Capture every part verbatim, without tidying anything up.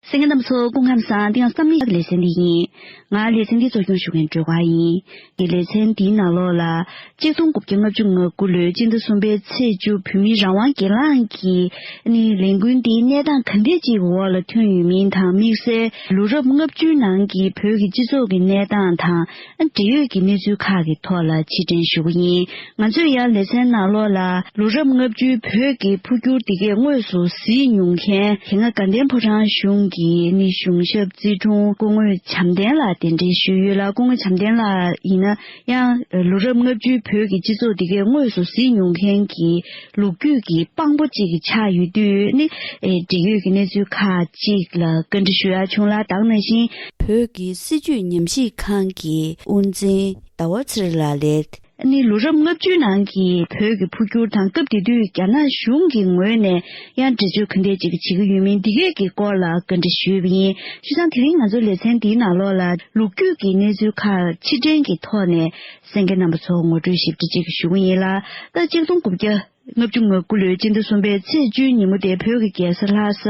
གསན་མཁན་རྣམ་པ་ཚོ་སྐུ་ཁམས་བཟང་། འདི་ཡང་བསམ་ཡས་ལེ་ཚན་འདི་ཡིན། ང་ལེ་ཚན་འདི་གཙོ་སྐྱོང་ཞུ་མཁན་སྒྲོལ་དཀར་ཡིན། འདི་ལེ་ཚན་འདིའི་ནང་ལོགས་ལ་ཆིག་སྟོང་དགུ་བརྒྱ་ལྔ་བཅུ་ང་དགུ་ལོའི་སྤྱི་ཟླ་གསུམ་པའི་ཚེས་བཅུ་བོད་མིའི་རང་དབང་སྒེར་ལངས་ཀྱི་ནི་ལས་འགུལ་འདིའི་གནས་སྟངས་ག་འདྲས་ཅིག་འོག་ལ་ཐོན་ཡོད་མིན་དང་། དམིགས་བསལ་ལོ་རབས་ལྔ་བཅུའི་ནང་གི་བོད་ཀྱི་སྤྱི་ཚོགས་ཀྱི་གནས་སྟངས་དང་། འབྲེལ་ཡོད་ཀྱི་གནས་ཚུལ་ཁག་གི་ཐོག་ལ་ཕྱིར་དྲན་ཞུ་གི་ཡིན། ང་ཚོས་ཡང་ལེ་ཚན་ནང་ལོགས་ལ་ལོ་རབས་ལྔ་བཅུའི་བོད་ཀྱི་འཕོ་འགྱུར་འདི་གས་དངོས་སུ་གཟིགས་མྱོང་མཁན། དེ་སྔ་དགའ་ལྡན་ཕོ་བྲང་གཞུང་གི་ནི་གཞུང་ཞབས་རྩིས་དྲུང་སྐུ་ངོ་བྱམས་ལྡན་ལགས་གདན་འདྲེན་ཞུས་ཡོད་ལ། སྐུ་ངོ་བྱམས་ལྡན་ལགས་ཡིན་ན་ཡང་ལོ་རབས་ལྔ་བཅུའི་བོད་ཀྱི་སྤྱི་ཚོགས་འདི་གས་དངོས་སུ་གཟིགས་མྱོང་མཁན་གྱི་ལོ་རྒྱུས་ཀྱི་དཔང་པོ་གཅིག་ཆགས་ཡོད་དུས་ནི། ཨེ། འབྲེལ་ཡོད་ཀྱི་གནས་ཚུལ་ཁག་ཅིག་ལ་བཀའ་འདྲི་ཞུ་ཡ་བྱུང་ལ། ད་ག་ནང་བཞིན། བོད་ཀྱི་སྲིད་བྱུས་ཉམས་ཞིབ་ཁང་གི་དབུ་འཛིན་ཟླ་བ་ཚེ་རིང་ལགས་ལས། ནི་ལོ་རབས་ལྔ་བཅུའི་ནང་གི་བོད་ཀྱི་འཕོ་འགྱུར་དང་། སྐབས་དེ་དུས་རྒྱ་ནག་གཞུང་གི་ངོས་ནས་ཡང་འགྲེལ་བརྗོད་ག་འདྲས་ཅིག་བྱེད་ཀྱི་ཡོད་མིན། འདི་གས་ཀྱི་སྐོར་ལ་བཀའ་འདྲི་ཞུས་པ་ཡིན། བྱས་ཙང་དེ་རིང་ང་ཚོ་ལེ་ཚན་འདིའི་ནང་ལོགས་ལ་ལོ་རྒྱུས་ཀྱི་གནས་ཚུལ་ཁག་ཕྱིར་དྲན་གྱི་ཐོག་ནས་གསན་མཁན་རྣམ་པ་ཚོར་ངོ་སྤྲོད་ཞིབ་ཕྲ་ཅིག་ཞུ་གི་ཡིན་ལ། ད་ཆིག་སྟོང་དགུ་བརྒྱ་ལྔ་བཅུ་ང་དགུ་ལོའི་སྤྱི་ཟླ་གསུམ་པའི་ཚེས་བཅུའི་ཉིན་མོ་དེ། བོད་ཀྱི་རྒྱལ་ས་ལྷ་ས་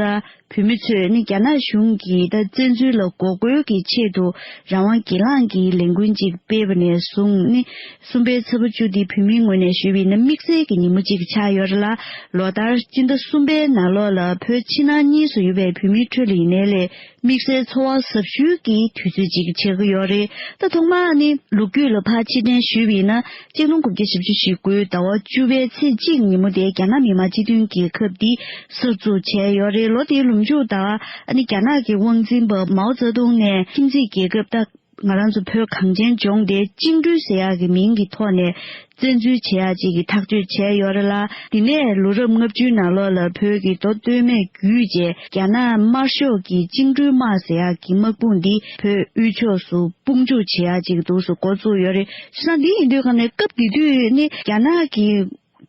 བོད་མི་ཚོས་ནི་རྒྱ་ནག་གཞུང་གིས་ད་བཙན་འཛུལ་ལ་འགོག་རྒོལ་གྱི་ཆེད་དུ་རང་དབང་སྒེར་ལངས་ཀྱི་ལས་འགུལ་ཅིག་སྤེལ་བ་ནས་བཟུང་ནི། གསུམ་པའི་ཚེས་པ་བཅུ་འདི་བོད་མིའི་ངོས་ནས་ཞུས་པ་ཡིན་ན་དམིགས་བསལ་གྱི་ཉིན་མོ་ཅིག་ཆགས་ཡོད་རེད་ལ། ལོ་ལྟར་སྤྱི་ཟླ་གསུམ་པའི་ནང་ལོགས་ལ་བོད་ཕྱི་ནང་གཉིས་སུ་ཡོད་པའི་བོད་མིའི་ཁྲོད་ལ་ཡིན་ནའི་ལས། དམིགས་བསལ་ཚོར་བ་ཟབ་ཤོས་ཀྱི་དུས་ཚོད་ཅིག་ཆགས་ཀྱི་ཡོད་རེད། ད་ཐོག་མར་ནི་ལོ་རྒྱུས་ལ་ཕར་ཕྱིར་དྲན་ཞུས་པ་ཡིན་ན། ཆིག་སྟོང་དགུ་བརྒྱ་བཞི་བཅུ་ཞེ་དགུའི་ཟླ་བ་བཅུ་པའི་ཚེས་གཅིག་ཉིན་མོ་དེ་རྒྱ་ནག་མི་དམངས་སྤྱི་མཐུན་རྒྱལ་ཁབ་འདི་གསར་འཛུགས་བྱས་ཡོད་རེད། ལོ་དེའི་ལོ་མཇུག་ད་ནི་རྒྱ་ནག་གི་དབང་འཛིན་པ་མའོ་ཙེ་ཏུང་ནས་ཁྱིམ་མཚེས་རྒྱལ་ཁབ། ད་ང་རང་ཚོ་བོད་གངས་ཅན་ལྗོངས་དེ་བཅིངས་འགྲོལ་ཟེར་ཡག་གི་མིང་གི་ཐོག་ནས། བཙན་འཛུལ་བྱེད་ཡག་ཅིག་གི་ཐག་གཅོད་བྱས་ཡོད་རེད་ལ། དེ་ནས་ལོ་རབས་ལྔ་བཅུའི་ནང་ལོགས་ལ་བོད་ཀྱི་མདོ་སྟོད་སྨད་བརྒྱུད་བཅས་རྒྱ་ནག་དམར་ཤོག་གི་བཅིངས་འགྲོལ་དམག་ཟེར་ཡག་གི་དམག་དཔུང་འདི་བོད་དབུས་ཕྱོགས་སུ་དཔུང་འཇུག་བྱེད་ཡག་ཅིག་གི་འདུག་སེ་འགོ་བཙུགས་ཡོད་རེད། བྱས་ཙང་འདི་ཡིན་དུས་ག་ནས་སྐབས་དེ་དུས་ནི་རྒྱ་ནག་གི་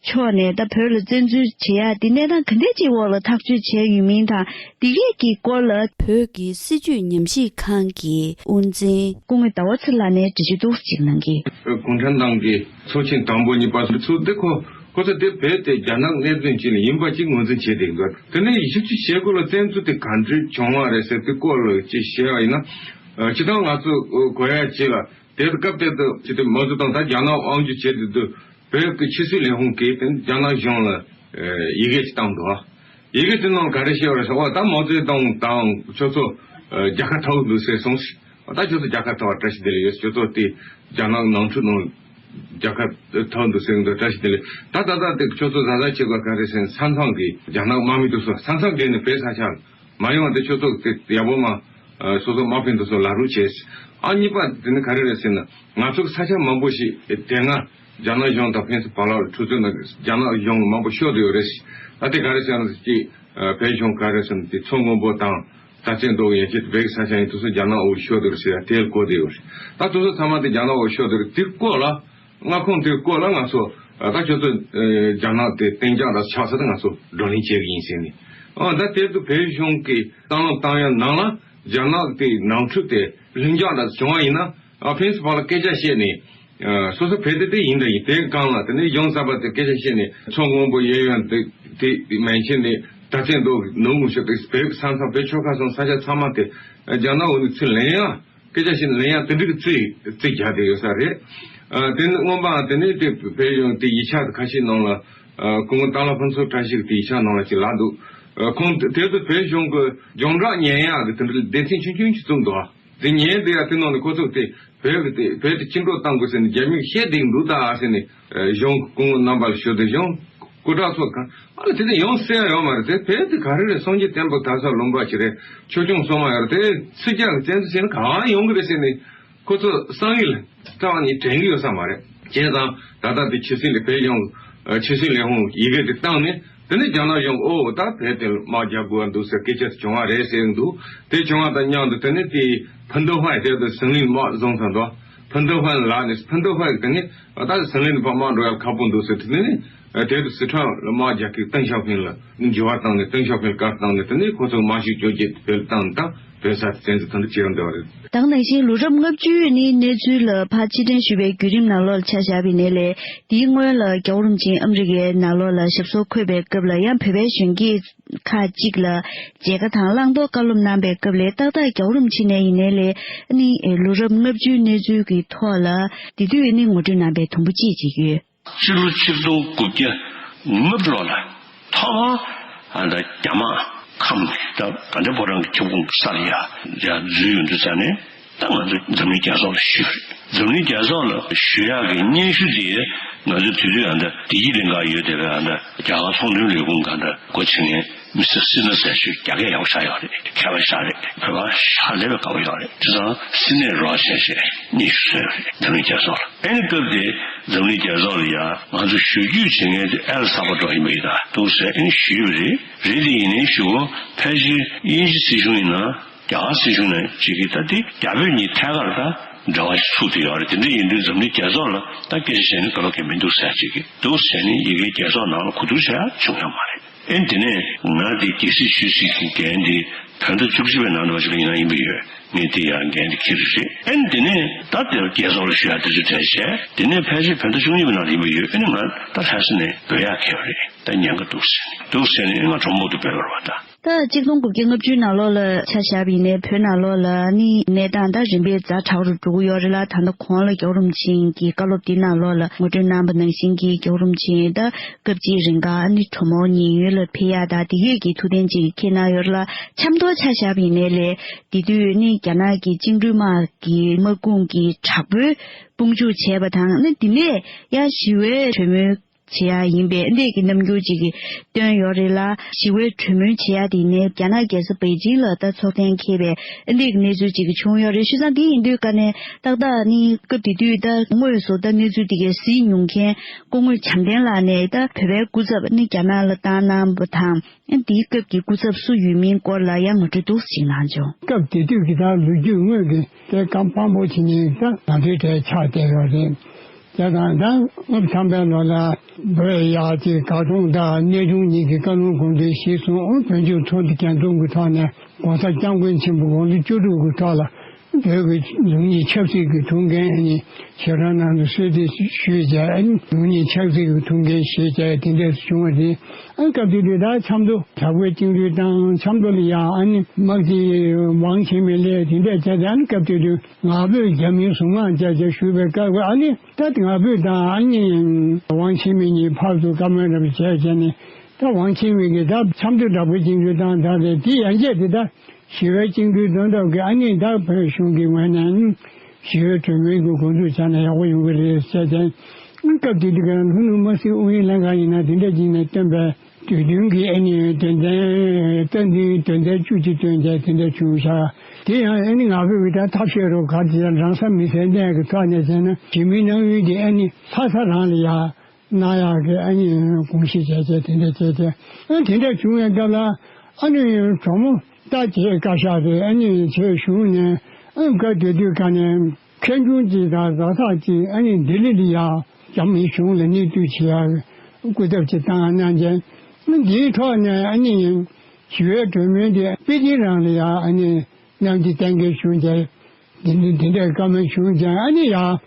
ཕྱོགས་ནས་ད་བོད་ལ་བཙན་འཛུལ་བྱེད་ཡག་འདི་གནས་སྟངས་ག་འདྲས་ཅིག་འོག་ལ་ཐག་གཅོད་བྱས་ཡོད་མིན་དང་། འདི་གས་ཀྱི་སྐོར་ལ་བོད་ཀྱི་སྲིད་བྱུས་ཉམས་ཞིབ་ཁང་གི་དབུ་འཛིན་སྐུ་ངོ་ཟླ་བ་ཚེ་ལགས་ནས་འགྲེལ་བརྗོད་ཏོག་ཙམ་གནང་གི། གུང་ཁྲན་ཏང་གི་ཚོགས་ཆེན་དང་པོ་གཉིས་པ་ཚོ་དེ་ཁོ་ཁོ་ཚོ་དེ་བོད་དེ་རྒྱ་ནག་གནད་དོན་ཅིག་ལ་ཡིན་པ་ཅིག་ངོས་འཛིན་བྱས་བསྡད་འདུག་དེ་ནས་བཞི་བཅུ་ཞེ་དགུ་ལ་བཙན་འཛུལ་དེ་ག་འདྲ་བྱུང་བ་རེད་ཟེར་དེ་སྐོར་ལ་ཅིག་བཤད་པ་ཡིན་ན། ཨ། སྤྱིར་བཏང་ང་ཚོ་གོ་ཡ་ཅིག་ལ། དེ་སྐབས་དེ་དུ་ཅི་སྟེ་མའོ་ཙེ་ཏུང་དང་རྒྱ་ནག་དབང་སྒྱུར་བྱེད་དུས་དུ་བོད་ཀྱི་ཆབ་སྲིད་ལས་ཁུངས་ཀྱིས་དེ་རྒྱ་ནག་གཞུང་ལ་ཡི་གེ་ཅིག་བཏང་འདུག་ཡི་གེ་དེ་ནང་ག་རེ་བཤད་པ་རེད་ཟེར་བ། ད་མའོ་ཙེ་ཏུང་དང་ཁྱོད་ཚོ་རྒྱལ་ཁ་ཐོབ་འདུག་ཟེར་སོང་། ད་ཁྱོད་ཚོ་རྒྱལ་ཁ་ཐོབ་པ་བཀྲ་ཤིས་བདེ་ལེགས་ཡོད། ཁྱོད་ཚོ་དེ་རྒྱ་ནག་ནང་འཁྲུག་ནང་རྒྱལ་ཁ་ཐོབ་འདུག་ཟེར་འདུག་བཀྲ་ཤིས་བདེ་ལེགས། ད་ད་ད་དེ་ཁྱོད་ཚོ་ཟ་ཟ་བྱེད་དགོས་ག་རེ་ཟེར་ན། ས་མཚམས་ཀྱི་རྒྱ་ནག་དམག་མི་དེ་ཚོ་ས་མཚམས་བརྒལ་ནས་བོད་ས་ཆ་མ་ཡོང་བ་དེ་ཁྱོད་ཚོ་དེ་ཡག་པོ་མ། ཨ། སོ་སོ་དམག་དཔོན་དེ་ཚོ་ལ་རུ་བྱས། ཨ། གཉིས་པ་དེ་ནི་ག་རེ་རེད་ཟེར་ན། ང་ཚོ་གི་ས་ཆ་མང་པོ་ཞིག་དེ་སྔ་རྒྱ་ནག་གཞུང་དང་ཕན་ཚུན་བར་ལ་འཁྲུག་རྩོད་ནང་རྒྱ་ནག་གཞུང་གི་མང་པོ་ཤོར་བསྡད་ཡོད་རེད། ད་དེ་ག་རེ་ཟེར་ན། ཅིག་ཨ། བོད་གཞུང་ག་རེ་ཟེར་ན། དེ་མཚོ་སྔོན་པོ་དང་རྩ་ཆེན་མདོ་ཡན་ཆད་བོད་ཀྱི་ས་ཆ་ཡིན། དེ་ཚོ་རྒྱ་ནག་འོག་ཤོར་བསྡད་ཡོད་རེད་ཟེར་ཡ་དེ་བཀོད་བསྡད་ཡོད་རེད། ད་དེ་ཚོ་ཚང་མ་དེ་རྒྱ་ནག་འོག་ཤོར་བསྡད་ཡོད་རེད། དེ་སྐོར་ལ། མངའ་ཁོངས་དེའི་སྐོར་ལ་ང་ཚོ། ཨ། ད་ཁྱོད་ཚོ། ཨ། རྒྱ་ནག་དེ་གཏན་འཇགས་ལ་ཆགས་ས་དེ་ང་ཚོ་བགྲོ་གླེང་བྱེད་ཀྱི་ཡིན་ཟེར་ནས། ཨ། ད་དེ་ཚོ་བོད་གཞུང་གིས་བསམ་བློ་བཏང་ཡ་ནང་ལ་རྒྱ་ནག་དེ་ནང་འཁྲུག་དེ་ལྷིང་འཇགས་ལ་བྱུང་བ་ཡིན་ན། ཨ། ཕན་ཚུན་བར་ལ་སྐད་ཆ་བཤད་ནས། ཨ། སོ་སོ་བོད་དེ་དེ་ཡིན་ད་ཡིན། དེའི་སྒང་ལ་དེ་ནས་གཞུང་གསར་པ་དེ་སྐད་ཆ་བཤད་ནས། མཚོ་སྔོན་པོ་གཡས་གཡོན་དེ་དེ་མན་ཆད་ནས་རྩ་ཆེན་མདོ་ནུབ་ངོས་ཕྱོགས་དེ་བོད་ས་མཚམས་བོད་ཆོལ་ཁ་གསུམ་ས་ཆ་ཚང་མ་དེ་རྒྱ་ནག་འོག་ནས་ཚུར་ལེན་ཡ། སྐད་ཆ་བཤད་ན་ལན་ཡང་དེ་འདྲ་གི་རྩིས་རྩིས་རྒྱག་བསྡད་ཡོད་ས་རེད། ཨ། དེ་ནི་སྔོན་མའང་དེ་ནས་དེ་བོད་གཞུང་དེ་ཡིག་ཆ་ཁ་ཤས་ནང་ལ། ཨ། སྐུ་ངོ་སྟག་ལྷ་ཕུན་ཚོགས་བཀྲ་ཤིས་ཀྱི་དེ་ཡིག་ཆ་ནང་ལ་ཅིག་ལབ་འདུག་ཨ། ཁོང་དེ་དེ་ཚོ་བོད་གཞུང་གི་རྒྱང་བསྒྲགས་ཉན་ཡག་གི་དེ་འདྲ་སྡེ་ཚན་ཆུང་ཆུང་ཞིག་བཙུགས་འདུག་ཨ། དེ་ཉན་དེ་ཡ་དེ་ནང་ནས་ཁོ་ཚོ་དེ་བོད་ཀྱི་དེ་བོད་དེ་བཅིངས་འགྲོལ་བཏང་དགོས་ཟེར་ནས་རྒྱ་མིས་བཤད་བསྡད་འདུག་ད་ཟེར་ནས། ཨ། གཞུང་སྐུ་ངོ་རྣམ་པ་ལ་ཞུ་དེ་གཞུང་སྐུ་དྲག་ཚོ་གང་། ཨ་ལ་དེ་ནས་ཡང་གསན་ཡོད་མ་རེད། དེ་བོད་དེ་ག་རེ་རེད། སངས་རྒྱས་བསྟན་པ་དར་ས་ལུང་པ་ཞིག་རེད། ཆོས་སྐྱོང་སྲུང་མ་ཡོད་རེད། དེ་ཕྱི་རྒྱལ་གྱི་བཙན་འཛུལ་བྱས་ན་གང་ཡོང་གི་རེད་ཟེར་ནས་ཁོ་ཚོ་བསམ་ཡུལ་རྩ་བ་ནས་དྲན་གྱི་ཡོད་ས་མ་རེད། བྱས་ཙང་ད་ལྟ་དེ་ཕྱི་སྲིད་ལས་བོད་གཞུང་ཕྱི་སྲིད་ལས་ཁུངས་ཡི་གེ་དེ་བཏང་ནས། དེ་ནས་རྒྱ་ནག་གཞུང་ཨོ་ད་བོད་དེ་དམག་རྒྱག་དགོས་འདུག་ཟེར་སྐད་ཆ་དེ་བྱུང་བ་རེད་ཟེར་འདུག་དེ་བྱུང་བ་དང་མཉམ་དུ་དེ་ནས་དེ་ཕུན་ཚོགས་དཔལ་དེ་དུ་ཟི་ལིང་དམག་བཟུང་ཚར་འདུག་ཕུན་ཚོགས་དཔལ་ལགས་ནས། ཕུན་ཚོགས་དཔལ་དེ་ནས་ད་ཟི་ལིང་ནས་ཕར་དམག་འགྲོ་ཡ་ཁག་པོ་འདུག་ཟེར། དེ་ནས་དེ་དུ་སི་ཁྲོན་ལ་དམག་རྒྱག་གི་ཏེང་ཞའོ་ཕིང་ལ་འགྱུར་བ་བཏང་ནས། ཏེང་ཞའོ་ཕིང་བཀའ་བཏང་ནས། དེ་ནས་ཁོ་ཚོ་དམག་ཤུགས་བཅོ་བརྒྱད་བོད་ལ་བཏང་ནས། ད་ བོད་ས་བཙན་འཛུལ་དོན་དུ་བྱེད་ཡོང་བསྡད་པ་རེད། ད་ག་ནང་བཞིན་ལོ་རབས་ལྔ་བཅུའི་ནི་གནས་ཚུལ་ལ་ཕར་ཕྱིར་དྲན་ཞུས་པའི་བརྒྱུད་རིམ་ནང་ལོགས་ལ་ཆ་བཞག་པ་ཡིན་ནའི་ལས། དེའི་སྔོན་ལ་རྒྱལ་བ་རིན་པོ་ཆེ་ཨ་མི་རི་ཀའི་ནང་ལོགས་ལ་ཞབས་སོར་འཁོད་པའི་སྐབས་ལ་ཡང་བོད་པའི་གཞོན་སྐྱེས་ཁག་ཅིག་ལ་མཇལ་ཁ་དང་བླང་དོར་བཀའ་སློབ་གནང་པའི་སྐབས་ལ། ཏག་ཏག་རྒྱལ་བ་རིན་པོ་ཆེ་ནས་ཡིན་ནའི་ལས་ནི་ལོ་རབས་ལྔ་བཅུའི་གནས་ཚུལ་གྱི་ཐོག་ལ་དེ་དུས་ནི་ངོ་སྤྲོད་གནང་པའི་དུམ་བུ་གཅིག་ཅིག་ཡོད། སྤྱི་ལོ་ཆིག་སྟོང་དགུ་བརྒྱ་ལྔ་བཅུ་ལོ་ལ་ཐོག་མར་ཨ་ད་རྒྱ་དམག་ཁམས་ད་དགའ་ལྡན་ཕོ་བྲང་གི་ཁྱབ་ཁོངས་ས་ལ་ཡ་ཡ་འཛུལ་ཡོང་དུས་ཙ་ནས། ད་ང་ཚོ་འཛམ་གླིང་རྒྱལ་ཚོགས་ལ་ཞུས་རེད། འཛམ་གླིང་རྒྱལ་ཚོགས་ལ་ཞུ་ཡག་གི་སྙན་ཞུ་དེ་ང་ཚོ་དེ་དུས་ཨ་ད་བདེ་སྐྱིད་གླིང་ག་ཡོད་བསྡད་པའི་ཨ་ད་རྒྱ་གར་ཚོང་དོན་ལས་ཁུངས་སྒང་ད་སྒོ་ཕྱེ་མཁན་མི་སི་ཊར་སི་ནར་ཟེར་ཞིག་རྒྱ་སྐད་ཡག་པོ་ཤར་ཡོད་རེད། མཁས་པ་ཤར་རེད། བོད་པ་ཤར་ལས་པའི་དགའ་པོ་ཡོད་རེད། དེ་ཙང་སི་ནེ་རོགས་བྱས་བྱས་སྙན་ཞུ་བཟོས་ཡོད་རེད། འཛམ་གླིང་རྒྱལ་ཚོགས་ལ། ཨ་ནི་སྐབས་དེ་འཛམ་གླིང་རྒྱལ་ཚོགས་ལ་ཡ་ང་ཚོ་ཞུ་རྒྱུ་བྱེད་མཁན་དེ་ཨེལ་ས་པ་ཏོར་ཡིན་པ་ཡིན་ད་འདུག་ཟེར། ཨ་ནི་ཞུས་པ་རེད། རེད་དེ་ཡིན་ནའི་ཞུ་གོ་ཕལ་ཆེར་དབྱིན་ཇི་སྲིད་གཞུང་ཡིན་ན། རྒྱ་གར་སྲིད་གཞུང་ནས་ཅིག་གིས་ད་དེ་རྒྱ་བོད་གཉིས་ཐད་ཀར་ད་འབྲེལ་བ་ཞིག་ཚུགས་བསྡད་ཡོད་རེད། དེ་འདྲ་ཡིན་དུས་འཛམ་གླིང་རྒྱལ་ཚོགས་ལ་ད་སྐད་ཆ་བཤད་ནས་དགའ་པོ་གང་ཡང་མི་འདུག་ཟེར་ཅིག་གིས་འདུག་ཟེར་ནས་ཡི་གེ་རྒྱལ་ཚོགས་ནང་ལ་གོ་བསྡུར་བྱས་ཡ་བྱུང་ཡོད་མ་རེད། ཨེ་དེ་ནས་ང་དེ་རྒྱལ་སྲིད་ཆོས་སྲིད་ཀྱི་འགན་དེ་བོད་ཟླ་བཅུ་གཅིག་པའི་ནང་དུ་བ་ཞིག་ལ་ཡིན་ན་ཡིན་པ་ཡོད། ངས་དེ་ཡང་འགན་དེ་འཁྱེར་རེད། ཨེ་དེ་ནས་ད་དེར་རྒྱལ་ཚོགས་ལ་ཞུ་ཡ་དེ་ཚོ་གྲས་བྱས། དེ་ནས་ཕལ་ཆེར་བོད་ཟླ་བཅུ་གཉིས་པའི་ནང་ལ་ཡིན་པ་ཡོད། ཨེ་ནས་ང་ད་ལྷ་ས་ནས་བྲོས་ཡག་འཁེལ་བ་རེད། ད་ཉེན་ཁ་འདུག་ཟེར་ནས་འདུག་ཟེར་ནས་ང་གྲོ་མོ་དུ་བྲོས་པ་རེད་བ་ད། ད་ཆིག་སྟོང་དགུ་བརྒྱ་ལྔ་བཅུའི་ནང་ལོགས་ལ་ཆ་བཞག་པ་ཡིན་ནའི་བོད་ནང་ལོགས་ལ་ནི་གནས་སྟངས་ད་རིམ་པས་ཛ་དྲག་རུ་འགྲོ་གི་ཡོད་རེད་ལ། ད་ལྟ་གོང་ལ་རྒྱལ་བ་རིན་པོ་ཆེ་གི་བཀའ་སློབ་འདི་ནང་ལོགས་ལ་ངོ་སྤྲོད་གནང་པ་ནང་བཞིན་གྱི་རྒྱལ་བ་རིན་པོ་ཆེ་ད་སྐབས་གཅིག་རིང་ག་ནི་གྲོ་མོ་ཉེན་གཡོལ་ལ་ཕེབས་ཡག་ད་དེ་ཡོད་ཀྱི་ཐུགས་བསྟན་ཅིག་འཁྱེར་གནང་ཡོད་རེད་ལ། ཆབ་མདོ་ཆ་བཞག་པ་ཡིན་ནའི་ལས་དེ་དུས་ནི་རྒྱ་ནག་གི་བཅིངས་འགྲོལ་དམག་གི་དམག་དཔུང་གི་དྲག་པོའི་དཔུང་འཇུག་བྱས་པ་དང་། ནི་དེ་ནས་ཡང་ཞི་བའི་གྲོས་མོལ་བྱེད་ཡ་ཡིན་པའི་འདི་གི་རྣམ་འགྱུར་ཅིག་གིས་སྟོན་ཡོད་རེད་ལ། ཞི་བའི་གྲོས་མོལ་བྱེད་ཡ་དེ་ནས་རྒྱ་ནག་རྒྱལ་ས་པེ་ཅིང་ལ་ད་ཚོགས་ཐེངས་འཁེལ་བའི་འདི་གི་གནས་ཚུལ་ཅིག་གིས་བྱུང་ཡོད་རེད། བྱས་ཙང་དེ་ཡིན་དུས་ཀ་ནས་ཏག་ཏག་ནི་སྐབས་དེ་དུས་ད་དངོས་སུ་ད་གནས་ཚུལ་དེ་གའི་གཟིགས་མྱོང་མཁན་སྐུ་ངོ་བྱམས་ལྡན་ལགས་ནས་ད་བོད་པའི་སྐུ་ཚབ་ནི་རྒྱ་ནག་ལ་བཏང་གནང་བ་དང་། དེའི་སྐབས་ཀྱི་སྐུ་ཚབ་སུ་ཡོད་མིན་སྐོར་ལ་ཡང་ངོ་སྤྲོད་འདུག་ཅིག་གནང་བྱུང་། སྐབས་དེ་དུས་ཀྱི་ད་ལོ་རྒྱུས་དངོས་ཀྱི་དེ་གང་དཔང་པོ་བྱེད་མཁན་ད་ང་ཚོའི་གྲས་ཆགས་བསྡད་ཡོད་རེད། དེ་དང་ད་སྔོན་ཐམ་པའི་ལོ་ལ་བོད་ཡག་ཅིག་གར་སོང་། ད་གནས་ཆུང་གཉིས་ཀྱི་བཀའ་ལུང་དགོངས་དོན་གཞིར་བཟུང་། འོ་བོད་ལྗོངས་ཚོགས་འདུ་རྒྱས་འཛོམས་ཀྱི་ཐོག་ནས་༸གོང་ས་༸སྐྱབས་མགོན་ཆེན་པོ་དགུང་ལོ་བཅུ་དྲུག་གི་ཐོག་ལ་བོད་ཀྱི་ལུགས་གཉིས་ཆབ་སྲིད་ཀྱི་ཐུགས་འགན་ཞེ་དྲག་གནང་དུ་གསོལ་འདེབས་ཞུས་བྱས། ལུགས་གཉིས་ཆབ་སྲིད་ཀྱི་ཐུགས་འགན་བཞེས་བྱས་དེ་འདྲས་བྱུང་བ་རེད། ཨ་སྐབས་དེ་དུས་ད་ཆབ་མདོ་དྲག་པོའི་བཅིངས་འགྲོལ་བཏང་། ཆབ་མདོ་ལ་ཡ་ཨ་ནི་དམག་སྤྱི་ཝང་ཆི་མིན་སླེབས། དེ་འདྲས་བྱས་ཏེ་ཨ་ནི་སྐབས་དེ་དུས་ང་ཕོད་རྒྱ་མིའི་གཟུངས་སྔགས་བཅས་བཅས་ཞུས་པའི་སྐབས་ཨ་ནི་ད་ང་ཕོད་དང་ཨ་ནི་ཝང་ཆི་མིན་གཉིས་ཕར་ཚུར་བཀའ་མོལ་འདྲ་པོ་བྱས་བྱས་ནས། ད་ཝང་ཆི་མིན་གྱིས་ད་ཆབ་མདོ་དྲག་པོའི་བཅིངས་འགྲོལ་བཏང་ད་རེད། དེ་ཡན་ཆད་དེ་ད་ཞི་བའི་བཅིངས་འགྲོལ་གཏོང་ཐབས་ཀྱི་ཨ་ནི་ད་བོད་གཞུང་གི་ངོས་ནས་ཞི་བའི་གྲོས་མོལ་གྱི་འགོ་འཛུགས་བྱས་ན་ཡག་པོ་ཡོང་གི་རེད་ཟེར་ཏེ། སྐབས་དེ་དུས་ཀྱི་ལྷོ་ནུབ་དམག་སྲིད་ཨུ་ཡོན་ལྷན་ཁང་ཡིན་ན་དེ་འདྲ་ཅིག་ནས་བཏོན་པའི་དུས་སྟོན་གྱི་ཨ་ནི་དོན་ཚན་རྩ་འཛིན་དོན་ཚན་བཅུ་གཅིག་བཏོན་བྱས་དེ་འདྲ་བྱུང་ཤག་དེ་ཡང་ཨ་ནི་ང་ཕོད་ཀྱི་ད་ཐབས་ཤེས་རོགས་ག་དེ་རང་ས་མི་སེར་གནས་ཀྱི་ཐོག་ནས་བྱས་ན་ཞི་མོལ་གནང་ཡུལ་དེ་ཨ་ནི་ལྷ་ས་རང་ལ་ཡ། གནང་ཡག་གི་ཨ་ནི་དགོངས་བཞེས་བྱས་བྱས་དེ་འདྲ་བྱས་ཏེ། ཨ་དེ་འདྲ་བྱུང་བའི་སྐབས་ལ་ཨ་ནི་གྲོ་མོ་ད་བྱས་བཀའ་ཤག་རེད། ཨ་ནི་བྱས་གཞུང་ནས་ཨ་སྐབས་དེ་དུས་ག་ནས་མཁས་དབང་ཅིག་དང་བཟའ་ཚང་ཅིག་ཨ་ནི་ལྡི་ལི་ལ་ཡ་རྒྱ་མིའི་གཞུང་ལ་གནས་སྡོད་བྱེད་ཡག་སྐུ་ཚབ་ཅིག་བཏང་གནང་བྱས། ཨ་འདིའི་ཐོག་ནས་ཨ་ནི་ཞི་བའི་གྲོས་མོལ་དེ་པེ་ཅིན་རང་ལ་ཡ་ཨ་ནི་གནང་རྒྱུ་གཏན་འཁེལ་བྱུང་བྱས། དེ་འདྲ་དེ་འདྲའི་བཀའ་མོལ་བྱུང་ཀྱང་ཨ་ནི་ཡ།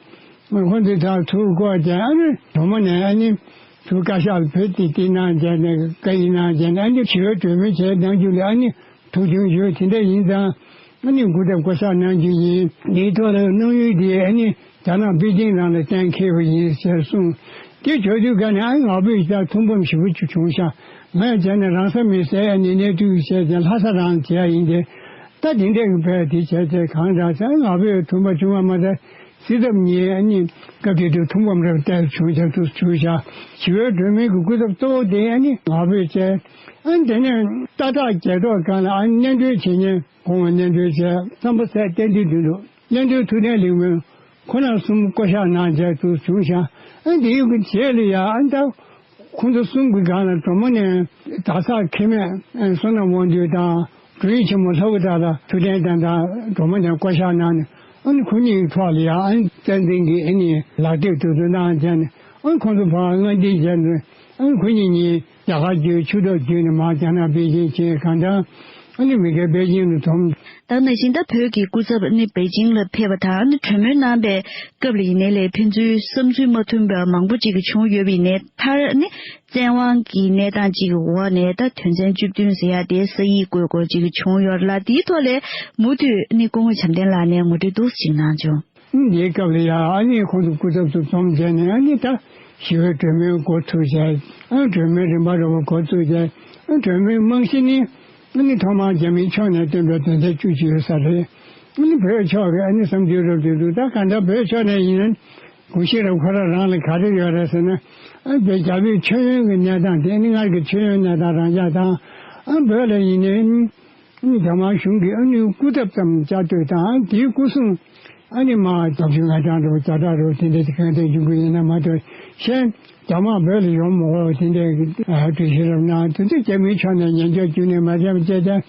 ཁོང་ཚོས་ད་ཐུགས་དགོངས་ཀྱང་ཨ་ནི་གྲོ་མོ་ནས་ཨ་ནི་ཐུགས་བཀའ་ཤག་བོད་དེ་བསྟི་གནང་བྱས་ནས་བཀའ་ཡིག་གནང་བྱས་ནས་ཨ་ནི་ཞི་བའི་གྲོས་མོལ་བྱས་གནང་རྒྱུ་ལ་ཨ་ནི་ཐུགས་མཐུན་ཡོད། དེ་འདྲ་ཡིན་ཙང་ཨ་ནི་སྐུ་ཚབ་བསྐོ་གཞག་གནང་རྒྱུ་ཡིན། འདིའི་ཐོག་ལ་གནང་ཡུལ་དེ་ཨ་ནི་རྒྱ་ནག་པེ་ཅིང་རང་ལ་གཏན་འཁེལ་བ་ཡིན་ཟེར་གསུངས། དེ་བྱུང་དུས་ག་ནས་ཨ་ནི་ང་ཕོད་ད་ཐུགས་ཕམ་ཞེ་པོ་ཅིག་བྱུང་ཤག་ང་ཡང་བྱས་ན་རང་ས་མི་སའི་ཨ་ནི་གནས་སྡོད་བྱས་ཏེ་ལྷ་ས་རང་བྱེད་ཡ་ཡིན་ཏེ། ད་དེ་འདྲས་ཀྱི་བས་དེ་བྱས་ཚེ་གང་དྲག་ཚེ་ང་ཕོད་དུམ་པ་བྱུང་བ་མ་ཚད་སྲིད་ཚབ་ཉིད་ཨ་ནི་སྐབས་དེ་དུས་ཐུགས་ཕམ་རབ་བརྟས་བྱུང་བྱ་ཐུགས་བྱུང་བྱ། ཞི་བའི་གྲོས་མོལ་གྱི་སྐུ་ཚབ་གཙོ་བོ་དེ་ཨ་ནི་ང་ཕོད་བྱས། ཨ་ནི་དེ་ནས་ཏག་ཏག་རྒྱལ་ཐོག་སྒང་ལ་ཨ་ནི་གནས་མགྲོན་བྱེད་མཁན་གོང་བ་གནས་མགྲོན་བྱས་བསམ་པ་སད་བསྟན་འཛིན་དོན་གྲུབ་གནས་མགྲོན་ཐུབ་བསྟན་ལེགས་སྨོན་ཁོ་རང་གསུམ་བསྐོ་གཞག་གནང་བྱས་ཐུགས་བྱུང་བྱ། ཨ་ནི་དེའི་རྗེས་ལ་ཡ་ཨ་ནི་ད། ཁོང་ཚོ་གསུམ་གྱི་སྒང་ལ་གྲོ་མོ་ནས་གྲྭ་ཚང་མཁན་མེད་བསོད་ནམས་དབང་འདུས་དང་དྲུང་ཡིག་ཆེན་མོ་ལྷ་བུ་དག་ལ་ཐུབ་བསྟན་དང་དང་གྲོ་མོ་ནས་བསྐོ་གཞག་གནང་ནས་ཨ་ནི་ཁོ་གཉིས་ཀྱི་ཐོག་ལ་ཡང་ཨ་ནི་བསྟན་འཛིན་གྱི་ཨ་ནི་ལག་དེབ་དེ་ཚོ་གནང་བྱས་ནས་ཨ་ནི་ཁོང་ཚོ་ཕར་སྔ་འདྲེན་བྱས་ནས་ཨ་ནི་ཁོ་གཉིས་གཉིས་རྒྱ་གར་བརྒྱུད་ཆུ་ཐོག་བརྒྱུད་ནས་མར་རྒྱ་ནག་པེ་ཅིང་ཕྱིན། གང་ལྟར་ ཨ་ནི་མི་སྒེར་པེ་ཅིང་དུ་འཛོམས། ད་ནང་བཞིན་ད་བོད་ཀྱི་སྐུ་ཚབ་ནི་པེ་ཅིང་ལ་ཕེབས་པ་དང་ནི་གྲོས་མོལ་གནང་པའི་སྐབས་ལ་ཡིན་ནའི་ལས་ཕན་ཚུན་བསམ་ཚུལ་མ་མཐུན་པ་མང་པོ་ཅིག་བྱུང་ཡོད་པ་ཡིན་ནའི་མཐར་ནི་བཙན་དབང་གི་གནས་སྟངས་ཅིག་གི་འོག་ནས་ད་དོན་ཚན་བཅུ་བདུན་ཟེར་ཡ་དེ་ས་ཡིག་བཀོད་སྐོར་ཅིག་བྱུང་ཡོད་ལ། དེའི་ཐོག་ལས་མུ་མཐུད་ནི་སྐུ་ངོ་བྱམས་ལྡན་ལགས་ནས་ངོ་སྤྲོད་འདུག་ཅིག་གནང་བྱུང་། འདིའི་སྐབས་ལ་ཡང་ཨ་ནི་ཁོང་ཚོ་སྐུ་ཚབ་ཚོ་འཛོམས་བྱས་ནས་ཨ་ནི་ད་ཞི་བའི་གྲོས་མོལ་འགོ་ཚུགས་བྱས། ཨ་གྲོས་མོལ་རིམ་པ་རེ་བ་འགོ་ཚུགས་བྱས། ཨ་གྲོས་མོལ་རྨང་གཞི་ནི་ཨ་ནི་ཐོག་མར་རྒྱ་མིའི་ཕྱོགས་ནས་བཏོན་པའི་དོན་ཚན་བཅུ་གཅིག་ཡོད་ས་རེད། ཨ་ནི་བོད་ཕྱོགས་ཀྱི་ཨ་ནི་བསམ་ཚུལ་རབ་ཏུ་འདུག་ད་གང་ལྟར་བོད་ཕྱོགས་ནས་ཡིན་ན་གུ་ཤྲི་རབ་ཁོ་རང་རང་ལ་ག་རེ་ཡོད་རེད་ཟེར་ན། ཨ་དེ་རྒྱ་བོད་མཆོད་ཡོན་གྱི་གནས་སྟངས་དེ་ཨ་ནི་སྔར་གྱི་མཆོད་ཡོན་གནས་སྟངས་རང་འཇགས་དང་། ཨ་བོད་ལ་ཡིན་ནའི། རྒྱ་དམར་གཞུང་གིས་ཨ་ནི་སྐུ་ཚབ་ཙམ་བཅའ་སྡོད་དང་དེའི་སྐུ་སྲུང་ཨ་ནི་མ་དག་ཆུ་ང་ཅང་རུ་ཛ་དྲག་རུ་དེ་འདྲ་གི་གང་ཐད་འཇུག་གི་ཡིན་ན་མ་གཏོགས་གཞན་རྒྱ་དམར་བོད་ལ་ཡོང་མ་དགོས་པ་དེ་འདྲ་གི་གྲོས་གཞི་རབ་གནང་དེ་ཚོ་རྒྱ་མིའི་ཕྱོགས་ནས་ཉན་འཇོག་བརྒྱུད་ནས་མ་བྱས་པ་བྱས་ཙང་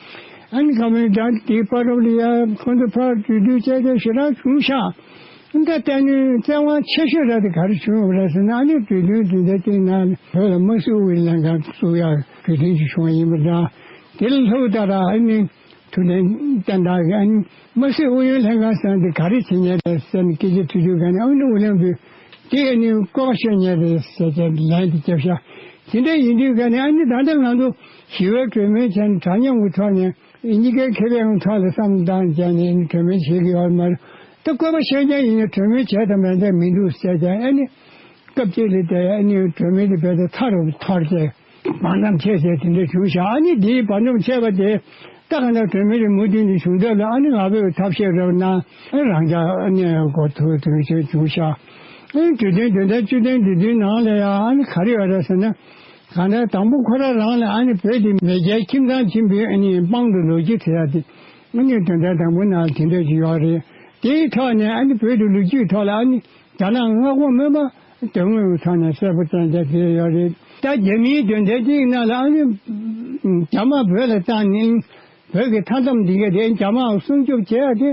ཨ་ནི་ཁ་མོན་དང་དེའི་བར་རོབ་ལ་ཡ་ཁོང་ཚོ་ཕར་གྲོས་བསྡུར་བྱས་ཏེ་ཞེ་དྲག་བྱུང་ཤག་ད་ལྟ་ནི་བཙན་དབང་ཆེ་ཤོས་ར་དེ་ག་རེ་བྱུང་ཡོད་རེད་ཟེར་ན་ཨ་ནི་གྲོས་མཐུན་དེ་འདྲ་བཏིང་ན་བོད་ལ་དམག་སྲིད་དབུ་ཁྲིད་ལྷན་ཁང་བཙུགས་ཡག་གྲོས་མཐུན་ཅིག་བྱུང་བ་ཡིན་པ་འདྲ། དེ་ལ་ལྷོ་ད་ར་ཨ་ནི་ཐུབ་བསྟན་བསྟན་དར་གྱིས་ཨ་ནི་དམག་སྲིད་ཨུ་ཡོན་ལྷན་ཁང་ཟེར་ན་དེ་ག་རེ་བྱེད་མཁན་རེད་ཟེར་ནས་སྐད་ཆ་དྲིས་དུས་ག་ནས་ཨ་ནི་ཨུ་ལྷན་པུས་དེ་ཨ་ནི་བཀོད་པ་ཤོད་མཁན་རེད་ཟེར་བྱས་ལན་དེ་བརྒྱབ་ཤག་དེ་འདྲ་ཡིན་དུས་ག་ནས་ཨ་ནི་ད་ལྟ་ང་ཚོ་ཞི་བའི་གྲོས་མོལ་བྱས་ནས་དྲ་མཉམ་གྱི་ཐོག་ནས་གཉིས་ཀའི་ཁེ་ཕན་གྱི་ཐོག་ལ་བསམ་བཏང་བྱས་ནས་ཨ་ནི་གྲོས་མོལ་བྱེད་ཀྱི་ཡོད་མ་རེད། ད་བཀོད་པ་ཤོད་མཁན་ཡིན་ན་གྲོས་མོལ་བྱས་དང་མེད་འདྲ་མི་འདུག་ཟེར་བྱས་ཨ་ནི། སྐབས་གཅིག་ལ་དེ་ཨ་ནི་གྲོས་མོལ་དེ་རྦད་དེ་མཐའ་རུ་འཐོར་བྱས་བར་མཚམས་ཆད་བྱས་དེ་འདྲ་བྱུང་ཤག་ཨ་ནི་དེའི་བར་མཚམས་ཆད་པ་དེ་ད་ག་ནང་གྲོས་མོལ་དེ་མུ་མཐུད་ནས་བྱུང་ཐབས་ལ་ཨ་ནི་ང་ཕོད་ཐབས་ཤེས་རབ་གནང་རང་འཇགས་ཨ་ནི་འགོ་ཐུག་དོན་ཆེན་བྱུང་ཤག་ཨ་ནི་གྲོས་མཐུན་དོན་ཚན་བཅུ་བདུན་དེ་དུས་ནང་ལ་ཡང་ཨ་ནི་ག་རེ་ཡོད་རེད་ཟེར་ན། གང་ལྟར་དང་པོ་ཁོ་རང་རང་ལ་ཨ་ནི་བོད་དེ་མེས་རྒྱལ་ཁྱིམ་ཚང་ཆེན་པོའི་ཨ་ནི་དཔང་དུ་ལོ་རྒྱུས་ཟེར་ཡ་དེ་ཨ་ནི་དོན་ཚན་དང་པོ་ནང་དེ་འདྲ་ཞིག་ཡོད་རེད། དེའི་ཐོག་ནས་ཨ་ནི་བོད་དུ་ལོ་རྒྱུས་ཐོག་ལ་ཨ་ནི། རྒྱ་ནག་མངའ་ཁོངས་མེད་པ་དོན་དངོས་ཀྱི་ཐོག་ནས་གསལ་པོ་བསྟན་བསྡད་དེ་ཡོད་རེད། ད་རྒྱ་མིའི་དོན་དེ་གཅིག་ནང་ལ་ཨ་ནི་རྒྱ་དམར་བོད་ལ་བཏང་ནས་བོད་ཀྱི་མཐའ་མཚམས་འདི་ག་དེ་རྒྱ་དམར་སྲུང་སྐྱོབ་བྱེད་ཡ་དེ་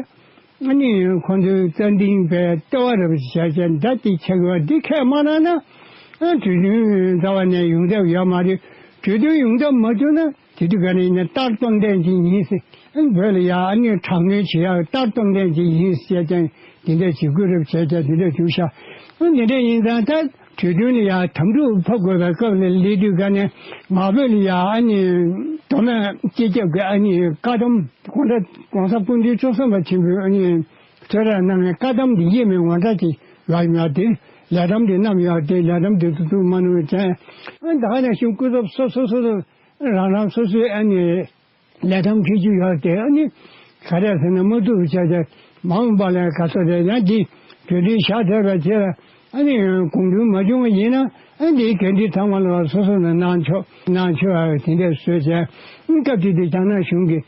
ཨ་ནི་ཁོང་ཚོའི་རྩ་འཛིན་པའི་ལྟེ་བ་རེད་པ་བྱས་བྱས་འདྲ་དེ་ཆགས་ཡོད་འདི་ཁས་མ་གནང་ན་ཨ་གྲོས་མཐུན་རྩ་བ་ནས་ཡོང་ཐབས་ཡོད་མ་རེད། གྲོས་མཐུན་ཡོང་ཐབས་མ་བྱུང་ན། དེ་དུས་ག་ནས་ཡིན་ན་ལྟར་སྟོང་ལྡན་ཅིག་ཡིན་ཟེར། ཨ་ནི་བོད་ལ་ཡ་ཨ་ནི་དྲག་གནོན་བྱེད་ཡག་ལྟར་སྟོང་ལྡན་ཅིག་ཡིན་ཟེར་ཀྱང་དེ་འདྲ་བྱེད་དགོས་རེད་བྱས་ཀྱང་དེ་འདྲ་བྱུང་ཤག་ཨ་ནི་དེ་འདྲ་ཡིན་ཙང་ད་གྲོས་མཐུན་ལ་ཡ་དམ་ཕྲུག་ཕབ་དགོས་པའི་སྐབས་ལ་སླེབས་དུས་ག་ནས་ང་ཕོད་ལ་ཡ་ཨ་ནི་མདོ་སྨད་སྤྱི་ཁྱབ་ཀྱི་ཨ་ནི་བཀའ་གདམས་གོང་ས་གོང་ས་སྐུ་ཕྲེང་བཅུ་གསུམ་པ་ཆེན་པོས་ཨ་ནི་གསོལ་རས་གནང་བའི་བཀའ་གདམས་འདི་ཡིན་མིན་ངོ་འདྲ་ཅིག་ཡོད་ཡོད་དེ་ལས་གདམས་འདི་བསྣམས་ཡོད་དེ་ལས་གདམས་འདི་ཚོ་ཚུར་མ་གནང་བའི་ཅན་ཨ་ད་ག་ནང་བཞིན་སྐུ་ཚབ་སོ་སོ་སོ་སོ། རང་རང་སོ་སོའི་ཨ་ནི་ལས་ཐམ་འཁྱེར་རྒྱུ་ཡོད་དེ་ཨ་ནི་ག་རེ་ཟེར་ན་མ་ཐུབ་བྱས་ཏེ་མ་འོངས་པ་ལ་ག་ཚོད་རེད་ཡང་འདི་གྲོས་མཐུན་བཞག་ཐུབ་པའི་ཆེད་ལ་ཨ་ནི་གོང་མཐུན་མ་བྱུང་བ་ཡིན་ན་ཨ་འདིའི་འགན་འཁྲི་ཚང་མ་ལ་སོ་སོ་ལ་གནང་ཆོག་གནང་ཆོག་ཨ་དེ་འདྲས་བཟོས་བྱས་སྐབས་དེ་དུས་རྒྱ་ནག་གཞུང་གིས་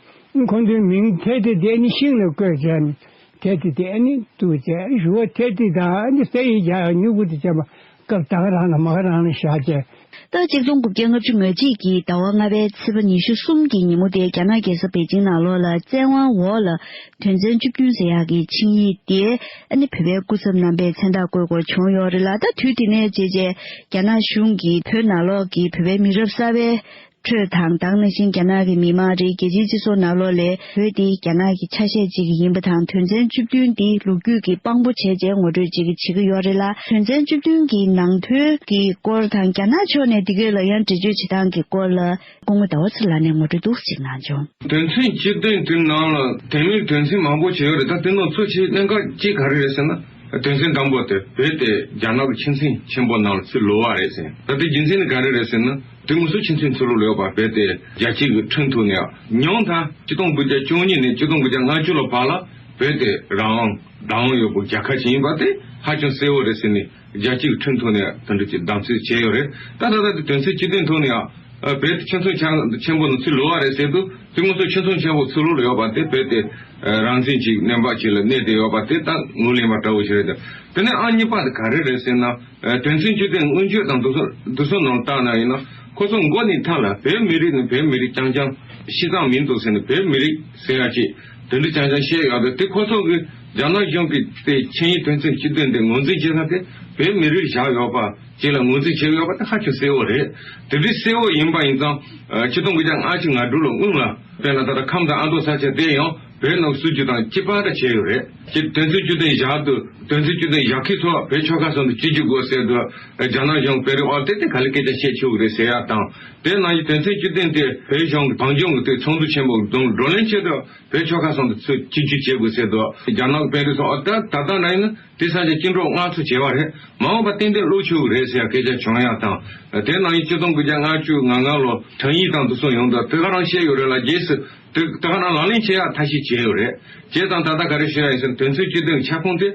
ཁོང་ཚོའི་མིང་ཐེ་ཐེ་དེ་ཨ་ནི་ཤིང་ལ་བརྐོས་བྱས། དེ་དེ་དེ་ཨ་ནི་འདུག་ཅེས་ཞུ་བ་དེ་དེ་དང་ཨ་ནི་ས་ཡིག་རྒྱག་ཡ་སྨྱུ་གུ་དེ་བྱས་པ་སྐབས་ད་ག་རང་ལ་མ་ག་རང་ལ་བཞག་ཅེས། ད་གཅིག་སྟོང་དགུ་བརྒྱ་ལྔ་བཅུ་ང་གཅིག་གི་ཟླ་བ་ལྔ་པའི་ཚེས་པ་ཉི་ཤུ་གསུམ་གྱི་ཉིན་མོ་དེ་རྒྱ་ནག་རྒྱལ་ས་པེ་ཅིང་ནང་ལོགས་ལ་བཙན་དབང་འོག་ལ་དོན་ཚན་བཅུ་བདུན་ཟེར་ཡག་གི་ཆིངས་ཡིག་དེ་ཨ་ནི་བོད་པའི་སྐུ་ཚབ་རྣམ་པས་མཚན་རྟགས་བཀོད་སྐོར་བྱུང་ཡོད་རེད་ལ། ད་དུས་དེ་ནས་བྱས་རྗེས་རྒྱ་ནག་གཞུང་གིས་བོད་ནང་ལོགས་ཀྱི་བོད་པའི་མི་རབས་གསར་པའི། ཁྲོད་དང་། ད་ག་ནང་བཞིན་རྒྱ་ནག་གི་མི་མང་རེད། རྒྱལ་སྤྱིའི་སྤྱི་ཚོགས་ནང་ལོགས་ལ་བོད་འདི་རྒྱ་ནག་གི་ཆ་ཤས་གཅིག་ཡིན་པ་དང་། དོན་ཚན་བཅུ་བདུན་འདི་ལོ་རྒྱུས་ཀྱི་དཔང་པོ་བྱས་རྗེས་ངོ་སྤྲོད་ཅིག་བྱེད་ཀྱི་ཡོད་རེད་ལ། དོན་ཚན་བཅུ་བདུན་གྱི་ནང་དོན་གྱི་སྐོར་དང་། རྒྱ་ནག་ཕྱོགས་ནས་འདི་གའི་ལ་ཡང་འགྲེལ་བརྗོད་བྱེད་སྟངས་ཀྱི་སྐོར་ལ་སྐུ་ངོ་ཟླ་བ་ཚེ་ལགས་ནས་ངོ་སྤྲོད་འདུག་ཅིག་གནང་བྱུང་། དོན་ཚན་བཅུ་བདུན་དེ་ནང་ལ་དེ་མིན་དོན་ཚན་མང་པོ་བྱས་ཡོད་རེད། ད་དེ་ནང་གཙོ་ཆེ་གནད་འགག་གཅིག་ག་རེ་རེད་ཟེར་ན། དོན་ཚན་དང་པོ་དེ་བོད་དེ་རྒྱ་ནག་གི་ཁྱིམ་མཚེས་ཆེན་པོ་ནང་ལ་ཚུར་ལོག་པ་རེད་ཟེར། ད་དེ་རྒྱུ་མཚན་ནི་ག་རེ་རེད་ཟེར་ན། དེ་མུ་སུ་ཁྱིམ་མཚེས་ཚུར་ལོག་ལོག་པ་བོད་དེ་རྒྱལ་སྤྱི་གི་ཁྲིམས་ཐོག་ནས་ཉུང་མཐའ་ཆིག་སྟོང་དགུ་བརྒྱ་བཅུ་གཉིས་ནས་ཆིག་སྟོང་དགུ་བརྒྱ་ལྔ་བཅུ་ལ་བར་ལ་བོད་དེ་རང་དབང་བདག་དབང་ཡོད་པའི་རྒྱལ་ཁབ་ཅིག་ཡིན་པ་དེ་ཧ་ཅང་གསལ་བོ་རེད་ཟེར་ནས་རྒྱལ་སྤྱི་གི་ཁྲིམས་ཐོག་ནས་དེ་འདྲ་ཅིག་གདམ་གསེས་བྱས་ཡོད་རེད། ད་ད་ལྟ་དེ་དོན་ཚན་བཅུ་བདུན་ཐོག་ནས་ཡང་བོད་དེ་ཁྱིམ་མཚེས་ཆེན་པོ་ནང་ཚུར་ལོག་པ་རེད་ཟེར་དུས། དེ་མུ་སུ་ཁྱིམ་མཚེས་ཆེན་པོ་ཚུར་ལོག་ལོག་ཡོད་པ་དེ་བོད་དེ་རང་བཙན་གྱི་གནས་བབ་ཅིག་ལ་གནས་བསྡད་ཡོད་པ་དེ་ད་ངོས་ལེན་པ་འདྲ་བོ་ཞིག་རེད། དེ་ནས་ཨང་གཉིས་པ་དེ་ག་རེ་རེད་ཟེར་ན། དོན་ཚན་བཅུ་བདུན་སྔོན་བརྗོད་དང་དེ་ཚོ་དེ་ཚོ་ནང་བལྟས་ན་ཡིན་ན། ཁོ་ཚོ་མགོ་ནས་མཐའ་ལ་བོད་མི་རིགས་ནི་བོད་མི་རིགས་རྐྱང་རྐྱང་། སྤྱི་བཏང་མིན་འདུག་ཟེར་ནས་བོད་མི་རིགས་ཟེར་ཡ་ཅིག་དེ་འདྲ་རྐྱང་རྐྱང་བཤད་ཡོད་དེ། དེ་ཁོ་ཚོ་གི་རྒྱ་ནག་གཞུང་གི་དེ་ཆིངས་ཡིག་དོན་ཚན་བཅུ་བདུན་དེ་ངོས་འཛིན་བྱེད་ས་དེ་ བོད་མི་རིགས་བཞག་ཡོད་པ་ཅིག་ལ་ངོས་འཛིན་བྱེད་ཡོད་པ་དེ་ཧ་ཅང་གསལ་བོ་རེད། དེ་འདྲའི་གསལ་བོ་ཡིན་པ་ཡིན་ཙང་། ཆིག་སྟོང་དགུ་བརྒྱ་ལྔ་བཅུ་ང་དྲུག་ལོ་སྔོན་ལ་དཔེར་ན་ད་ལྟ་ཁམས་དང་ཨ་མདོ་ས་ཆ་དེ་ཡང་བོད་ནང་སྲིད་ཇུས་དང་གཅིག་པ་འདྲ་བྱས་ཡོད་རེད། ཅིག་དོན་ཚན་བཅུ་བདུན་བཞག་དུས་དོན་ཚན་བཅུ་བདུན་བཞག་མཁན་ཚོ་བོད་ཆོལ་ཁ་གསུམ་དུ་གཅིག་གྱུར་དགོས་ཟེར་དུས་རྒྱ་ནག་གཞུང་བོད་རིགས་དབར་དེ་དེ་ག་ལེ་སྐད་ཆ་བཤད་ཆོག་གི་རེད་ཟེར་ཡ་དང་། དེ་ནང་བཞིན་དོན་ཚན་བཅུ་བདུན་དེ་བོད་གཞུང་གི་བང་ཆུང་གི་དེ་ཚོགས་འདུ་ཆེན་པོ་བསྡོམས་བགྲོ་གླེང་ཆེད་དུ། བོད་ཆོལ་ཁ་གསུམ་དུ་ཚུར་གཅིག་གྱུར་བྱེད་དགོས་ཟེར་དུས་རྒྱ་ནག་གི་དཔོན་རིགས་ཚོ་ཨ་ད་ད་ལྟ་ནང་ཡིན་ན་དེ་ས་ཆ་བཅིངས་འགྲོལ་མངགས་ཚུལ་བྱས་པ་རེད། མ་འོངས་པ་ཏན་ཏན་བློ་ཆུག་རེད་ཟེར་ཡ་སྐད་ཆ་བྱུང་ཡ་དང་། དེ་ནང་བཞིན་ཆིག་སྟོང་དགུ་བརྒྱ་ལྔ་བཅུ་ང་ལྔ་ལོ་དྲན་ཡིག་དང་དེ་ཚོ་ཡོང་དུས་དེ་ག་རང་བཤད་ཡོད་རེད་ལ། རྗེས་སུ་དེ་དེ་ག་རང་ལག་ལེན་བྱེད་ཡ་ཐབས་ཤེས་བྱས་ཡོད་རེད། བྱས་ཙང་ད་ལྟ་ག་རེ་ཞུ་ཡ་ཡིན་ཟེར་ན་དོན་ཚན་བཅུ་བདུན་ཁྱབ་ཁོངས་དེ་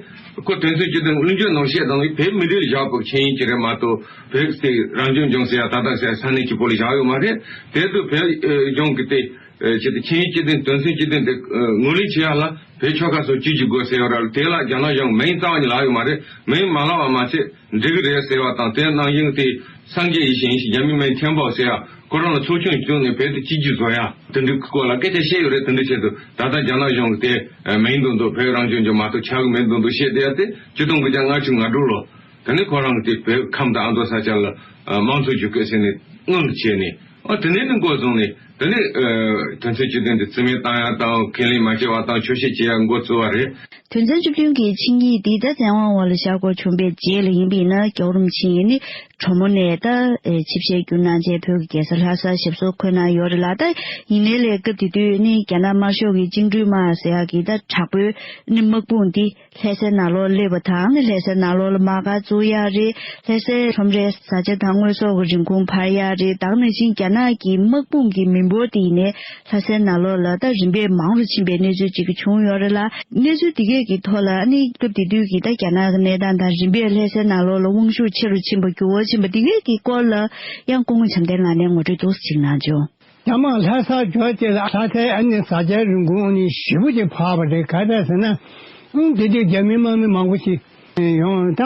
ཁོ་དོན་ཚན་བཅུ་བདུན་གླུ་འབྱོར་ནང་བཤད་དང་བོད་མི་རིགས་ལ་བཞག་པའི་ཆིངས་ཡིག་ཅིག་རེད་མ་གཏོགས་བོད་དེ་རང་སྐྱོང་ལྗོངས་ཟེར་ཡ་ད་ལྟ་ཟེར་ས་གནས་གཅིག་པོ་ལ་བཞག་ཡོད་མ་རེད། དེ་དུས་བོད་ཨེ་གཞུང་གི་དེ། ཨེ་ཆེད་དུ་ཆིངས་ཡིག་བཅུ་བདུན་དོན་ཚན་བཅུ་བདུན་དེ་ཨེ་ངོས་ལེན་བྱེད་ཡ་ལ་བོད་ཆོལ་ཁ་གསུམ་གཅིག་གྱུར་དགོས་ཟེར་ཡོད་ར། དེ་ལ་རྒྱ་ནག་གཞུང་མིང་རྩ་བ་ཉིད་ལབ་ཡོད་མ་རེད། མིང་མ་ལབ་པ་མ་ཟད་འགྲིག་གི་རེད་ཟེར་བ་དང་། དེ་ནང་བཞིན་དེ་སངས་རྒྱས་ཡེ་ཤེས་ཡིན་ཞིང་རྒྱ་མིའི་མིང་ཐེན་པའོ་ཟེར་ཡ་ཁོ་རང་ལ་ཚོགས་ཆུང་བཙུགས་ནས་བོད་དུ་གཅིག་གྱུར་བཟོ་ཡ་དེ་འདྲའི་སྐོར་ལ་སྐད་ཆ་བཤད་ཡོད་རེད། དེ་འདྲའི་ཆེད་དུ་ད་ལྟ་རྒྱ་ནག་གཞུང་གི་དེ་མིང་དོན་དུ་བོད་རང་སྐྱོང་ལྗོངས་མ་གཏོགས་ཆགས་ཀྱི་མིང་དོན་དུ་བཤད་བསྡད་ཡ་དེ་ཆིག་སྟོང་དགུ་བརྒྱ་ལྔ་བཅུ་ང་དྲུག་ལོ། དེ་ནས་ཁོ་རང་གིས་དེ་བོད་ཁམས་དང་ཨ་མདོ་ས་ཆ་ལ་ཨ་དམངས་གཙོ་བཅོས་དགོས་ཟེར་ནས་སྔོན་ལ་བྱས་ནས། ཨ་དེ་ནས་ནི་འགོ་བཟུང་ནས་དེ་ནས་ཨ་དོན་ཚན་བཅུ་བདུན་དེ་རྩིས་མེད་བཏང་ཡ་དང་ཁས་ལེན་མ་བྱས་པ་དང་ཆོག་ཤེས་བྱེད་ཡ་འགོ་བཙུགས་པ་རེད། དོན་ཚན་བཅུ་བདུན་གྱི་ཆིངས་ཡིག་འདི་ད་བཙན་དབང་འོག་ལ་བཞག་དགོས་བྱུང་བའི་རྗེས་ལ་ཡིན་པས་ན་རྒྱལ་བ་རིན་པོ་ཆེ་ཡིས་ནི་གྲོ་མོ་ནས་ད་ཨེ་ཆིབས་ཞལ་བསྒྱུར་གནང་རྗེས་བོད་ཀྱི་རྒྱལ་ས་ལྷ་སར་ཞབས་སོར་འཁོད་གནང་ཡོད་རེད་ལ། ད་ཡིན་ནའི་ལས་སྐབས་དེ་དུས་ནི་རྒྱ་ནག་དམར་ཤོག་གི་བཅིངས་འགྲོལ་དམག་ཟེར་ཡག་གི་ད་དྲག་པོའི་ནི་དམག་དཔུང་འདི། ལྷ་སའི་ནང་ལོགས་སླེབས་པ་དང་ནི་ལྷ་སའི་ནང་ལོགས་ལ་དམག་སྒར་བཙུགས་ཡག་རེད། ལྷ་སའི་ཁྲོམ་རའི་བཟའ་བཅའ་དང་དངོས་ཟོག་གི་རིན་གོང་འཕར་ཡག་རེད། ད་ག་ནང་བཞིན་རྒྱ་ནག་གི་དམག་དཔུང་གི་མི་འབོར་དེ་ཡིན་ནའི་ལྷ་སའི་ནང་ལོགས་ལ་ད་རིམ་པས་མང་རུ་ཕྱིན་པའི་གནས་ཚུལ་ཅིག་བྱུང་ཡོད་རེད་ལ། གནས་ཚུལ་དེ་གས་ཀྱི་ཐོག་ལ་ཨ་ནི་སྐབས་དེ་དུས་ཀྱི་ད་རྒྱ་ནག་གི་གནས་སྟངས་དང་རིམ་པས་ལྷ་སའི་ནང་ལོགས་ལ་དབང་ཤུགས་ཆེ་རུ་ཕྱིན་པ་འགྱུར་བ་ཕྱིན་པ་དེ་གས་ཀྱི་སྐོར་ལ་ཡང་སྐུ་ངོ་བྱམས་ལྡན་ལགས་ནས་ངོ་སྤྲོད་ཏོག་ཙམ་ཅིག་གནང་བྱུང་། ཡང་མ་ལྷ་སར་འབྱོར་རྗེས་ལ་ལྷ་སའི་ཨ་ནི་བཟའ་བཅའི་རིན་གོང་ཨ་ནི་ཞེ་པོ་ཅིག་འཕར་བ་རེད། ག་རེ་ཟེར་ན། ཨང་དེ་དུས་རྒྱ་མི་དམག་མི་མང་པོ་ཞིག་ཡོང་། ད་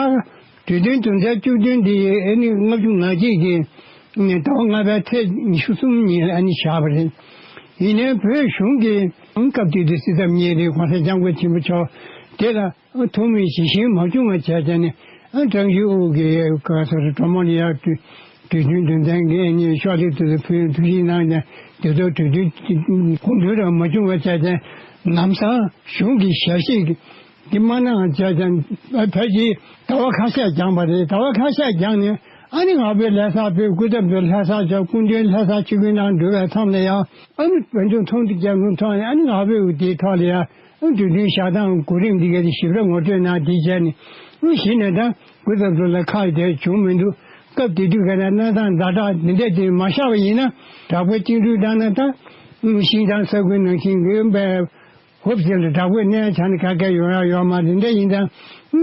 གྲོས་མཐུན་དོན་ཚན་བཅུ་བདུན་འདི་ཨ་ནི་ལྔ་བཅུ་ང་གཅིག་གི་ཟླ་བ་ལྔ་པའི་ཚེས་ཉི་ཤུ་གསུམ་ཉིན་ཨ་ནི་བཞག་པ་རེད། ཡིན་ནའི་བོད་གཞུང་གིས་ཨང་སྐབས་དེ་དུས་སྲིད་ཚབ་གཉེར་རིགས་༸གོང་ས་༸སྐྱབས་མགོན་ཆེན་པོ་མཆོག་དེ་ལ། ཨ་ཐུགས་མི་ཇི་བཞིན་མ་བྱུང་བ་བྱས་བྱས་ནས། ཨ་ཀྲང་ཞུ་ཨུ་གི་ག་སོ་རེ་གྲོ་མོ་ལ་ཡར་དུས་དུས་རྒྱུན་དོན་ཚན་གྱི་ཨ་ནི་ཤོག་ལེ་དུ་ཕུལ་ཐུགས་རྗེ་གནང་ཀྱང་དེ་ཚོ་དུས་རྒྱུན་གོང་དུ་རང་མ་བྱུང་བ་བྱས་བྱས་ལམ་སང་གཞུང་གི་ཞལ་བཞེས་ཀྱི་མ་གནང་བྱས་བྱས་ཨ་ཕལ་ཆེར་ཟླ་བ་ཁ་ཤས་འགྱངས་པ་རེད། ཟླ་བ་ཁ་ཤས་འགྱངས་ནས་ཨ་ནི་ང་བོད་ལྷ་ས་བོད་སྐུ་ཚབ་པའི་ལྷ་ས་ཕྱོགས་སྐུ་མདུན་ལྷ་ས་ཆིབས་བསྒྱུར་གནང་འགྲོ་བའི་མཚམས་ལ་ཡང་ཨ་ནི་བོད་དོན་ཚོགས་འདུ་རྒྱག་དགོས་མཐོང་ནས་ཨ་ནི་ང་བོད་དེའི་ཐོག་ལ་ཡང་། ཨ་གྲོས་མཐུན་བཞག་སྟངས་གོ་རིམ་འདི་ག་དེ་ཞིབ་ར་ངོ་སྤྲོད་གནང་། དེ་བྱས་ནས་ཨ་གཞི་ནས་ད་སྐུ་ཚབ་ཚོ་ལ་ཁག་དེ་བྱུང་མི་འདུག་སྐབས་དེ་དུས་ག་ན་གནས་སྟངས་ཛ་དྲག་འདི་འདྲ་དེ་མ་ཤར་བ་ཡིན་ན་དྲག་པོའི་བཅིངས་འགྲོལ་བཏང་ན་ད་ཤིང་ཐང་ས་ཁུལ་ནང་བཞིན་གྱི་པའི་ཧོབ་ཟེར་ལ་དྲག་པོའི་གནས་ཆ་ནས་ག་ག་ཡོང་ཡ་ཡོད་མ་རེད། འདི་འདྲ་ཡིན་ཙང་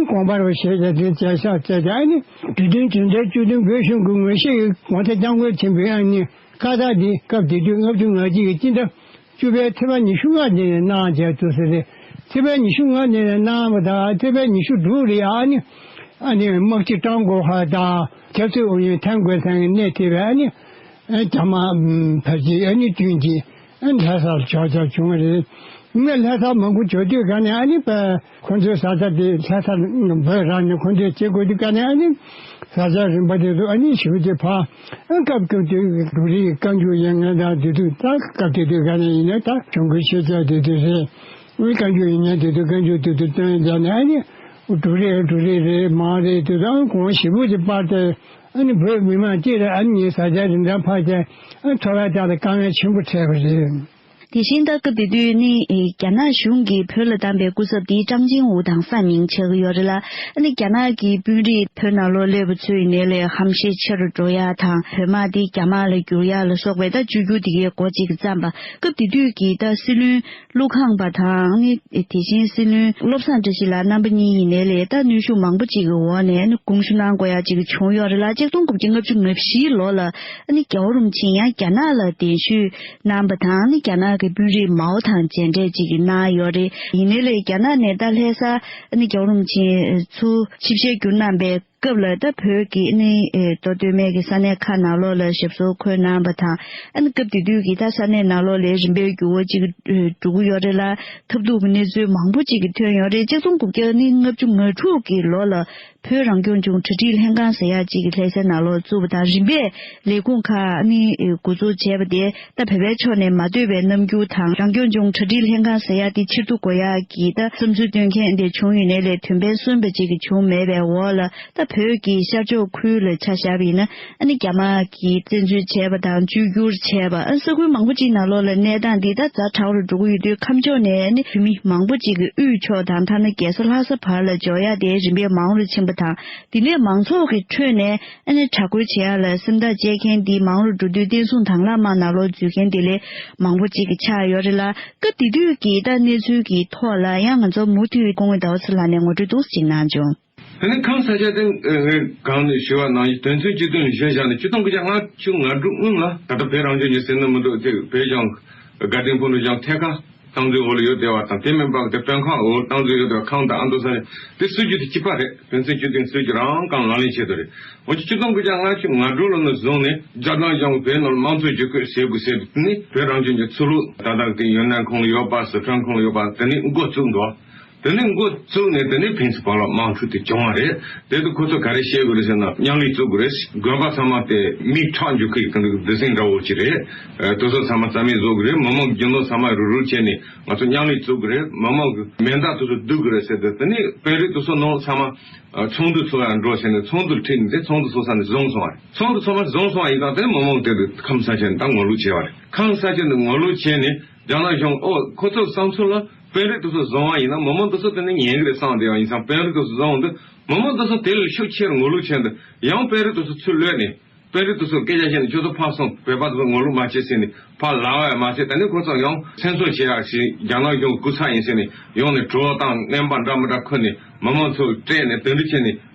གོང་འཕེལ་བ་ཞེས་བྱ་དེ་བྱས་ཤག་བྱས་ཀྱང་ཨ་ནི་གྲོས་མཐུན་དོན་ཚན་བཅུ་བདུན་བོད་གཞུང་གི་ངོས་བཞེས་ཀྱི་༸གོང་ས་༸སྐྱབས་མགོན་ཆེན་པོའི་ཨ་ནི་བཀའ་རྟགས་འདི་སྐབས་དེ་དུས་ལྔ་བཅུ་ང་གཅིག་གི་སྤྱི་ཟླ་བཅུ་པའི་ཚེས་པ་ཉི་ཤུ་ལྔ་ཉིན་ནས་གནང་བྱས་འདུག་ཟེར་རེད། ཚེས་པ་ཉི་ཤུ་ལྔ་ཉིན་ནས་གནང་བ་དང་ཚེས་པ་ཉི་ཤུ་དྲུག་རེད། ཨ་ནི་ཨ་ནི་དམག་སྤྱི་ཀྲང་གོ་ཧྭ་དང་ཆབ་སྲིད་ཨུ་ཡོན་ཐན་གོ་ཚང་གིས་གནས་ཐེབས་པའི་ཨ་ནི་རྒྱ་དམག་ཕལ་ཆེར་ཨ་ནི་བདུན་གྱིས་ཨ་ནི་ལྷ་སར་ཕྱོགས་བཅར་བྱུང་བ་རེད། ངས་ལྷ་སར་མང་པོ་འབྱོར་དུས་ག་ནས་ཨ་ནི་པ་ཁོ་ཚོའི་བཟའ་ཟླ་དེ་ལྷ་སར་བོད་རང་ནས་ཁོ་ཚོས་བྱེད་དགོས་དུས་ག་ནས་ཨ་ནི་བཟའ་ཟླ་རིམ་པ་དེ་ཚོ་ཨ་ནི་ཞུ་རྒྱུ་ཕ། ཨ་སྐབས་སྐབས་དུས་འབྲུག་རིའི་བཀའ་འགྱུར་ཡིན་ངེས་དང་དེ་དུས་ད་སྐབས་དེ་དུས་ག་ནས་ཡིན་ན་ད་གཞུང་གི་ཤེས་བྱ་དེ་དུས་རེད། ཨ་བཀའ་འགྱུར་ཡིན་ངེས་དེ་དུས་བཀའ་འགྱུར་དེ་དུས་བཏོན་བྱས་ནས་ཨ་ནི་འབྲུག་རིའི་འབྲུག་རིའི་རེད་མང་རེད་དེ་དུས་ཨ་གོང་ཞེ་པོ་ཅིག་སྤར་ཏེ་ཨ་ནི་བོད་མི་མང་སྤྱི་ལ་ཨ་ནི་ངའི་བཟའ་ཆས་རིན་ཐང་འཕར་བྱས་ཨ་འཚོ་བའི་ཐད་ལ་དཀའ་ངལ་ཆེན་པོ་འཕྲད་པ་རེད། དེ་བཞིན་ད་སྐབས་དེ་དུས་ནི་རྒྱ་ནག་གཞུང་གིས་བོད་ལ་བདམས་པའི་སྐུ་ཚབ་དེ་ཀྲང་ཅིང་ཝུ་དང་ས་མིང་ཆགས་ཀྱི་ཡོད་རེད་ལ། ཨ་ནི་རྒྱ་ནག་གི་དཔོན་རིགས་བོད་ནང་ལོགས་སླེབས་པ་ཚོའི་ནང་ལས་ཧམ་ཤེད་ཆེ་རུ་འགྲོ་ཡ་དང་བོད་དམག་དེ་རྒྱ་དམག་ལ་བསྒྱུར་ཡ་ལ་སོགས་པའི་ད་བཅོས་བསྒྱུར་དེ་གའི་སྐོར་གཅིག་བརྩམས་པ། སྐབས་དེ་དུས་ཀྱི་ད་སྲིད་བློན་ཀླུ་ཁང་པ་དང་ནི་དེ་བཞིན་སྲིད་བློན་བློ་བཟང་བཀྲ་ཤིས་ལགས་རྣམ་པ་གཉིས་ཡིན་ནའི་ལས་ད་གནོན་ཤུགས་མང་པོ་གཅིག་གི་འོག་ནས་ནི་དགོངས་ཞུ་གནང་དགོས་ཡ་གཅིག་བྱུང་ཡོད་རེད་ལ། ཆིག་སྟོང་དགུ་བརྒྱ་ལྔ་བཅུ་ང་བཞིའི་ལོ་ལ་ཨ་ནི་རྒྱལ་བ་རིན་པོ་ཆེ་ཡང་རྒྱ་ནག་ལ་གདན་ཞུས་གནང་བ་དང་ནི་རྒྱ་ནག་གི་དཔོན་རིགས་མའོ་དང་མཇལ་འཕྲད་ཅིག་གནང་ཡོད་རེད། ཡིན་ནའི་ལས་རྒྱ་ནག་ནས་ད་ལྷ་ས་ཨ་ནི་རྒྱལ་བ་རིན་པོ་ཆེ་ཚུར་ཆིབས་ཞལ་བསྒྱུར་གནང་པའི་ སྐབས་ལ་ད་བོད་ཀྱི་ནི་མདོ་སྟོད་སྨད་ཀྱི་ས་གནས་ཁག་ནང་ལོགས་ལ་ཞབས་སོར་འཁོད་གནང་བ་དང་། ཨ་ནི་སྐབས་དེ་དུས་ཀྱི་ད་ས་གནས་ནང་ལོགས་ལ་རིམ་པས་འགྱུར་བ་ཅིག་འགྲོ་གི་ཡོད་རེད་ལ། ཐབས་སྡུག་གི་གནས་ཚུལ་མང་པོ་ཅིག་གི་ཐོན་ཡོད་རེད། གཅིག་སྟོང་དགུ་བརྒྱ་ནི་ལྔ་བཅུ་ང་དྲུག་གི་ལོ་ལ་བོད་རང་སྐྱོང་ལྗོངས་གྲ་སྒྲིག་ལྷན་ཁང་ཟེར་ཡག་ཅིག་གི་ལྷ་ས་ནང་ལོགས་བཙུགས་པ་དང་། རིམ་པས་ལས་ཁུངས་ཁག་ནི་འགོ་འཛུགས་བྱས་པ་དེ་ད་བོད་པའི་ཕྱོགས་ནས་མ་འདོད་པའི་རྣམ་འགྱུར་དང་། རང་སྐྱོང་ལྗོངས་གྲ་སྒྲིག་ལྷན་ཁང་ཟེར་ཡག་དེ་ཕྱིར་བསྡུ་དགོས་ཡག་གི་ད་བསམ་ཚུལ་བཏོན་མཁན་དེ་བྱུང་ཡོད་ནའི་ལས་དོན་ཕན་སོན་པ་ཅིག་གི་བྱུང་མེད་པའི་འོག་ལ། ད་བོད་ཀྱི་ཤར་ཕྱོགས་ཁུལ་ལ་ཆ་བཞག་པ་ཡིན་ན། ཨ་ནི་རྒྱ་དམར་གྱིས་བཙན་འཛུལ་བྱས་པ་དང་བཅོས་བསྒྱུར་བྱས་པ། ཨ། ས་ཁུལ་མང་པོ་ཅིག་ནང་ལོགས་ལ་གནས་སྟངས་འདི་ད་ཛ་དྲག་རུ་འགྲོ་གི་ཡོད་དུས། ཁམས་ཕྱོགས་ནས་ཨ་ནི་བོད་མི་མང་པོ་ཅིག་གིས་དབུས་ཕྱོགས་དང་། ཐ་ན་རྒྱལ་ས་ལྷ་ས་བར་ལ་འབྱོར་ཡག་དེ་རིམ་པས་མང་རུ་ཕྱིན་པ་དང་། དེ་ནས་མང་ཚོགས་ཀྱི་ཁྲོད་ནས་ཨ་ནི་དྲག་རྒོལ་བྱེད་ཡག་ལ་སེམས་ཐག་བཅད་མཁན་འདི་མང་རུ་འགྲོ་དུས། བསྟན་སྲུང་དྭང་བླངས་དམག་ནང་ལོགས་འཛུལ་མཁན་དེ་ལས་མང་པོ་ཅིག་གི་ཆགས་ཡོད་རེད་ལ། སྐབས་དེ་དུས་ཀྱི་ད་གནས་ཚུལ་གྱི་ཐོག་ལ་ཡང་ང་ཚོ་མུ་མཐུད་སྐུ་ངོ་ཟླ་བ་ཚེ་ལགས་ནས་ངོ་སྤྲོད་འདུག་སེ་ཅིག་གནང་བྱུང་། དེ་ནི་ཁམས་ས་ཆ་དེ་ངས་གང་ནས་ཞུ་བ་ནང་བཞིན། དོན་ཚན་བཅུ་བདུན་གཞིར་བཞག་ནས་ཆིག་སྟོང་དགུ་བརྒྱ་ལྔ་བཅུ་ང་དྲུག་སྔོན་ལ་ད་ལྟ་བོད་རང་སྐྱོང་ལྗོངས་ཟེར་ན་མི་འདུག་དེ་བོད་ལྗོངས་དགའ་ལྡན་ཕུ་ནུ་ལྗོངས་ཐད་ཀར་སྟངས་འཛིན་འོག་ལ་ཡོད་བསྡད་པ་དང་། དེ་མིན་པ་དེ་དཔོན་ཁག་འོག་སྟངས་འཛིན་ཡོད་བསྡད་པ། ཁམས་དང་ཨ་མདོ་ས་ཆ་དེ་སྲིད་ཇུས་དེ་གཅིག་པ་རེད། དོན་ཚན་བཅུ་བདུན་སྲིད་ཇུས་རང་གང་ལག་ལེན་བྱེད་དོ་རེད། འོན་ཀྱང་ཆིག་སྟོང་དགུ་བརྒྱ་ལྔ་བཅུ་ང་དྲུག་ལོ་ནས་བཟུང་ནས་རྒྱ་ནག་གཞུང་བོད་ནང་དམངས་གཙོ་བསྒྱུར་བཀོད་བྱེད་དགོས་ཟེར་དུས། དེ་ནི་བོད་རང་སྐྱོང་ལྗོངས་ཆོས་ལུགས་ད་ལྟ་དེ་ཡུན་ནན་ཁོངས་ལ་ཡོད་པ། སི་ཁྲོན་ཁོངས་ལ་ཡོད་པ། དེ་ནི་འགོ་བཙུགས་འདུག་དེ་ནས་འགོ་བཙུགས་ནས་དེ་ནས་ཕན་ཚུན་བར་ལ་དམག་འཁྲུག་དེ་བྱུང་བ་རེད། དེ་དུས་ཁོ་ཚོ་ག་རེ་བཤད་དགོས་རེད་ཟེར་ན། མཉམ་ལས་བཙུགས་དགོས་རེད། དགོན་པ་ཚང་མ་དེ་མིག་ཁྲག་འཇུ་མཁན་གྱི་སྡེ་ཚན་འདྲ་བོ་ཅིག་རེད། ཨ། དེ་ཚོ་ཚང་མ་རྩ་མེད་བཟོ་དགོས་རེད། མི་མང་གི་རྒྱུ་ནོར་ཚང་མ་རུག་རུག་བྱས་ནས་ང་ཚོ་མཉམ་ལས་བཙུགས་དགོས་རེད། མི་མང་གི་མེ་མདའ་དེ་ཚོ་བརྡུང་དགོས་རེད་ཟེར་ཏེ། དེ་ནས་དཔོན་རིགས་དེ་ཚོ་ནང་ཚང་མ་ཨ། ཚོགས་འདུ་ཚོགས་ཡག་འགྲོ་བྱས་ནས་ཚོགས་འདུར་ཁྲིད་ནས། དེ་ཚོགས་འདུ་ཚོགས་ས་ནས་བཟུང་སོང་བ་རེད། ཚོགས་འདུ་ཚོགས་མ་བཟུང་སོང་བ་ཡིན་ཙང་། དེ་ནས་མི་མང་དེ་དུས་ཁམས་ས་ཆ་ནས་ད་ངོ་ལོག་བྱས་པ་རེད། ཁམས་ས་ཆ་ནས་ངོ་ལོག་བྱས་ནས། རྒྱ་ནག་གཞུང་། ཨོ། ཁོ་ཚོ་བསམ་ཚུལ་ལ་དཔོན་རིགས་དེ་ཚོ་བཟུང་བ་ཡིན་ན་མི་མང་དེ་ཚོ་དེ་ནས་ཉན་གི་རེད་བསམ་བསྡད་པ་ཡིན་ཙང་། དཔོན་རིགས་དེ་ཚོ་བཟུང་དུས་མི་མང་དེ་ཚོ་དེ་ལས་ཤུགས་ཆེར་ངོ་ལོག་བྱས་འདུག་ཡང་དཔོན་རིགས་དེ་ཚོ་ཚུར་གློད་ནས། དཔོན་རིགས་དེ་ཚོ་སྐད་ཆ་བཤད་ནས། ཁྱོད་ཚོ་ཕར་སོང་། བོད་པ་དེ་ཚོ་ངོ་ལོག་མ་བྱེད་ཟེར་ནས་ཕར་ལབ་པ་ཡང་མ་བྱེད། དེ་ནས་ཁོ་ཚོ་ཡང་མཚན་གསོལ་བྱེད་ཡག་ཞིག་རྒྱ་ནག་གཞུང་སྐུ་ཚབ་ཡིན་ཟེར་ནས་ཡོང་ནས་གྲོ་དང་རྔན་པ་འདྲ་མི་འདྲ་ཁུར་ནས་མི་མང་ཚོ་སྤྲད་ནས། དེ་འདྲ་བྱས་ནས་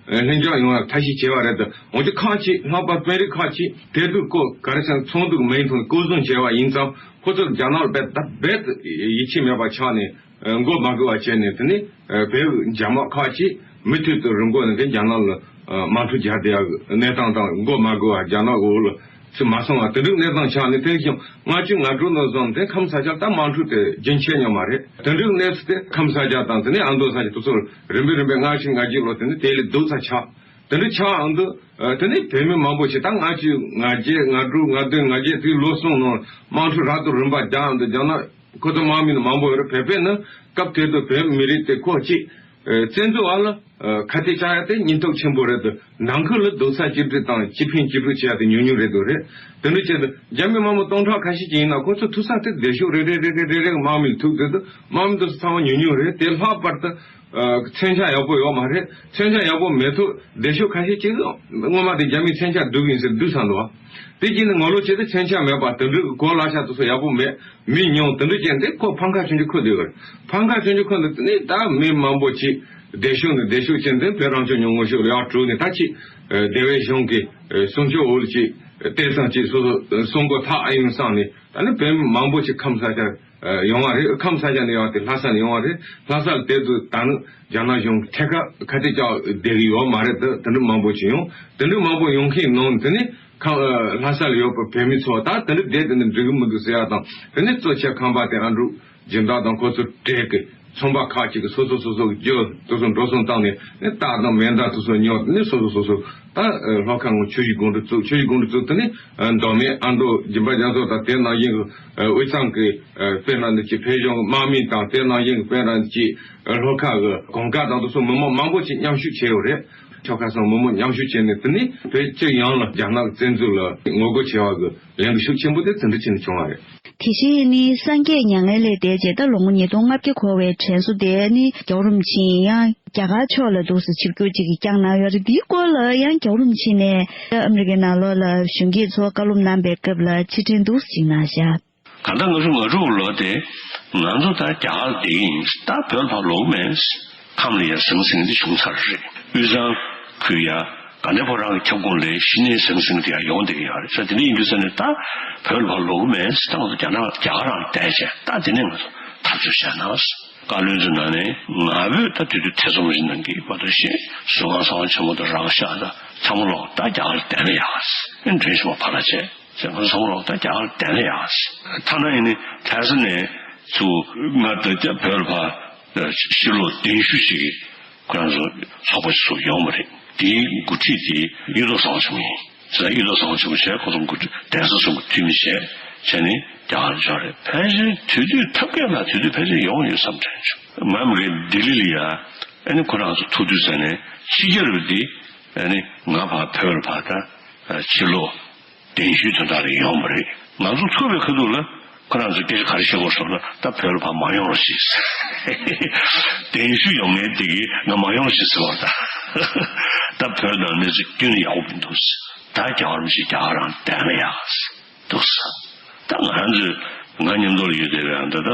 ལྷིང་འཇགས་ཡོང་བར་ཐབས་ཤེས་བྱས་པ་རེད་དོ། འོན་ཀྱང་ཁག་ཅིག་ལྷག་པར་དཔོན་རིགས་ཁག་ཅིག་དེ་དུས་ཁོ་ག་རེ་ཟེར་ན། ཚོགས་འདུ་མིང་ཐོག་ནས་སྐོར་སྲུང་བྱས་པ་ཡིན་ཙང་། ཁོ་ཚོར་རྒྱ་ནག་ལ་རྦད་དེ་རྦད་དེ་ཡིད་ཆེས་མེད་པ་ཆགས་ནས། ཨ། མགོ་མ་སྒུར་བ་བྱས་ནས། དེ་ནས་ཨ། བོད་རྒྱ་དམག་ཁག་ཅིག་མུ་མཐུད་དུ་རི་མགོ་ནས་དེ་རྒྱ་ནག་ལ་ཨ། དམག་འཁྲུག་རྒྱག་བསྡད་ཡག་གི་གནས་སྟངས་དང་། མགོ་མ་སྒུར་བ་རྒྱ་ནག་འོག་ལ་ཚུར་མ་སོང་བ་དེ་འདྲའི་གནས་སྟངས་ཆགས་ནས། དེ་བཞིན་ལྔ་བཅུ་ང་དྲུག་ནས་བཟུང་དེ་ཁམས་ས་ཆར་ད་དམག་འཁྲུག་དེ་རྒྱུན་ཆད་མྱོང་མ་རེད། དེ་འདྲའི་གནས་ཚུལ་དེ་ཁམས་ས་ཆ་དང་། དེ་ནས་ཨ་མདོ་ས་ཆ་དེ་ཚོར་རིམ་པས་རིམ་པས་ལྔ་བཅུ་ང་བརྒྱད་ལོ་དེ་ནས་དེ་ལས་སྡུག་ས་ཆགས། དེ་འདྲ་ཆགས་ཡོང་དུས། ཨ། དེ་ནས་བོད་མི་མང་པོ་ཞིག་ད་ལྔ་བཅུ་ང་བརྒྱད། ལྔ་དྲུག་ང་བདུན། ལྔ་བརྒྱད་དེའི་ལོ་གསུམ་ནང་དམག་འཁྲུག་རབ་ཏུ་རིམ་པ་རྒྱག་ཡོང་དུས། རྒྱ་ནག་ཁོ་ཚོ་དམག་མི་ནི་མང་པོ་ཡོད་རེད། བོད་པས་ནི་སྐབས་དེ་དུས་བོད་མི་རིགས་དེ་ཁོ་གཅིག་ཨ། བཙན་འཛུལ་བ་ལ་ཨ། ཁ་གཏད་བཅག་ཡ་དེ་སྙིང་སྟོབས་ཆེན་པོ་རེད་དོ། ནང་ཁུལ་ལ་སྡུག་ས་གཅིག་སྒྲིལ་དང་། གཅིག་ཕན་གཅིག་གྲོགས་བྱེད་ཡ་དེ་ཉུང་ཉུང་རེད་འདུག་རེད། དེ་འདྲ་བྱས་དུས་རྒྱ་མི་མང་པོ་སྟོང་ཕྲག་ཁ་ཤས་ཅིག་ཡིན་ན། ཁོ་ཚོ་ཐུག་ས་དེ་སྡེ་ཤོག་རེ་རེ་རེ་རེ་རེ་རེ་དམག་མི་ལ་ཐུག་དུས། དམག་མི་དེ་ཚོ་ཚང་མ་ཉུང་ཉུང་རེད། དེ་ལྷག་པར་དུ་ཨ། མཚོན་ཆ་ཡག་པོ་ཡོད་མ་རེད། མཚོན་ཆ་ཡག་པོ་མེད་དུས་སྡེ་ཤོག་ཁ་ཤས་ཅིག་སྔོན་མ་དེ་རྒྱ་མིས་མཚོན་ཆ་བསྡུས་ཡིན་ཟེར་བསྡུས་ཚར་འདུག་བ། དེ་རྗེས་ནས་ངོ་ལོག་བྱས་ཏེ་མཚོན་ཆ་མེད་པ། དེ་འདྲའི་གོ་ལག་ཆ་དེ་ཚོ་ཡག་པོ་མེད། མི་ཉུང་། དེ་འདྲ་བྱས་ཏེ་ཁོ་འཕང་ཁ་ཆུང་ཆུང་ཁུར་བསྡད་ཡོད་རེད། འཕང་ཁ་ཆུང་ཆུང་ཁུར་ནས། དེ་ནས་ད་མི་མང་པོ་ཅིག་སྡེ་ཤོག་ནས་སྡེ་ཤོག་བྱས་ཏེ་བོད་རང་སྐྱོང་ལྗོངས་ངོ་ཤོག་ལ་ཡར་བྲོས་ནས། ད་ཅིག་ཨ། སྡེ་བའི་གཞུང་གི་ཨ། གསུང་ཆོས་འོག་ལ་ཅིག་ཨ། བལྟས་ཙང་ཅིག་སོ་སོ་གསུང་གོ་ཐག་ཨེ་ཡོང་བསམ་ནས། ད་ནི་བོད་མི་མང་པོ་ཅིག་ཁམས་ས་ཆར་ཨ། ཡོང་བ་རེད། ཁམས་ས་ཆ་ནས་ཡོང་བ་དེ་ལྷ་ས་ནས་ཡོང་བ་རེད། ལྷ་ས་ལ་དེ་དུས་ད་ནི་རྒྱ་ནག་གཞུང་ཐད་ཀར་ཁ་གཏད་བཅག་བསྡད་ཀྱི་ཡོད་མ་རེད་དེ། དེ་འདྲ་མང་པོ་ཅིག་ཡོང་། དེ་འདྲ་མང་པོ་ཡོང་མཁན་ནང་དེ་ནི་ཁམས་ཨ། ལྷ་ས་ལ་ཡོད་པའི་བོད་མི་ཚོ་ད་དེ་འདྲ་བསྡད་དེ་ནི་འགྲིག་གི་མི་འདུག་ཟེར་ཡ་དང་། དེ་ནི་གཙོ་ཆེ་ཁམས་པ་དེ་ཨ་འབྲུག་སྦྱིན་བདག་དང་ཁོ་ཚོ་གྲས་ཀྱི་ཚོང་པ་ཁག་ཅིག་གིས་སོ་སོ་སོ་སོ་གི་རྒྱུ་དེ་ཚོ་འགྲོ་སོང་བཏང་ནས། ནི་རྟ་དང་མེ་མདའ་དེ་ཚོ་ཉོས། ནི་སོ་སོ་སོ་སོ་ད་ཨ། ལྷོ་ཁ་ངོས་ཆུ་བཞི་སྒང་དྲུག་བཙུགས། ཆུ་བཞི་སྒང་དྲུག་བཙུགས། དེ་ནི་ཨ། མདོ་སྨད་ཨ་མདོ་སྦྱིན་པ་རྒྱ་མཚོ་དང་། དེ་ནང་བཞིན་གྱི་ཨ། དབུས་གཙང་གི་ཨ། དཔེར་ན་འདི་ཅིག་བོད་གཞུང་གི་དམག་མི་དང་། དེ་ནང་བཞིན་གྱི་དཔེར་ན་འདི་ཅིག་ཨ། ལྷོ་ཁ་གི་གོང་དཀར་དང་དེ་ཚོ་མི་མང་མང་པོ་ཅིག་མཉམ་ཞུགས་བྱས་ཡོད་རེད། ཆོལ་ཁ་གསུམ་མི་མང་མཉམ་ཞུགས་བྱས་ནས། དེ་ནི་བོད་སྤྱི་ཡོངས་ལ་རྒྱ་ནག་གི་བཙན་འཛུལ་ལ་ངོ་རྒོལ་བྱེད་པ་གི་ལས་འགུལ་ཤུགས་ཆེན་པོ་དེ་དེ་འདྲ་བྱས་ནས་བྱུང་བ་རེད། དེ་བཞིན་ནི་སངས་རྒྱས་མྱ་ངན་ལས་འདས་རྗེས་ད་ལོ་ངོ་ཉིས་སྟོང་ལྔ་བརྒྱ་འཁོར་བའི་དྲན་གསོ་དེ་ནི་རྒྱལ་བ་རིན་པོ་ཆེས་ཡང་རྒྱ་གར་ཕྱོགས་ལ་འདུག་སེ་ཆིབས་བསྒྱུར་ཅིག་བསྐྱངས་གནང་ཡོད་རེད། འདིའི་སྐོར་ལ་ཡང་རྒྱལ་བ་རིན་པོ་ཆེ་ནས་ཨ་མི་རི་ཀའི་ནང་ལོགས་ལ་གཞོན་སྐྱེས་ཚོར་བཀའ་སློབ་གནང་པའི་སྐབས་ལ་ཕྱིར་དྲན་འདུག་སེ་ཅིག་གནང་བཞག་གང་ལྟར་ལྔ་བཅུ་ང་དྲུག་ལོ་དེ་ང་ཚོ་ད་རྒྱ་གར་ལ་བསྡད་ཀྱི་ཡིན། ད་བོད་ལ་ཕར་ལོག་གི་མེད། ཁམས་ལ་ཡ་ཟང་ཟིང་དེ་བྱུང་ཚར་རེད། དབུས་གཙང་ཁུལ་ཡ་དགའ་ལྡན་ཕོ་བྲང་གི་ཁྱབ་ཁོངས་ལ་གཞི་ནས་ཟང་ཟིང་དེ་ཡ་ཡོང་བསྡད་ཀྱི་ཡོད་རེད་ཟེར། དེ་འདྲ་ཡིན་དུས་ཙ་ནས་ད་བོད་ལ་ཕར་ལོག་གི་མེད། ད་ང་ཚོ་རྒྱ་ནག་རྒྱ་གར་རང་བསྡད་བྱས། ད་དེ་ནས་ང་ཚོ་འཐབ་རྩོད་བྱས་ན། བཀའ་བློན་ཚོའི་ནང་ནས་ང་ཕོད་ད་དུས་དུས་ཐེ་ཚོམ་ཞིག་གནང་གི་བར་དུ་ཞེས་ཟུར་ཁང་གསང་བ་ཆེན་མོ་དང་རག་ཤག་དང་ཚང་མ་ལོག་ད་རྒྱ་གར་བསྡད་ན་ཡག་ཟེར། ཨེ་མགྲོན་ཞུ་བ་ཕར་ལ་བྱས་ཟེར། ང་ཚོ་ཚང་མ་ལོག་ད་རྒྱ་གར་བསྡད་ན་ཡག་ཟེར། ཐ་ན་ཡིན་ནི་ལྷ་ས་ནས་ཚུར་ང་ད་ལྟ་བོད་ལ་ཕར་ཕྱིར་ལོག་གདན་ཞུ་ཞིག་ཁོ་རང་ཚོ་ཚོགས་པ་ཞིག་ཚུར་ཡོང་བ་རེད། དེའི་འགོ་ཁྲིད་དེ་གཡུ་ཐོག་གསང་བ་ཆེན་མོ་ཡིན། ཟེར་གཡུ་ཐོག་གསང་བ་ཆེན་མོ་བྱས། ཁོ་ཚོ་འགོ་ཁྲིད་གདན་ས་གསུམ་གྱི་འཐུས་མི་བྱས་བྱས་ནས་རྒྱ་གར་འབྱོར་རེད། ཕལ་ཆེར་དུས་དུས་ཐབས་མཁས་ལ་དུས་དུས་ཕལ་ཆེར་ཡོང་ཡོད་བསམ་དྲན་བྱུང་། ང་མི་རྒན་ལྡི་ལི་ལ་ཡ་ཨ་ནི་ཁོ་རང་ཚོ་ཐུག་དུས་ཟེར་ནས་ཕྱི་རྒྱལ་རུ་འདི་ཨ་ནི་ང་ཕར་བོད་ལ་ཕར་ད་ཕྱིར་ལོག་གདན་ཞུའི་དོན་དག་ལ་ཡོང་བ་རེད། ང་ཚོ་ཚུར་བའི་ཁ་ཐུག་ལ་ཁོ་རང་ཚོ་སྐད་ཆ་ག་རེ་བཤད་དགོས་སོང་ན། ད་བོད་ལ་ཕར་མ་ཡོང་རོགས་ཞེས་ཟེར། གདན་ཞུ་ཡོང་མཁན་དེ་གིས་ང་མ་ཡོང་ཞེས་ཟེར་བ་དང་། ད་བོད་ནང་གནས་ཚུལ་ཁྱོན་ནས་ཡག་པོ་མི་འདུག་ཟེར། ད་རྒྱ་གར་མི་ཞིག་རྒྱ་གར་རང་བསྡད་ན་ཡག་ཟེར་འདུག་ཟེར། ད་ང་རང་ཚོས་ང་མཉམ་དུ་ལ་ཡོད་བསྡད་པའི་ཨ་ད་ད་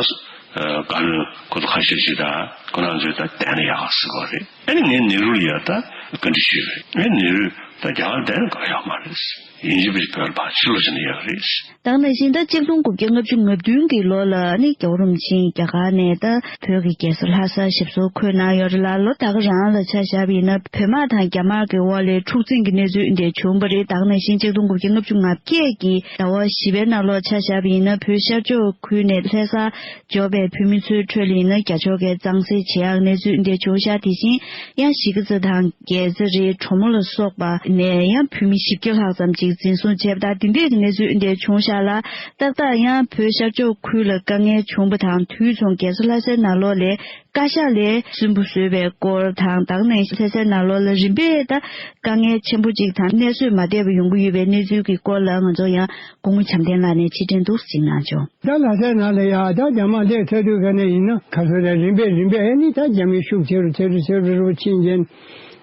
བཀའ་བློན་ཁོ་ཚོ་ཁ་ཤས་ཤིག་ད་ཁོ་རང་ཚོས་ད་བསྡད་ན་ཡག་ཟེར་བ་རེད། ཨ་ནི་ངས་ནེ་རུ་ལ་ཡ་ད་བཀའ་འདྲི་ཞུས་པ་རེད། ངས་ནེ་རུས་ད་རྒྱ་གར་བསྡད་ན་དགོས་ཡག་མ་རེད། ཡིན་གཅིག་མིན་གཅིག་བོད་ལ་ཕར་ཕྱིར་ལོག་བྱས་ན་ཡག་རེད། ད་ག་ནང་བཞིན་ད་གཅིག་སྟོང་དགུ་བརྒྱ་ལྔ་བཅུ་ང་བདུན་གྱི་ལོ་ལ་ནི་རྒྱལ་བ་རིན་པོ་ཆེ་རྒྱ་གར་ནས་ད་བོད་ཀྱི་རྒྱལ་ས་ལྷ་སར་ཞབས་སོར་འཁོད་གནང་ཡོད་རེད་ལ། ལོ་ད་ག་རང་ལ་ཆ་བཞག་པ་ཡིན་ན་བོད་དམག་དང་རྒྱ་དམག་གི་དབར་ལ་འཁྲུག་འཛིང་གི་གནས་ཚུལ་འདི་བྱུང་བ་རེད། ད་ག་ནང་བཞིན་གཅིག་སྟོང་དགུ་བརྒྱ་ལྔ་བཅུ་ང་བརྒྱད་ཀྱི་ཟླ་བ་བཞི་པའི་ནང་ལོགས་ཆ་བཞག་པ་ཡིན་ན་བོད་ཤར་ཕྱོགས་ཁུལ་ནས་ལྷ་སར་འབྱོར་བའི་བོད་མི་ཚོའི་ཁྲོད་ལ་ཡིན་ན་རྒྱ་ཕྱོགས་ཀྱིས་གཙང་སེལ་བྱེད་ཡག་གནས་ཚུལ་འདི་བྱུང་ཤག་དེ་བཞིན་ཡང་གཞིས་ཀ་རྩེ་དང་རྒྱལ་རྩེ་རེད། གྲོ་མོ་ལ་སོགས་པ་ནས་ཡང་བོད་མི་བཞི་བརྒྱ་ལྷག་ཙམ་ཅིག་འཛིན་བཟུང་བྱས་པ་དང་། འདི་འདྲའི་གནས་ཚུལ་འདི་བྱུང་ཤག་ལ། ཏག་ཏག་ཡང་བོད་ཤར་ཕྱོགས་ཁུལ་ལ་དཀའ་ངལ་བྱུང་བ་དང་། དུས་མཚུངས་རྒྱལ་ས་ལྷ་སའི་ནང་ལོགས་ལ་བཀའ་ཤག་ལས་སུན་པོ་བཟོས་པའི་སྐོར་དང་། ད་ག་ནང་བཞིན་ལྷ་སའི་ནང་ལོགས་ལ་རིམ་པས་ད་དཀའ་ངལ་ཆེན་པོ་ཅིག་དང་གནས་བཟོད་མ་བདེ་བ་ཡོང་གི་ཡོད་པའི་གནས་ཚུལ་གྱི་སྐོར་ལ་ང་ཚོ་ཡང་སྐུ་ངོ་བྱམས་ལྡན་ལགས་ནས་ཕྱིར་དྲན་འདུག་ཅིག་གནང་ཆོག། ད་ལྷ་སའི་ནང་ལ་ཡ་ད་རྒྱ་དམག་སླེབས་ཚར་དུས་ག་ནས་ཡིན་ན་ག་ཚོད་རེད། རིམ་པས་རིམ་པས་ཨ་ནི་ད་རྒྱ་མི་ཤུགས་ཆེ་རུ་ཆེ་རུ་ཆེ་རུ་རུ་ཕྱིན་རྐྱེན།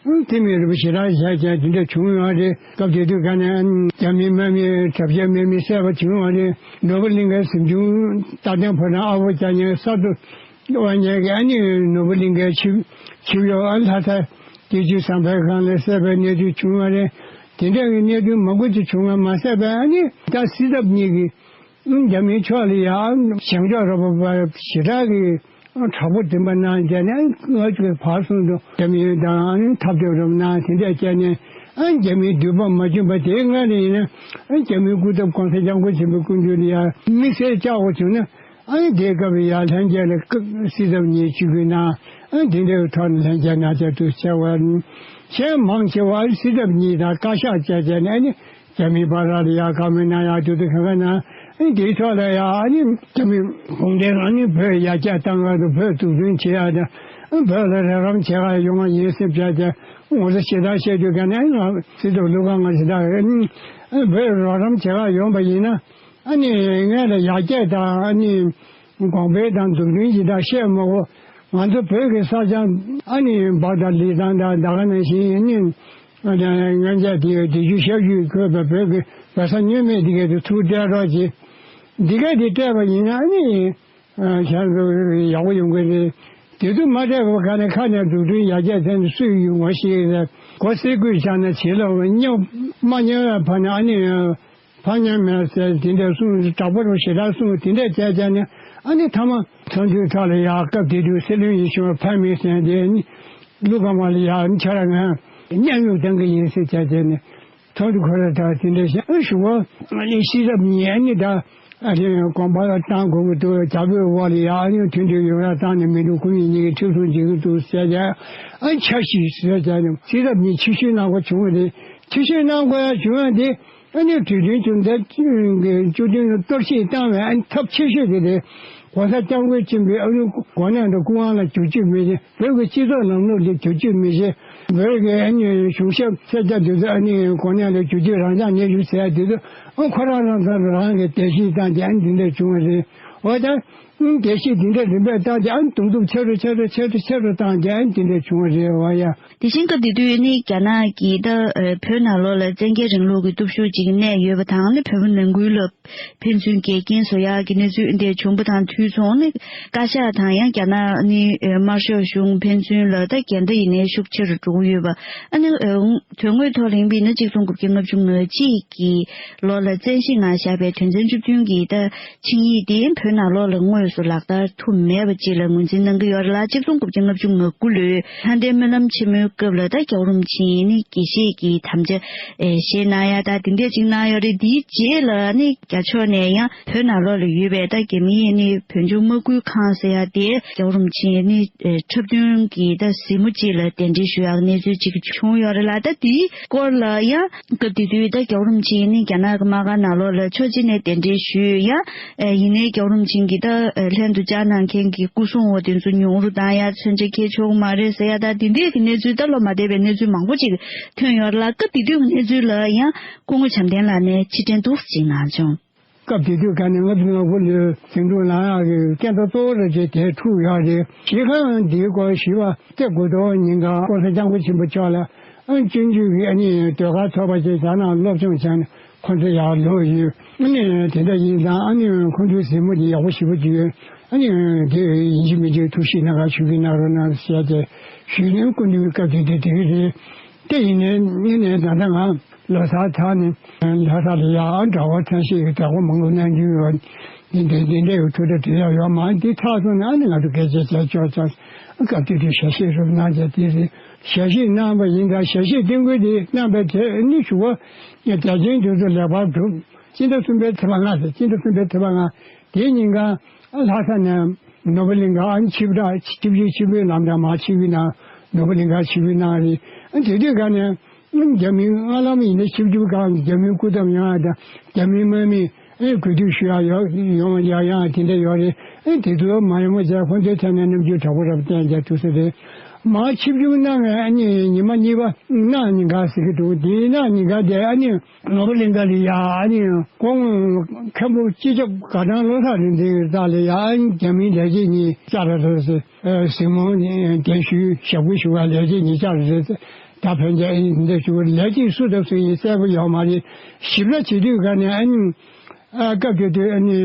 ཨང་། དེ་མིན་རུ་ཞེ་དྲག་བྱས་བྱས་དེ་འདྲ་བྱུང་ཡོད་རེད། སྐབས་དེ་དུས་ག་ནས་ཨ་ནི་རྒྱ་མི་དམག་མི་གྲབས་ཆེ་དམག་མི་བསད་པ་བྱུང་ཡོད་རེད། ནོར་བུ་གླིང་ཁའི་གཟིམ་ཆུང་རྟ་སྟོན་ཕོ་བྲང་ཨ་ཕོ་སྐྱ་ཉལ་གསར་དུ་དབང་ཉལ་གི་ཨ་ནི་ནོར་བུ་གླིང་ཁའི་ཆིབས་ཆིབས་གཡོག་ཨ་ལྷ་ས་དེ་ཆུ་བཟང་པའི་སྒང་ལ་བསད་པའི་གནས་ཚུལ་བྱུང་ཡོད་རེད། དེ་འདྲ་གི་གནས་ཚུལ་མང་པོ་ཅིག་བྱུང་བ་མ་ཟད་པའི་ཨ་ནི་ད་སྲིད་ཚབ་གཉིས་ཀྱི། རྒྱ་མིའི་ཕྱོགས་ལ་ཡང་བྱང་ཕྱོགས་རོགས་པ་ཞེ་དྲག་གི་དྲག་པོ་འཛིན་པ་གནང་བྱས་ནས། ང་ཚོའི་བར་གསུམ་དུ་རྒྱ་མི་དང་འཐབ་རྩོད་རོགས་གནང་། དེ་འདྲ་བྱས་ནས་རྒྱ་མིའི་མདུད་པ་མ་བྱུང་བ་དེའི་སྔ་ནས་ཡིན་ན། རྒྱ་མིའི་སྐུ་ཚབ་༸གོང་ས་༸སྐྱབས་མགོན་ཆེན་པོའི་སྐུ་མདུན་ལ་ཡང་དམིགས་བསལ་བཅར་དགོས་བྱུང་ན། དེའི་སྐབས་ཡང་ལྷན་རྒྱས་ལ་སྲིད་ཚབ་གཉིས་ཆིབས་བསྒྱུར་གནང་། དེ་འདྲའི་ཐོག་ནས་ལྷན་རྒྱས་གནང་བྱས་འདུག་བྱས་པ། གཞན་མང་ཆེ་བ་སྲིད་ཚབ་གཉིས་དང་བཀའ་ཤག་བཅས་བྱས་ནས་ནི། རྒྱ་མིའི་བར་ལ་ཡ་བཀའ་མོལ་གནང་ཡག་དུས་དུ་གང་ག་གནང་། ཨ་ནི་དེའི་ཐོག་ལ་ཡ་ཨ་ནི་རྒྱ་མི་གུང་ཁྲན་ཨ་ནི་བོད་ཡར་རྒྱས་གཏང་ག་དང་། བོད་འཛུགས་སྐྲུན་བྱེད་ཡག་དང་། ཨ་བོད་ལ་རོགས་རམ་བྱེད་ག་ཡོང་བ་ཡིན་ཟེར་བྱས་ཏེ། ངོ་ཚ་ཞེ་དྲག་བཤད་དུས་ག་ནས་ང་སྲིད་ཚབ་ལུ་ག་ང་ཞེ་དྲག་ཨ་ནི་ཨ་བོད་རོགས་རམ་བྱེད་ག་ཡོང་བ་ཡིན་ན། ཨ་ནི་ངས་ལ་ཡར་རྒྱས་དང་ཨ་ནི། གོང་འཕེལ་དང་འཛུགས་སྐྲུན་གྱི་དང་བཤད་མ་གོ། ང་ཚོ་བོད་ཀྱི་ས་ཆ་ཨ་ནི་འབའ་དང་ལི་ཐང་དང་ད་ག་ནང་བཞིན་ཨ་ནི་སྔོན་ཆད་དེ་དེ་རྒྱུ་ཤར་རྒྱུས་འཁོད་པའི་བོད་ཀྱི་བོད་ས་མཉམ་མེད་འདི་གའི་དུ་ཐུགས་སྤྲད་རོགས་གྱིས། འདི་གའི་དེ་སྤྲད་པ་ཡིན་ན་ཨ་ནི་ཁྱེད་ཚོ་ཡག་པོ་ཡོང་གི་རེད། དེ་དུས་མ་སྤྲད་པ་ག་ནས་ཁ་ནས་འཛུགས་སྐྲུན་ཡར་རྒྱས་དེ་ནི་སུས་ཡོང་བ་ཞིག་རེད། གོ་སེ་ཀུས་བྱས་ན་བྱེད་ལོ་སྙོབ་མ་སྙོབ་པ་ཕ་ནས་ཨ་ནི། ཕ་ཉམས་མེད་ཟེར་དེ་འདྲ་གསུངས། དྲག་པོ་རུ་ཞེ་དྲག་གསུངས། དེ་འདྲ་བྱས་བྱས་ནས་ཨ་ནི་མཐའ་མ་ཚོགས་འདུའི་ཐོག་ལ་ཡ་སྐབས་དེ་དུས་སྲིད་བློན་ཡིད་བཞིན་པ་ཕ་མི་ཟེར་དེ་ནི་ཀླུ་ཁ་མ་ལ་ཡ་ཁྱེད་རང་ང་མཉམ་ཡོང་བཏང་གི་ཡིན་ཟེར་བྱས་བྱས་ནས་ཚོགས་འདུ་ཁོ་ར་ཐོག་དེ་འདྲ་བྱས། ཨ་ཞུ་བ་ཨ་ནི་སྲིད་ཚབ་གཉིས་ཨ་ནི་ད་ཨ་ནི་དགོངས་པ་བཏང་དགོས་ཀྱི་འདུག་རྒྱ་བོད་དབར་ལ་ཡ་ཨ་ནི་མཐུན་སྒྲིལ་ཡོང་ཡ་བཏང་ནས་མི་འདུག་སྐུ་ཉིད་གཉིས་ཀྱི་ཁྲིམས་སྲུང་བྱེད་ཀྱི་འདུག་ཟེར་བྱས། ཨ་འཆར་གཞི་ཟེར་བྱས་ནས་སྲིད་ཚབ་གཉིས་ཆེད་བསྐོས་གནང་དགོས་བྱུང་བ་རེད། ཆེད་བསྐོས་གནང་དགོས་ཡ་བྱུང་བ་དེ། ཨ་ནི་གྲོས་མཐུན་བཅུ་བདུན་བཅུ་བདུན་ལ་གཏོར་བཤིག་བཏང་བའི་ཨ་ནི་ཐབས་ཆེ་ཤོས་དེ་རེད། ༸གོང་ས་༸སྐྱབས་མགོན་ཆེན་པོའི་ཨ་ནི་གོ་གནས་དང་སྐུ་དབང་ལ་བསྒྱུར་བཅོས་མི་བྱེད། བོད་ཀྱི་སྤྱི་ཚོགས་ལམ་ལུགས་ལ་བསྒྱུར་བཅོས་མི་བྱེད། བོད་ཀྱི་ཨ་ནི་གཞུང་ཞབས་སེར་སྐྱ་དེ་ཚོ་ཨ་ནི་གོ་གནས་ལ་བསྒྱུར་བཅོས་རང་འཇགས་གནས་བཞུགས་ཟེར་ཡ་དེ་ཚོ་ཨ་ཁོ་རང་རང་ཚོ་རང་གི་བརྡལ་བཤིག་བཏང་སྟེ་ཨ་ནི་འདི་འདྲ་བྱུང་བ་རེད། འོ་ད། ཨང་། དགེ་བཤེས་འདི་འདྲ་རིམ་པས་བཏང་སྟེ་ཨ་ནི་གདོང་ཐུག་ཆེ་རུ་ཆེ་རུ་ཆེ་རུ་ཆེ་རུ་བཏང་སྟེ་ཨ་ནི་འདི་འདྲ་བྱུང་བ་རེད་བ་ཡ། དེ་བཞིན་སྐབས་དེ་དུས་ནི་རྒྱ་ནག་གིས་ད་བོད་ནང་ལོགས་ལ་བཙན་རྒྱལ་རིང་ལུགས་ཀྱི་སྟོབས་ཤུགས་ཅིག་གནས་ཡོད་པ་དང་། ནི་བོད་པ་ནང་ཁུལ་ལ་ཕན་ཚུན་འགལ་རྐྱེན་བཟོ་ཡག་གི་གནས་ཚུལ་འདི་བྱུང་བ་དང་དུས་མཚུངས་ནི་བཀའ་ཤག་དང་ཡང་རྒྱ་ནག་ནི་དམར་ཤོག་གཞུང་ཕན་ཚུན་ལ་ད་འགལ་ཟླ་ཡིན་ནའི་ཤུགས་ཆེ་རུ་འགྲོ་གི་ཡོད་པ། ཨ་ནི་དོན་དངོས་ཐོག་ལ་ཡིན་པ་ཡིན་ན་གཅིག་སྟོང་དགུ་བརྒྱ་ལྔ་བཅུ་ང་གཅིག་གི་ལོ་ལ་བཙན་ཤེད་ངང་བཞག་པའི་དོན་ཚན་བཅུ་བདུན་གྱི་ད་ཆིངས་ཡིག་དེ་བོད་ནང་ལོགས་ལ་དངོས་ སུ་ལག་བསྟར་ཐུབ་མེད་པ་ཅིག་ལ་ངོས་འཛིན་གནང་གི་ཡོད་རེད་ལ། གཅིག་སྟོང་དགུ་བརྒྱ་ལྔ་བཅུ་ང་དགུ་ལོའི་ལྷ་ལྡན་སྨོན་ལམ་ཆེན་མོའི་སྐབས་ལ་ད་རྒྱལ་བ་རིན་པོ་ཆེ་ཡིས་ནི་དགེ་བཤེས་ཀྱི་དམ་བཅའ་ཨེ་བཞེས་གནང་ཡ་ད་དེ་འདྲས་ཅིག་གནང་ཡོད་རེད། དེའི་རྗེས་ལ་ནི་རྒྱ་ཕྱོགས་ནས་ཡང་བོད་ནང་ལོགས་ལ་ཡོད་པའི་ད་རྒྱ་མིའི་ནི་བོད་ལྗོངས་དམག་ཁུལ་ཁང་ཟེར་ཡ་དེ་རྒྱལ་བ་རིན་པོ་ཆེ་ནི་ཨེ་འཁྲབ་སྟོན་གྱི་ད་གཟིགས་མོ་ཅིག་ལ་གདན་འདྲེན་ཞུ་ཡག་གནས་ཚུལ་ཅིག་བྱུང་ཡོད་རེད་ལ། ད་དེའི་སྐོར་ལ་ཡང་སྐབས་དེ་དུས་ད་རྒྱལ་བ་རིན་པོ་ཆེ་ནི་རྒྱ་ནག་གི་དམག་སྒར་ནང་ལོགས་ལ་ཕྱོགས་གཅིག་ནས་གདན་འདྲེན་ཞུས། ཡང་ཨེ་ཡིན་ནའི་རྒྱལ་བ་རིན་པོ་ཆེ་གིས་ད་ཨེ་ལྷན་དུ་བཅར་གནང་མཁན་གྱི་སྐུ་སྲུང་བ་དེ་ཚོ་ཉུང་རུ་བཏང་ཡ་མཚོན་ཆ་འཁྱེར་ཆོག་གི་མ་རེད་ཟེར་ཡ་ད་དེ་འདྲའི་གི་གནས་ཚུལ་ད་བློ་མ་བདེ་བའི་གནས་ཚུལ་མང་པོ་ཅིག་ཐོན་ཡོད་རེད་ལ། སྐབས་དེ་དུས་ཀྱི་གནས་ཚུལ་ལ་ཡང་སྐུ་ངོ་བྱམས་ལྡན་ལགས་ནས་ཕྱིར་དྲན་འདུག་ཅིག་གནང་བྱུང་། སྐབས་དེ་དུས་ཀ་ནས་ལྔ་བཅུ་ང་དགུ་ལོའི་ཟིང་འཁྲུག་ལངས་ཡག་གི་སྐད་ཆ་གཙོ་བོ་རེ་བྱས་དེ་འཁྲུག་ཡོད་རེད། གཞིས་ཁང་འདིའི་སྐོར་ཞི་བ་སྟེ་དགུ་ཐོག་ཉིན་གང་ྋགོང་ས་སྐྱབས་མགོན་ཆེན་པོ་མཆོག་ལ་ཨ་སྤྱོད་འཇུག་གི་ཨ་ནི་ཟློས་གར་ཚོགས་པ་ཞིག་རྒྱ་ནག་སློབ་སྦྱོང་བྱས་ནས་ཁོང་ཚོ་ཡར་ལོག་ཡོད། ཨ་ནི་དེ་འདྲ་ཡིན་ཙང་ཨ་ནི་ཁོང་ཚོའི་གཟིགས་མོ་དེ་ཡག་པོ་ཞེ་པོ་ཅིག་ཡོད། ཨ་ནི་དེ་ཡིན་གཅིག་མིན་གཅིག་ཐུགས་ཞིབ་གནང་ག་ཞུ་གི་གནང་རོགས་གནང་ཟེར་ཏེ་ཞུས་ནས་སྐུ་མདུན་གྱི་སྐབས་དེ་དེ་དེ་གི་རེད། དེ་ཡིན་ནའི་ངས་ནས་ད་ལྟ་ང་ལོ་གསར་ཚར་ནས་ལྷ་ས་ལ་ཡར་གྲྭ་པ་ཚང་ཤེས་ཀྱི་གྲྭ་པ་མང་པོ་གནང་རྒྱུ་ཡོད། འདི་འདི་འདི་འདྲ་ཡོད་ཐུགས་རེ་དྲན་ཡག་ཡོད་མ་འདི་ཚར་སོང་ནས་ཨ་ནི་ང་ཚོ་སྐད་ཆ་བྱས་ཆོག་ཙང་སྐབས་དེ་དུས་ཞལ་བཞེས་རུ་གནང་བྱས་དེ་རེད། ཞལ་བཞེས་གནང་བ་ཡིན་ཙང་ཞལ་བཞེས་སྟོན་སྐུལ་དེ་གནང་བའི་དེ་ནི་ཞུ་བ་དེ་རྒྱུན་དུ་ཚོ་ལེགས་པར་གྲུབ། སྤྱི་ཟླ་གསུམ་པའི་ཚེས་པ་ལྔ་ཟེར། སྤྱི་ཟླ་གསུམ་པའི་ཚེས་པ་ལྔ་དེའི་ཉིན་གང་ལྷ་ས་ནས་ནོར་བུ་གླིང་ག་ཨ་ནི་ཆིབས་བསྒྲགས་ཆིབས་བསྒྱུར་ཆིབས་བསྒྱུར་ལམ་འདྲ་མ་ཆིབས་བསྒྱུར་གནང་། ནོར་བུ་གླིང་ག་ཆིབས་བསྒྱུར་གནང་རེད། ཨ་དེ་དུས་ག་ནས་རྒྱ་མིའི་སྔ་ལམ་ཡིན་ན་ཆིབས་བསྒྱུར་ཁང་རྒྱ་མིའི་སྐུ་ཚབ་ཡོང་ཡ་དང་རྒྱ་མིའི་དམག་མི་ཨེ་གུས་འདུད་ཞུ་ཡ་ཡོད་ཡོང་ཡ་ཡང་དེ་འདྲ་ཡོད་རེད། ཨེ་དེ་ཚོ་མ་ཡོང་བ་བྱས་ཁོང་ཚོའི་ཐད་ནས་རྣམ་འགྱུར་དྲག་པོ་རབ་བསྟན་རྒྱ་ཐུག་ས་རེད། མ་ཆིབས་བསྒྱུར་གནང་བའི་ཨ་ནི་ཉི་མ་གཉིས་པ་གནངས་ཉིན་ག་ཟེར་གི་འདུག་དེའི་གནངས་ཉིན་ག་དེ་ཨ་ནི་ནོར་བུ་གླིང་ག་ལ་ཡ་ཨ་ནི་སྐུ་ངོ་མཁན་པོ་སྤྱི་ཁྱབ་དགའ་ལྡན་བློ་བཟང་རིག་འཛིན་གྱི་རྩ་ལ་ཡ་ཨ་ནི་རྒྱ་མིའི་ལས་བྱེད་གཉིས་བཅར་ར་རེད་ཟེར། གཟིགས་མོ་གདན་ཞུས་ཞབས་སྐུ་ཞུ་བ་ལས་བྱེད་གཉིས་བཅར་ར་རེད་ཟེར། ད་ཕན་ཆད་ཨ་ནི་འདི་ཞུ་བ་ལས་བྱེད་སུ་དང་སུ་ཡིན་གསལ་པོ་ཡོད་མ་རེད། ཞིབ་ཕྲ་བྱེད་དུས་ག་ནས་ཨ་ནི་ཨ་སྐབས་དེ་དུས་ཨ་ནི་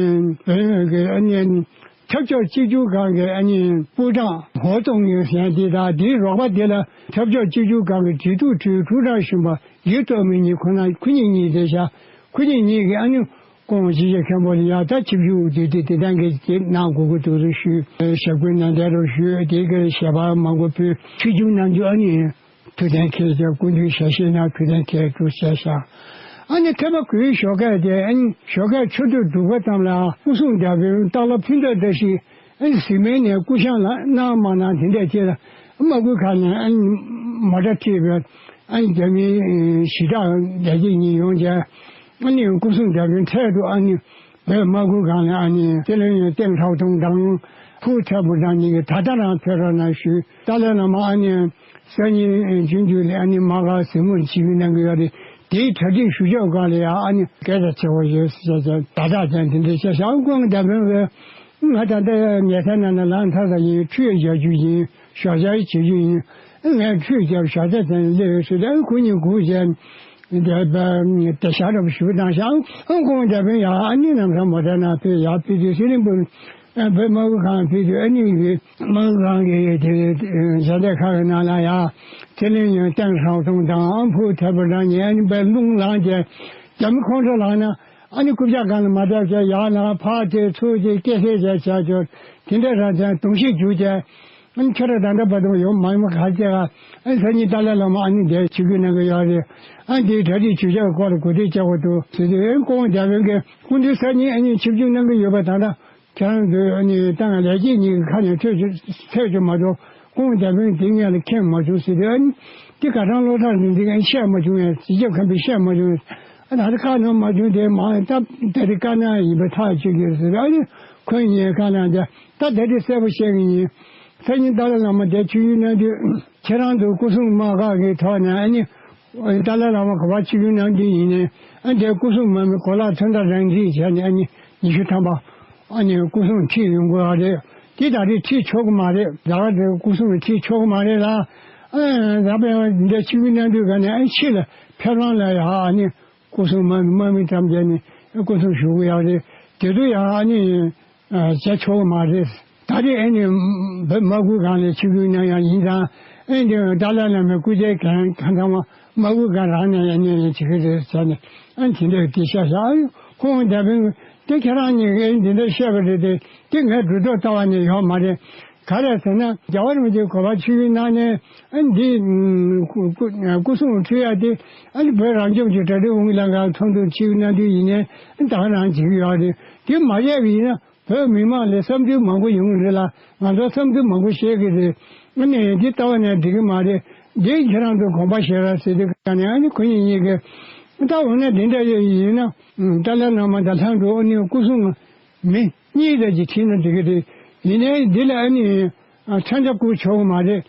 བོད་ཀྱི་ཨ་ནི། འཐབ་ཕྱོགས་གཅིག་གྱུར་ཁང་གི་ཨ་ནི་པུའུ་ཀྲང་ཧོ་ཏུང་ཡོན་ཟེར་དེ་དང་དེའི་རོགས་པ་དེ་ལ་འཐབ་ཕྱོགས་གཅིག་གྱུར་ཁང་གི་འབྲེལ་གཏུག་ཁྲུའི་ཁྲུའུ་ཀྲང་གཞོན་པ་ཡིད་རྟོག་མི་གཉིས། ཁོ་ན་ཁོ་གཉིས་གཉིས་དེ་བཞག་ཁོ་གཉིས་གཉིས་ཀྱིས་ཨ་ནི་ཁོང་སྤྱི་ཁྱབ་མཁན་པོ་ལ་ཡ་ད་ཆིབས་བསྒྱུར་དེ་དེ་དེ་དང་གི་དེ་གནང་དགོས་ཀྱི་འདུག་ཟེར་ཞུས། ཞབས་སྐུལ་ནན་ཏན་རུ་ཞུས། དེ་གི་ཞལ་པར་མང་པོ་ཕུལ། ཆིབས་བསྒྱུར་གནང་རྒྱུ་ཨ་ནི། ཐུགས་གཏན་འཁེལ་བྱས་སྐུ་མདུན་ཞལ་བཞེས་གནང་། ཐུགས་གཏན་འཁེལ་གྲུབ་བྱས་ཤག་ཨ་ནི་ཐེངས་མ་དགུའི་ཞོགས་ཀས་དེ་ཨ་ནི་ཞོགས་ཀས་ཆུ་ཚོད་དྲུག་པ་ཙམ་ལ་སྐུ་སྲུང་བདག་པོའི་སྟག་ལྷ་ཕུན་ཚོགས་བཀྲ་ཤིས་ཨ་ནི་གཟིགས་མོ་ནས་སྐུ་བཞེངས་ལ་གནང་མ་གནང་དེ་འདྲས་ཅིག་ལ་དམག་ཁུལ་ཁག་ནས་ཨ་ནི་མོ་ཊ་ཁྲིད་པའི་ཨ་ནི་རྒྱ་མིའི་ཞི་དྲག་ལས་བྱེད་གཉིས་ཡོང་བྱས་ཨ་ནི་སྐུ་སྲུང་བདག་པོའི་འཕྲལ་དུ་ཨ་ནི། བོད་དམག་ཁུལ་ཁང་ནས་ཨ་ནི་སྲིད་བློན་ཏེང་ཧྲའོ་ཏུང་དང་ཕུའུ་ཐའེ་པུའུ་ཀྲང་གཉིས་ཀྱིས་ད་ལྟ་རང་ཕེབས་རོགས་གནང་ཞུས། ཏཱ་ལའི་བླ་མ་ཨ་ནི་སང་ཉིན་ཆུང་ཆུང་ལ་ཨ་ནི་དམག་སྒར་གཟིགས་མོར་ཆིབས་བསྒྱུར་གནང་གི་ཡོད་རེད། དེའི་གྲ་སྒྲིག་ཞུ་ཕྱོགས་སྒང་ལ་ཡང་ཨ་ནི་སྐད་ཆ་བྱེད་དགོས་ཡོད་ཟེར་བྱས་བྱས་བརྡ་དག་ཀྱང་དེ་འདྲ་བཤད་ཤག་ཨ་ཁོང་གི་མདའ་དཔོན་གྱིས་ང་ད་ལྟ་ཉལ་ས་ནང་ལ་ལངས་ཚར་ས་ཡིན། ཁྲུས་རྒྱག་རྒྱུ་ཡིན། ཞོགས་ཇ་བྱེད་རྒྱུ་ཡིན། ངས་ཁྲུས་བརྒྱབ་ཞོགས་ཇ་དེ་ནས་སླེབས་ཡོད་ཟེར་ཏེ་ཨ་ཁོ་གཉིས་སྒུག་བྱས། དེ་བ་དེ་ཞག་རབ་ཞུ་དང་ཞག་ཨང་ཁོང་རྒྱ་དཔོན་ཡ་ཨ་ནི་ནམ་སང་མོ་ཊ་ནང་ཕེབས་ཡ་ཕེབས་དུས་སི་རིང་པུར་བོད་དམག་ཁུལ་ཁང་ཕེབས་དུས་ཨ་ནི་གི་དམག་ཁུལ་ཁང་གི་དེ་ཞལ་འདེབས་ཁང་གི་ནང་ལ་ཡ་ཚེ་རིང་ཡོན་ཏན་ཧྲང་ཐུང་དང་ཨ་ཕུ་ཐེ་པོ་རང་ཉིད་ཨ་ནི་དཔེ་རླུང་ལངས་ཏེ་རྒྱ་མི་ཁོང་ཁྲོ་ལངས་ན་ཨ་ནི་རྐུབ་བཀྱག་སྒང་ལ་མ་བརྡབས་བྱས་ཡར་ལངས་ཕར་དེ་ཚུར་དེ་སྐད་ཆ་བྱས་བྱས་ཆོག་དེ་འདྲ་རང་བཙན་གདུང་ཤེད་རྒྱུག་བྱས། ཨ་ནི་ཁྱོད་རང་ད་ལྟ་བར་དུ་ཡོང་མ་ཡོང་ག་རེ་བྱེད་ག་ཨ་ནི་སང་ཉིན་ཏཱ་ལའི་བླ་མ་ཨ་ནི་འདིར་ཆིབས་བསྒྱུར་གནང་གི་ཡོད་རེད། ཨ་ནི་འདིའི་གྲ་སྒྲིག་ཇུས་ཆག་སྐོར་ལ་གོ་སྒྲིག་བྱེད་དགོས་འདུག་ཟེར་དུས་ཨ་ནི་སྐུ་ངོ་རྒྱ་དཔོན་གྱིས་སྐུ་མདུན་སང་ཉིན་ཨ་ནི་ཆིབས་བསྒྱུར་གནང་གི་ཡོད་པ་ད་ལྟ་ཁྱེད་རང་ཚོས་ཨ་ནི་ཏང་ལས་བྱེད་གཉིས་ཀྱི་ཁ་ནས་ཐོས་ཐོས་ཆོག་མ་གཏོགས་སྐུ་ངོ་རྒྱ་དཔོན་དེ་ངས་ལ་མཁྱེན་མ་བྱུང་ཟེར་དུས་ཨ་ནི་འདི་དགའ་ལྡན་བློ་བཟང་རིག་འཛིན་གྱིས་བཤད་མ་བྱུང་ངས་སྤྱི་ཁྱབ་མཁན་པོས་བཤད་མ་བྱུང་ངས་ཨ་ད་ལྟ་བཀའ་གནང་མ་བྱུང་དེ་མ་ད་ད་རེས་བཀའ་གནང་ཡིན་པ་ཐག་ཆོད་ཀྱི་རེད་ཟེར་ཨ་ནི་ཁོས་ངས་བཀའ་གནང་བྱས། ད་ད་རེས་གསལ་པོ་བཤད་གི་ཡིན། སང་ཉིན་ཏཱ་ལའི་བླ་མ་འདིར་ཆིབས་བསྒྱུར་གནང་དུས་ཁྱེད་རང་ཚོ་སྐུ་སྲུང་དམག་སྒར་གྱི་ཐོག་ནས་ཨ་ནི་ཏཱ་ལའི་བླ་མ་ག་པར་ཆིབས་བསྒྱུར་གནང་དུས་ཡིན་ནའི་ཨ་འདིར་སྐུ་སྲུང་དམག་མི་གོ་ལག་ཚོན་ཁྲ་རང་འཁྲིད་བྱས་ནས་ཨ་ནི་ཉི་ཤུ་ཐམ་པ་ཨ་ནི་སྐུ་སྲུང་ཁྲིད་ཡོང་དགོས་པ་རེད། དེ་ད་རེས་ཁྲིད་ཆོག་གི་མ་རེད། ད་ག་དེ་སྐུ་སྲུང་ཁྲིད་ཆོག་གི་མ་རེད་ལ། ཨ་ད་དཔེ་འདིར་ཆིབས་བསྒྱུར་གནང་དུས་ག་ནས་ཨ་ཕྱི་ལ་ཕེབས་ལམ་ལ་ཡ་ཨ་ནི་སྐུ་སྲུང་དམག་མི་དམག་མི་ཙམ་བྱས་ནས་སྐུ་སྲུང་ཞུ་གི་ཡོད་རེད། དེ་ཚོ་ཡང་ཨ་ནི་བྱེད་ཆོག་གི་མ་རེད། ད་རེས་ཨ་ནི་བོད་དམག་ཁུལ་ཁང་ལ་ཆིབས་བསྒྱུར་གནང་ཡག་ཡིན་ཙང་ཨ་ནི་ཏཱ་ལའི་བླ་མའི་སྐུ་ཚེ་གང་གང་ཚང་མ་དམག་ཁུལ་ཁང་རང་ནས་ཡང་གནས་ཡང་བྱེད་ཀྱི་རེད་ཟེར་ནས་ཨ་ནི་དེ་འདྲ་དེ་ཤ་ཤ་ཨ་ཁོང་རྒྱ་དཔོན་ དེ་ཁྱེད་རང་གཉིས་ཀྱིས་འདི་འདྲ་བཤད་པ་རེད་དེ། དེ་ངས་སྒྲུབ་ཐབས་ལྟ་བ་ནས་ཡོད་མ་རེད། ག་རེ་ཟེར་ན། རྒྱལ་བ་རིན་པོ་ཆེའི་གོ་འཕང་ཆིབས་བསྒྱུར་གནང་ནས། ཨ། འདི་སྐུ་སྐུ་སྐུ་སྲུང་ཁྲི་ཡ་དེ། ཨ་ནི་བོད་རང་སྐྱོང་ལྗོངས་གྲ་སྒྲིག་ཨུ་ཡོན་ལྷན་ཁང་ཚོགས་འདུར་ཆིབས་བསྒྱུར་གནང་དུས་ཡིན་ནའི། ཨ། ད་ག་རང་བྱེད་ཀྱི་ཡོད་རེད། དེ་མ་བྱས་པ་ཡིན་ན། བོད་མི་མང་ལ་བསམ་ཚུལ་མང་པོ་ཡོང་གི་རེད་ལ། ང་ཚོ་བསམ་ཚུལ་མང་པོ་བཤད་ཀྱི་རེད། ཨ་ནི་འདི་ལྟ་བ་ནས་འགྲིག་གི་མ་རེད། འདི་ཁྱེད་རང་ཚོ་དགོངས་པ་བཞེས་རོགས་ཟེར་དུས་ཀ་ནས། ཨ་ནི་ཁོ་གཉིས་གཉིས་ཀྱིས། ད་འོ་ན་འདི་འདྲ་ཡིན་ན། ཏཱ་ལའི་བླ་མ་དང་ལྷན་དུ། ཨ་ནི་སྐུ་སྲུང་མི་གཉིས་ཙམ་ཅིག་ཁྲིད་ན་འགྲིག་གི་རེད། ཡིན་ནའི་འདི་ལ། ཨ་ནི་མཚོན་ཆ་བསྐུར་ཆོག་གི་མ་རེད།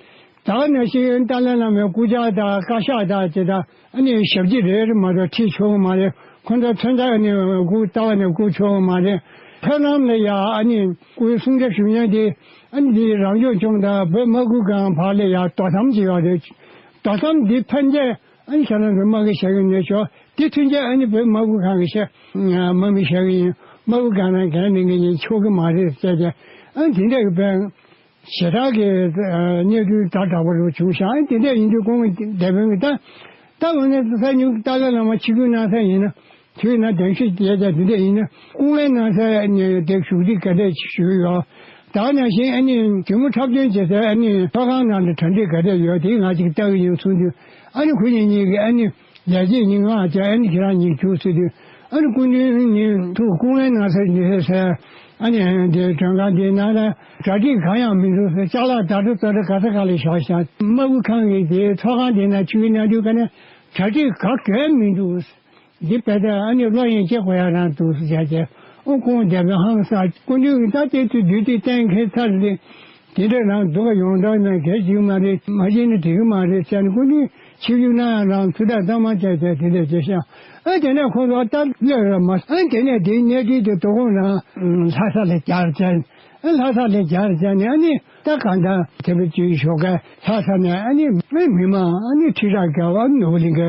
ད་ག་ནང་བཞིན་ཏཱ་ལའི་བླ་མའི་སྐུ་ཕྱག་དང་བཀའ་ཤག་དང་ཅི་དང་། ཨ་ནི་ཞབས་ཕྱི་རེ་རེ་མ་གཏོགས་ཁྲིད་ཆོག་གི་མ་རེད། ཁོང་ཚོ་མཚོན་ཆ་ནི་སྐུ་ལྟ་བ་ནས་བསྐུར་ཆོག་གི་མ་རེད། ཕེབས་ལམ་ལ་ཡ། ཨ་ནི་སྐུའི་གསུང་ཆོས་ཞུ་མཁན་དེ། ཨ་ནི་འདི་རང་སྐྱོང་ལྗོངས་དང་བོད་དམག་ཁུལ་ཁང་བར་ལ་ཡ་དོ་དམ་བྱེད་ཡོད་རེད། དོ་དམ་འདི་ཕན་ཆད། ཨ་ནི་ཁྱེད་རང་ཚོ་དམག་གི་བྱ་གི་ནས་ཆོག་དེ་མཐུན་རྐྱེན། ཨ་ནི་བོད་དམག་ཁུལ་ཁང་གི་བྱ། དམག་མི་བྱ་གི་ཡིན། དམག་ཁུལ་ཁང་ནང་འགན་ལེན་གི་ཡིན། ཆོག་གི་མ་རེད་ཟེར་ཏེ། ཨ་ནི་དེ་འདྲ་གི་དཔེ་ཞེ་དྲག་གི་གནས་ཚུལ་ཛ་དྲག་པོ་རུ་བྱུང་ཤག་ཨ་ནི་དེ་འདྲ་ཡིན་དུས་སྐུ་ངོ་སྡེ་དཔོན་གྱིས། ད་ད་འོ་ན་གསར་འགྱུར་ཏཱ་ལའི་བླ་མ་ཆིབས་བསྒྱུར་གནང་ས་ཡིན་ན། དུས་ན་གདན་ཞུ་བྱས་ཀྱང་དེ་འདྲ་ཡིན་ན། སྐུ་ངལ་གནང་ས་ནས་དེ་བཞུགས་ཁྲི་ག་འདྲ་ཞུས་ཡོད། ད་ག་ནང་བཞིན། ཨ་ནི་གད་མོ་འཁྲབ་སྟོན་བྱེད་ས། ཨ་ནི་ཚོགས་ཁང་ནང་ལ་གྲ་སྒྲིག་ག་འདྲ་ཡོད། དེ་ང་ཅིག་ལྟ་གི་ཡིན་གསུངས་དུས། ཨ་ནི་ཁོ་གཉིས་གཉིས་ཀྱིས། ཨ་ནི་ལས་བྱེད་གཉིས་མངགས་བྱས། ཨ་ནི་ཁྱེད་རང་གཉིས་རྒྱུགས་ཟེར་དུས། ཨ་ནི་སྐུ་མདུན་གཉིས་ཐུགས་སྐུ་ངལ་གནང་ས་ཡིན་ཟེར། ཨ་ནི་དེ་མགྲོན་ཁང་དེའི་ནང་ལ་གྲ་སྒྲིག་གང་ཡང་མི་འདུག་ཟེར། ཅ་ལག་བརྡ་སྤྲོད་ཙམ་རེ་ག་ས་ག་ལ་བཞག་བཞག་དམག་ཁུལ་ཁང་གི་དེ་ཚོགས་ཁང་དེའི་ནང་ཆུ་བཞུར་གནང་དུས་ཀ་ནས། གྲ་སྒྲིག་ག་གེ་མི་འདུག་འདི་བལྟས་ཏེ། ཨ་ནི་བློ་ཡང་སྐྱེ་དགོས་ཡ་རང་འདུག་ཟེར་བྱས། ཨོ། སྐུ་ངོ་སྡེ་དཔོན་ཧང་སངས། སྐུ་མདུན་གྱིས་ད་དེ་དུས་དུས་དེ་གཏན་འཁེལ་ཚར་རེད། དེ་འདྲ་རང་སྡུག་ག་ཡོང་དོན་ན་གལ་ཆེ་གི་མ་རེད། མ་བྱས་ན་འགྲིག་གི་མ་རེད་ཟེར་ནས། སྐུ་མདུན་ཆིབས་བསྒྱུར་གནང་ཡ་རང་ཚུར་ད་གཏའ་མ་བྱས་བྱས་དེ་འདྲ་བྱས་ཤག་ཨ། དེ་ནས་ཁོང་ཚོ་ད་གློད་ར་མ། ཨ། དེ་ནས་དེའི་གནས་ཚུལ་དེ་དོ་དགོང་རང་ལྷ་ས་ལ་གྱར་བྱས། ཨ། ལྷ་ས་ལ་གྱར་བྱས་ནས། ཨ་ནི་ད་གང་ལྟར་དེ་བའི་བཅུའི་ཞོགས་ཀས་ལྷ་ས་ནས། ཨ་ནི་མི་མང་། ཨ་ནི་ཁྲི་ཕྲག་བརྒལ་བ་ནོར་བུ་གླིང་གའི་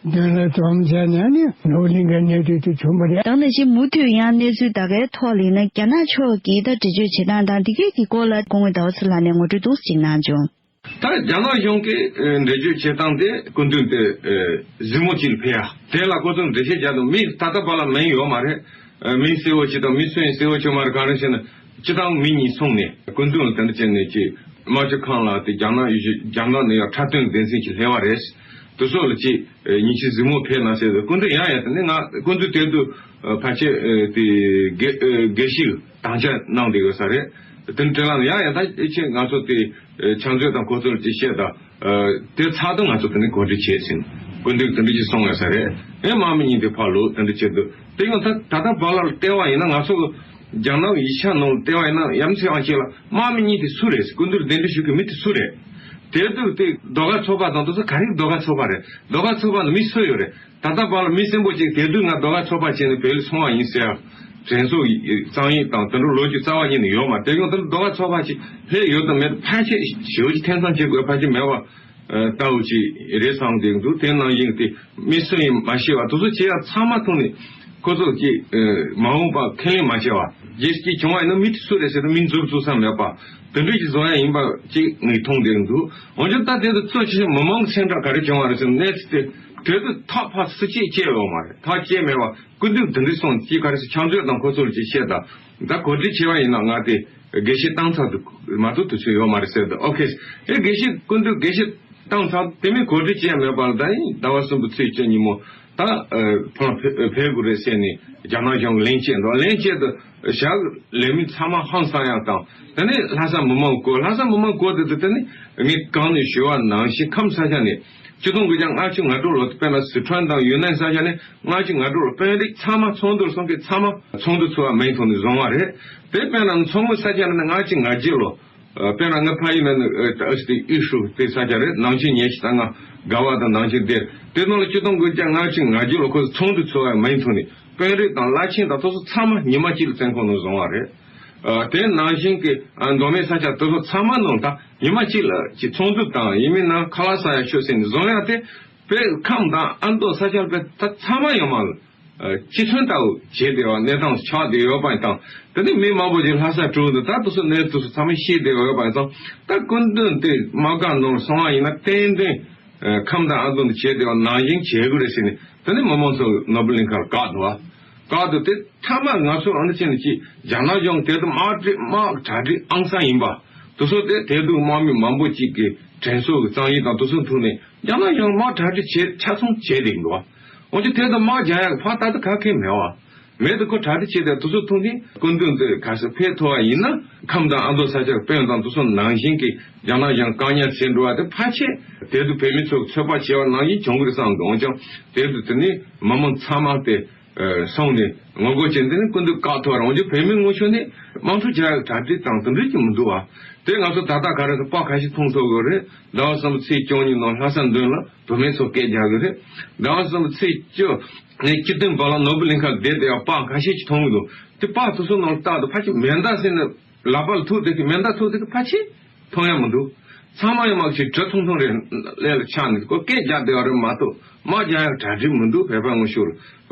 མདུན་ལ་འཛོམས་བྱས་ནས། ཨ་ནི་ནོར་བུ་གླིང་གའི་གནས་ཚུལ་དེ་བྱུང་བ་རེད། ཡང་ན་ཅིག་མུ་མཐུད་ཡང་གནས་ཚུལ་ད་གའི་ཐོག་ལ་ཡིན་ན། རྒྱ་ནག་ཕྱོགས་ཀྱིས་ད་འགྲེལ་བརྗོད་བྱེད་སྟངས་དང་འདི་གའི་གི་སྐོར་ལ་སྐུ་ངོ་ཟླ་བ་ཚེ་ལགས་ནས་ངོ་སྤྲོད་ཏོག་ཙམ་ཅིག་གནང་བྱུང་། ད་རྒྱ་ནག་གཞུང་གིས་འགྲེལ་བརྗོད་བྱེད་སྟངས་དེ། སྐུ་མདུན་དེ་གཟིགས་མོ་ཅིག་ལ་ཕེབས་ཡ། དེ་ལ་ཁོ་ཚོས་འགྲེལ་བཤད་རྒྱག་དུས། མི་ད་ལྟ་བར་ལ་མིང་ཡོད་མ་རེད། མིང་གསལ་བོ་ཅིག་དང་མི་སུ་ཡིན་གསལ་བོ་ཅིག་མ་རེད། གང་རེད་ཟེར་ན། སྤྱིར་བཏང་མི་གཉིས་སོང་ནས་སྐུ་མདུན་ལ་དེ་འདྲ་བྱས་ནས། ཅིག་དམག་སྤྱི་ཁང་ལ་དེ་རྒྱ་ནག་ཡུལ་གཞི། རྒྱ་ནག་ནས་ཡང་འཁྲབ་སྟོན་སྡེ་ཚན་ཞིག་སླེབས་པ་རེད། དེ་ཚོ་ལ་ཅིག་ཉིན་ཞིག་གཟིགས་མོ་ཕེབས་གནང་ཟེར། སྐུ་མདུན་ཡང་ཡང་དེ་ནས། ང་སྐུ་མདུན་དེ་དུས་ཕལ་ཆེར་དེ་དགེ་དགེ་བཤེས་དམ་བཅའ་གནང་བསྡད་ཡོད་ས་རེད། དེ་འདྲ་ལ་ཡང་ཡང་ད་ཅིག་ང་ཚོ་དེ་ཕྱག་མཛོད་དང་ཁོ་ཚོ་ལ་ཅིག་བཤད་དང་། དེ་ཚར་དུས་ང་ཚོ་དེ་ནས་གོ་སྒྲིག་བྱས་ཟིན། སྐུ་མདུན་དེ་འདྲ་ཅིག་གསུངས་ཡོད་ས་རེད། ཨེ། དམག་མི་གཉིས་དེ་ཕར་ལོག་དེ་འདྲ་བྱེད་དུས། དེ་ཡང་ད་ད་ལྟ་བར་ལ་བལྟས་པ་ཡིན་ན། ང་ཚོ་རྒྱ་ནག་ཡིག་ཆ་ནང་བལྟས་པ་ཡིན་ན། ཡ་མཚན་ཡང་ཅིག་ལ། དམག་མི་གཉིས་དེ་སུ་རེད། སྐུ་མདུན་གདན་འདྲེན་ཞུ་མཁན་མི་དེ་སུ་རེད། དེ་དུས་དེ་ཟློས་གར་ཚོགས་པ་དང་། དེ་ཚོ་ག་རེ་ཟློས་གར་ཚོགས་པ་རེད། ཟློས་གར་ཚོགས་པ་ནང་མི་སུ་ཡོད་རེད། ད་ལྟ་བར་ལ་མི་གསལ་པོ་ཅིག། དེ་དུས་ང་ཟློས་གར་ཚོགས་པ་བྱས་ནས་བོད་ལ་སོང་བ་ཡིན་ཟེར་ཡ། དྲན་གསོ་ཡི་རྩོམ་ཡིག་དང་དེ་འདྲ་ལོ་རྒྱུས་རྩ་བ་ཉིད་ནས་ཡོད་མ་རེད། དེ་ཡང་དེ་ལ་ཟློས་གར་ཚོགས་པ་ཅིག་སླེབས་ཡོད་དང་མེད་ཕལ་ཆེར་ཞེ་པོ་ཅིག་ཐེ་ཚོམ་བྱེད་དགོས་ཕལ་ཆེར་མེད་པ། ཨ། ལྟ་བུ་ཅིག་རེད་བསམ་བསྡད་འདུག་དེ་ནང་བཞིན་དེ་མི་སུ་ཡིན་མ་ཤེས་པ། དེ་ཚོ་བྱས་ཡ་ཚང་མ་ཐོག་ནས་ཁོ་ཚོ་ཅིག་ཨ། མ་འོངས་པ་ཁས་ལེན་མ་བྱས་པ། རྗེས་ཅིག་བྱུང་བ་ཡིན་ན་མི་དེ་སུ་རེད་ཟེར་ན། མིང་འཛུགས་བཙུགས་ས་མེད་པ། དེ་འདྲ་ཅིག་བཟོ་ཡ་ཡིན་པ་ཅིག་ངས་མཐོང་བསྡད་འདུག་འོན་ཀྱང་ད་དེ་དུས་གཙོ་ཆེ་ཤོས་མི་མང་གི་སེམས་ཁྲལ་ག་རེ་བྱུང་བ་རེད་ཟེར་ན། གནས་ཚུལ་དེ་དེ་དུས་ཐག་ཕར་སུ་གཅིག་བཅད་ཡོད་མ་རེད། ཐག་བཅད་མེད་པ། སྐུ་མདུན་དེ་འདྲ་གསུངས། ཅིག་ག་རེ་ཟེར། ཕྱག་མཛོད་དང་ཁོ་ཚོ་ལ་ཅིག་བཤད་དང་། ད་གོ་སྒྲིག་བྱས་པ་ཡིན་ན། ང་དེ་དགེ་བཤེས་བཏང་ཚར་དུས་མ་གཏོགས་དུས་ཚོད་ཡོད་མ་རེད་ཟེར་དུས། ཨོ་ཁེ། ཨེ། དགེ་བཤེས། སྐུ་མདུན་དགེ་བཤེས་བཏང་ཚར། དེ་མིན་གོ་སྒྲིག་བྱས་མེད་པ་ལ། ད་ཡིན་ཟླ་བ་གསུམ་པའི་ཚེས་བཅུ་ཉིན་མོ་ད་ཨ། ཕར་ཕེབས་ཕེབས་དགོས་རེད་ཟེར་ནས་རྒྱ་ནག་གཞུང་ལན་བྱས་འདུག་ལན་བྱས་དུས་ཞག་ལས་མི་ཚང་མ་ཧང་སང་ཡག་དང་། དེ་ནས་ལྷ་ས་མི་མང་བསྐོར། ལྷ་ས་མི་མང་བསྐོར་དུས། དེ་དེ་ནས་ངས་གོང་ནས་ཞུས་པ་ནང་བཞིན་ཁམས་ས་ཆ་ནས། ཆིག་སྟོང་དགུ་བརྒྱ་ལྔ་བཅུ་ང་དྲུག་ལོ། དཔེར་ན་སི་ཁྲོན་དང་ཡུན་ནན་ས་ཆ་ནས་ལྔ་བཅུ་ང་དྲུག་ལོ། དཔོན་རིགས་ཚང་མ་ཚོགས་འདུར་སོང་མཁན་ཚང་མ་ཚོགས་འདུ་ཚོགས་པའི་མིང་ཐོག་ནས་བཟུང་བ་རེད། དེ་དཔེར་ན་མཚོ་སྔོན་ས་ཆ་ནས་ལྔ་བཅུ་ང་བརྒྱད་ལོ། ཨ། དཔེར་ན་ངའི་ཕ་ཡུལ་ནང་ནས། ཨ། ཨ་ཙི་དེ་ཨི་ཧྲུའུ་དེ་ས་ཆ་རེད། ནང་ཆེན་ཉེ་ཞིག་ད་ང་དགའ་བ་དང་ནང་ཆེན་དེར། དེ་ནང་ལ་ཆིག་སྟོང་དགུ་བརྒྱ་ལྔ་བཅུ་ང་བརྒྱད་ལོ་ཁོ་ཚོ་ཚོགས་འདུ་ཚོགས་པའི་མིང་ཐོག་ནས་དཔོན་རིགས་དང་བླ་ཆེན་དང་དེ་ཚོ་ཚང་མ་ཉི་མ་གཅིག་ལ་བཙོན་ཁང་ནང་བཟུང་བ་རེད། ཨ། དེ་ནང་བཞིན་གྱི། ཨ། མདོ་སྨད་ས་ཆ་དེ་ཚོ་ཚང་མ་ནང་ད་ཉི་མ་གཅིག་ལ་ཅིག་ཚོགས་འདུ་དང་ཡིན་མིན་ན་ཁ་ལག་ཟ་ཡ་ཤོག་ཟེར་ནས་བཟུང་ཡ་དེ། བོད་ཁམས་དང་ཨ་མདོ་ས་ཆ་བོད་ད་ཚང་མ་ཡོད་མ་རེད། ཨ། སྤྱི་མཚོན་ལྟ་བུ་བྱས་བསྡད་པ། གནས་སྟངས་ཆགས་བསྡད་ཡོད་པ་ཡིན་ཙང་། དེ་ནས་མི་མང་པོ་ཞིག་ལྷ་སར་འགྲོ་འདུག་ད་དེ་ཚོ་གནས་དེ་ཚོ་ཚང་མ་ཤེས་བསྡད་ཡོད་པ་ཡིན་ཙང་། ད་སྐུ་མདུན་དེ་དམག་སྒར་ནང་སོང་བ་ཡིན་ན་ཏན་ཏན། ཨ། ཁམས་དང་ཨ་མདོ་འདི་བྱས་བསྡད་པ་ནང་བཞིན་བྱེད་དགོས་རེད་ཟེར་ནས། དེ་ནས་མི་མང་ཚོ་ནོར་བུ་གླིང་ཁར་བཀག་འདུག་བ། བཀག་འདུག་དེ་མཐའ་མ་ང་ཚོ་ཨ་ནི་ཅན་གྱི་རྒྱ་ནག་གཞུང་དེ་དུ་དམག་གྲ་དམག་གྲ་སྒྲིག་ཨང་གསར་ཡིན་པ། དེ་ཚོ་དེ་དེ་དུ་དམག་མི་མང་པོ་གཅིག་གི་དྲན་གསོ་གི་བསམ་ཡིག་དང་དེ་ཚོ་ཐོག་ནས་རྒྱ་ནག་གཞུང་དམག་གྲ་སྒྲིག་བྱེད་ཆ་ཚང་བྱས་བསྡད་འདུག་འོན་ཀྱང་དེ་དུ་དམག་རྒྱག་ཡག་ཕར་ལྟ་དུ་ག་གེ་མེད་བ། མེད་དུ་ཁོ་གྲ་སྒྲིག་བྱས་ཏེ་དེ་ཚོ་ཐོག་ནས་སྐུ་མདུན་དུ་ག་ས་ཕེབས་ཐུབ་པ་ཡིན་ན་ཁམས་དང་ཨ་མདོ་ས་ཆ་དཔོན་དང་དེ་ཚོ་ནང་བཞིན་གྱི་རྒྱ་ནག་གཞུང་བཀག་ཉར་བྱས་འགྲོ་བ་དེ་ཕལ་ཆེར་དེ་དུ་བོད་མི་ཚོ་ཚོད་དཔག་བྱས་པ་ནང་བཞིན་བྱུང་གི་རེད་བསམ་འདུག་འོན་ཀྱང་དེ་དུ་དེ་ནི་མི་མང་ཚང་མ་དེ། སོང་ནས་ངོ་རྒོལ་བྱས་འདི་ནི་སྐུ་མདུན་བཀག་ཐོག་རང་རྒྱུ་བོད་མི་ངོ་ཤོར་ནས་དམག་འཁྲུག་བྱ་ཡག་གྲ་སྒྲིག་དང་དེ་འདྲ་ཅིག་མི་འདུག་བ། དེ་ང་ཚོ་ད་ལྟ་ག་རེ་ཟེར་པར་ཁ་ཤས་མཐོང་ཐུབ་ཡོད་རེད། ཟླ་བ་གསུམ་པའི་ཚེས་བཅུ་གཉིས་ནང་ལྷ་ས་མདུན་ལ་བུད་མེད་ཚོ་སྐད་རྒྱག་གི་རེད། ཟླ་བ་གསུམ་པའི་ཚེས་བཅུ་ནས་བཅུ་བདུན་བར་ལ་ནོར་བུ་གླིང་ཁ་བསྡད་དེ་ཡང་པར་ཁ་ཤས་ཅིག་མཐོང་གི་འདུག་དེ་པར་དེ་ཚོ་ནང་ལ་བལྟ་དུས་ཕལ་ཆེར་མེ་མདའ་ཟེར་ནས་ལག་པ་ལ་ཐུག་དེ་གི་མེ་མདའ་ཐུག་དེ་གི་ཕལ་ཆེར། མཐོང་ཡ་མི་འདུག་ཚང་མ་ཡང་མ་ཞིག་གྲི་ཐུང་ཐུང་རེ་ལས་ལ་ཆགས་ནས་ཁོ་སྐད་རྒྱག་བསྡད་པ་རེད་མ་གཏོགས་དམག་རྒྱག་ཡག་གྲ་སྒྲིག་མི་འདུག་བོད་པ་ངོ་ཤོར་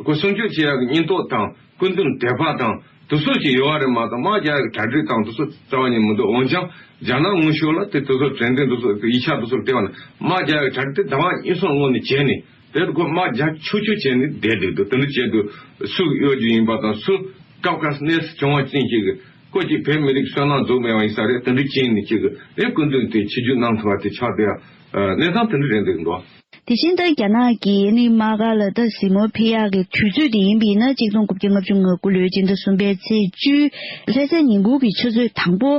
ཁོ་སྲུང་སྐྱོབ་བྱེད་ཡག་གི་སྙིང་སྟོབས་དང་སྐུ་མདུན་དད་པ་དང་དུ་སོ་ཞིག་ཡོད་པ་རེད་མ་གཏོགས་དམག་རྒྱག་ཡག་གྲ་སྒྲིག་དང་དུ་སོ་རྩ་བ་ཉིད་མི་འདུག་འོན་ཀྱང་རྒྱ་ནག་ངོ་ཤོར་ལ་དེ་དུ་སོ་དྲན་རྟེན་དུ་སོ་ཡིག་ཆ་དུ་སོ་སྟེར་བ་ན་དམག་རྒྱག་ཡག་གྲ་སྒྲིག་དེ་ཟླ་བ་གཉིས་གསུམ་སྔོན་ནས་བྱས་ནས་དེ་ཁོ་དམག་རྒྱག་ཆོག་ཆོག་བྱས་ནས་བསྡད་འདུག་དེ་འདྲ་བྱས་དུས་སུ་གཡོ་སྒྱུ་ཡིན་པ་དང་སུ་སྐབས་སྐབས་གནས་སུ་བྱུང་བ་ཅན་ཞིག་གི་ཁོ་ཅིག་བོད་མི་རིགས་བསོད་ནམས་རྫོགས་མེད་པ་ཡིན་ས་རེད། དེ་འདྲ་ཅན་ནི་ཅིག་གི་རེད། སྐུ་མདུན་དེ་ཆིབས་བསྒྱུར་གནང་ཐུབ་པ་དེ་ཆགས་བསྡད་ཡ་གནས་སྟངས་དེ་འདྲ་རེད་འདུག་འདུག་དེ་བཞིན་ད་རྒྱ་ནག་གི་ནི་དམག་སྒར་ལ་ད་གཟིགས་མོ་ཕེབས་ཡག་གི་དུས་ཚོད་དེ་ཡིན་པ་ཡིན་ན་གཅིག་སྟོང་དགུ་བརྒྱ་ལྔ་བཅུ་ང་དགུ་ལོའི་སྤྱི་ཟླ་གསུམ་པའི་ཚེས་བཅུ་ལྷ་སའི་ཉིན་གུང་གི་ཆུ་ཚོད་དང་པོ་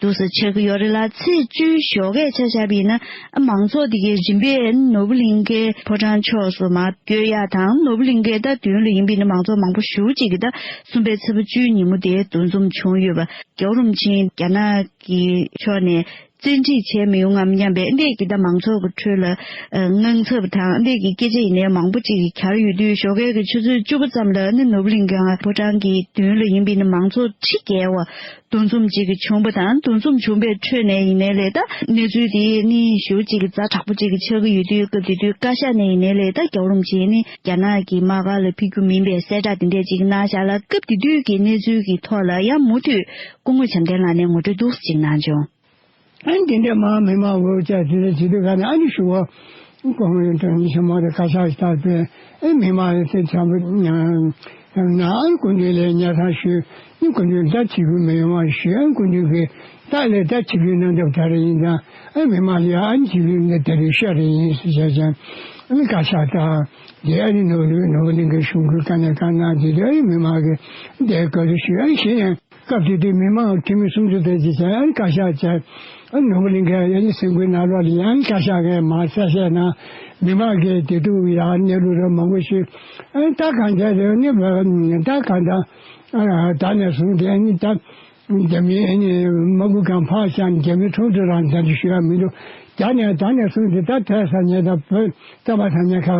འདུག་སེ་ཆགས་ཀྱི་ཡོད་རེད་ལ། ཚེས་བཅུའི་ཞོགས་ཀས་ཆ་བཞག་པ་ཡིན་ན་མང་ཚོགས་དེ་གའི་རིམ་པས་ནོར་བུ་གླིང་ཁའི་ཕོ་བྲང་ཕྱོགས་སུ་མར་བསྐྱོད་ཡག་དང་ནོར་བུ་གླིང་ཁའི་ད་མདུན་ལ་ཡིན་པ་ཡིན་ན་མང་ཚོགས་མང་པོ་ཞེ་པོ་ཅིག་གིས་ད་གསུམ་པའི་ཚེས་པ་བཅུའི་ཉིན་མོ་དེ་འདུ་འཛོམས་བྱུང་ཡོད་པ། རྒྱལ་བ་རིན་པོ་ཆེ་རྒྱ་ནག་གི་ཕྱོགས་ནས་བཙན་ཁྲིད་བྱས་མི་ཡོང་ངམ་སྙམ་པའི་འདི་གི་ད་མང་ཚོགས་ཀྱི་ཁྲོད་ལ་ཨ་དངངས་འཚབ་དང་འདི་གི་སྐད་ཆ་ཡིན་ནའི་མང་པོ་ཅིག་གིས་གྱར་ཡོད་དུས་ཞོགས་ཀའི་གི་ཆུ་ཚོད་བཅུ་པ་ཙམ་ལ་ནི་ནོར་བུ་གླིང་ཁའི་ཕོ་བྲང་གི་མདུན་ལ་ཡིན་པ་ཡིན་ན་མང་ཚོགས་ཁྲི་བརྒལ་བ་འདུ་འཛོམས་ཅིག་གི་བྱུང་བ་དང་འདུ་འཛོམས་བྱུང་བའི་ཁྲོད་ནས་ཡིན་ནའི་ལས་ད་གནས་ཚུལ་དེ་ནི་ཞེ་པོ་ཅིག་གི་ཛ་དྲག་པོ་ཅིག་གི་ཆགས་ཀྱི་ཡོད་དུས་སྐབས་དེ་དུས་བཀའ་ཤག་ནས་ཡིན་ནའི་ལས་ད་རྒྱལ་བ་རིན་པོ་ཆེ་ནི་རྒྱ་ནག་གི་དམག་སྒར་ལ་ཕེབས་རྒྱུ་མིན་པའི་གསལ་བསྒྲགས་དེ་འདྲས་ཅིག་གནང་བཞག་ལ། སྐབས་དེ་དུས་ཀྱི་གནས་ཚུལ་གྱི་ཐོག་ལ་ཡང་མུ་མཐུད་སྐུ་ངོ་བྱམས་ལྡན་ལགས་ནས་ངོ་སྤྲོད་འདུག་ཅིག་གནང་བྱུང་། ཨ་ནི་དེ་འདྲའི་མ་མི་མང་འོས་ཅག་དེ་འདྲ་བྱེད་དུས་ག་ནས་ཨ་ནི་ཞུ་བ་ཀོང་ཡོན་ཏན་ཆེན་མོ་དེ་ཁ་ཤགས་ཤིག་བཏགས་པས་ཨེ་མི་མང་ཡོད་ཚད་འཆམ་པོ་ན་ཨ་ནི་སྐུ་མདུན་ལ་ཉལ་ཐང་ཞུས། ཨ་ནི་སྐུ་མདུན་ད་ཆིབས་བསྒྱུར་མི་ཡོང་བ་ཞུས། ཨ་ནི་སྐུ་མདུན་གྱིས་ད་ལས་ད་ཆིབས་བསྒྱུར་གནང་ཐབས་ག་རེ་ཡིན་ཙང་ཨ་ནི་མི་མང་ལ་ཡ་ཨ་ནི་ཆིབས་བསྒྱུར་འདི་དེ་རིང་ཤོག་རེ་ཡིན་ཟེར་བྱས་ཙང་ཨ་ནི་བཀའ་ཤག་དང་དེ་ཨ་ནི་ནོར་ལུགས་ནོར་གླིང་གི་གཞུང་གི་བཀའ་ནས་བཀའ་གནང་དེ་དུས་ཨ་ནི་མི་མང་གིས་དེ་བཀའ་སློབ་ཞུས། ཨ་ནི་གཞན་ཡང་། སྐབས་དེ་དུས་མི་མང་འཐུས་མི་སུམ་ཅུ་དེ་ཅིག་བྱས་ཨ་ནི་བཀའ་ཤག་བྱས། ཨ་ནི་ནོར་བུ་གླིང་ཁའི་ཨ་ནི་སེམས་འགུལ་ནང་ལོགས་ལ་ཡང་བཀའ་ཤག་གིས་མར་གསལ་བཤད་གནང་། མི་མང་གིས་དེ་དུས་ཡང་གནས་ལུགས་རབ་མང་པོ་ཞུས། ཨ་ནི་ད་གང་བྱས་རེད་ནི་ད་གང་ལྟར་ཨ་ད་ནས་བཟུང་སྟེ་ཨ་ནི་ད་རྒྱ་མིའི་ཨ་ནི་དམག་འཁྲུག་གང་ཕར་བཞག་ནས་རྒྱ་མིའི་ཁྲོམ་དུ་རང་བདག་འཛིན་ཞུ་ཡ་མི་འདུག་རྒྱ་ནས་ད་ནས་བཟུང་སྟེ་ད་ཐོས་བསམ་ཉན་ད་བོད་བསམ་པ་ཐམས་ཅད་ཁ་ཁ་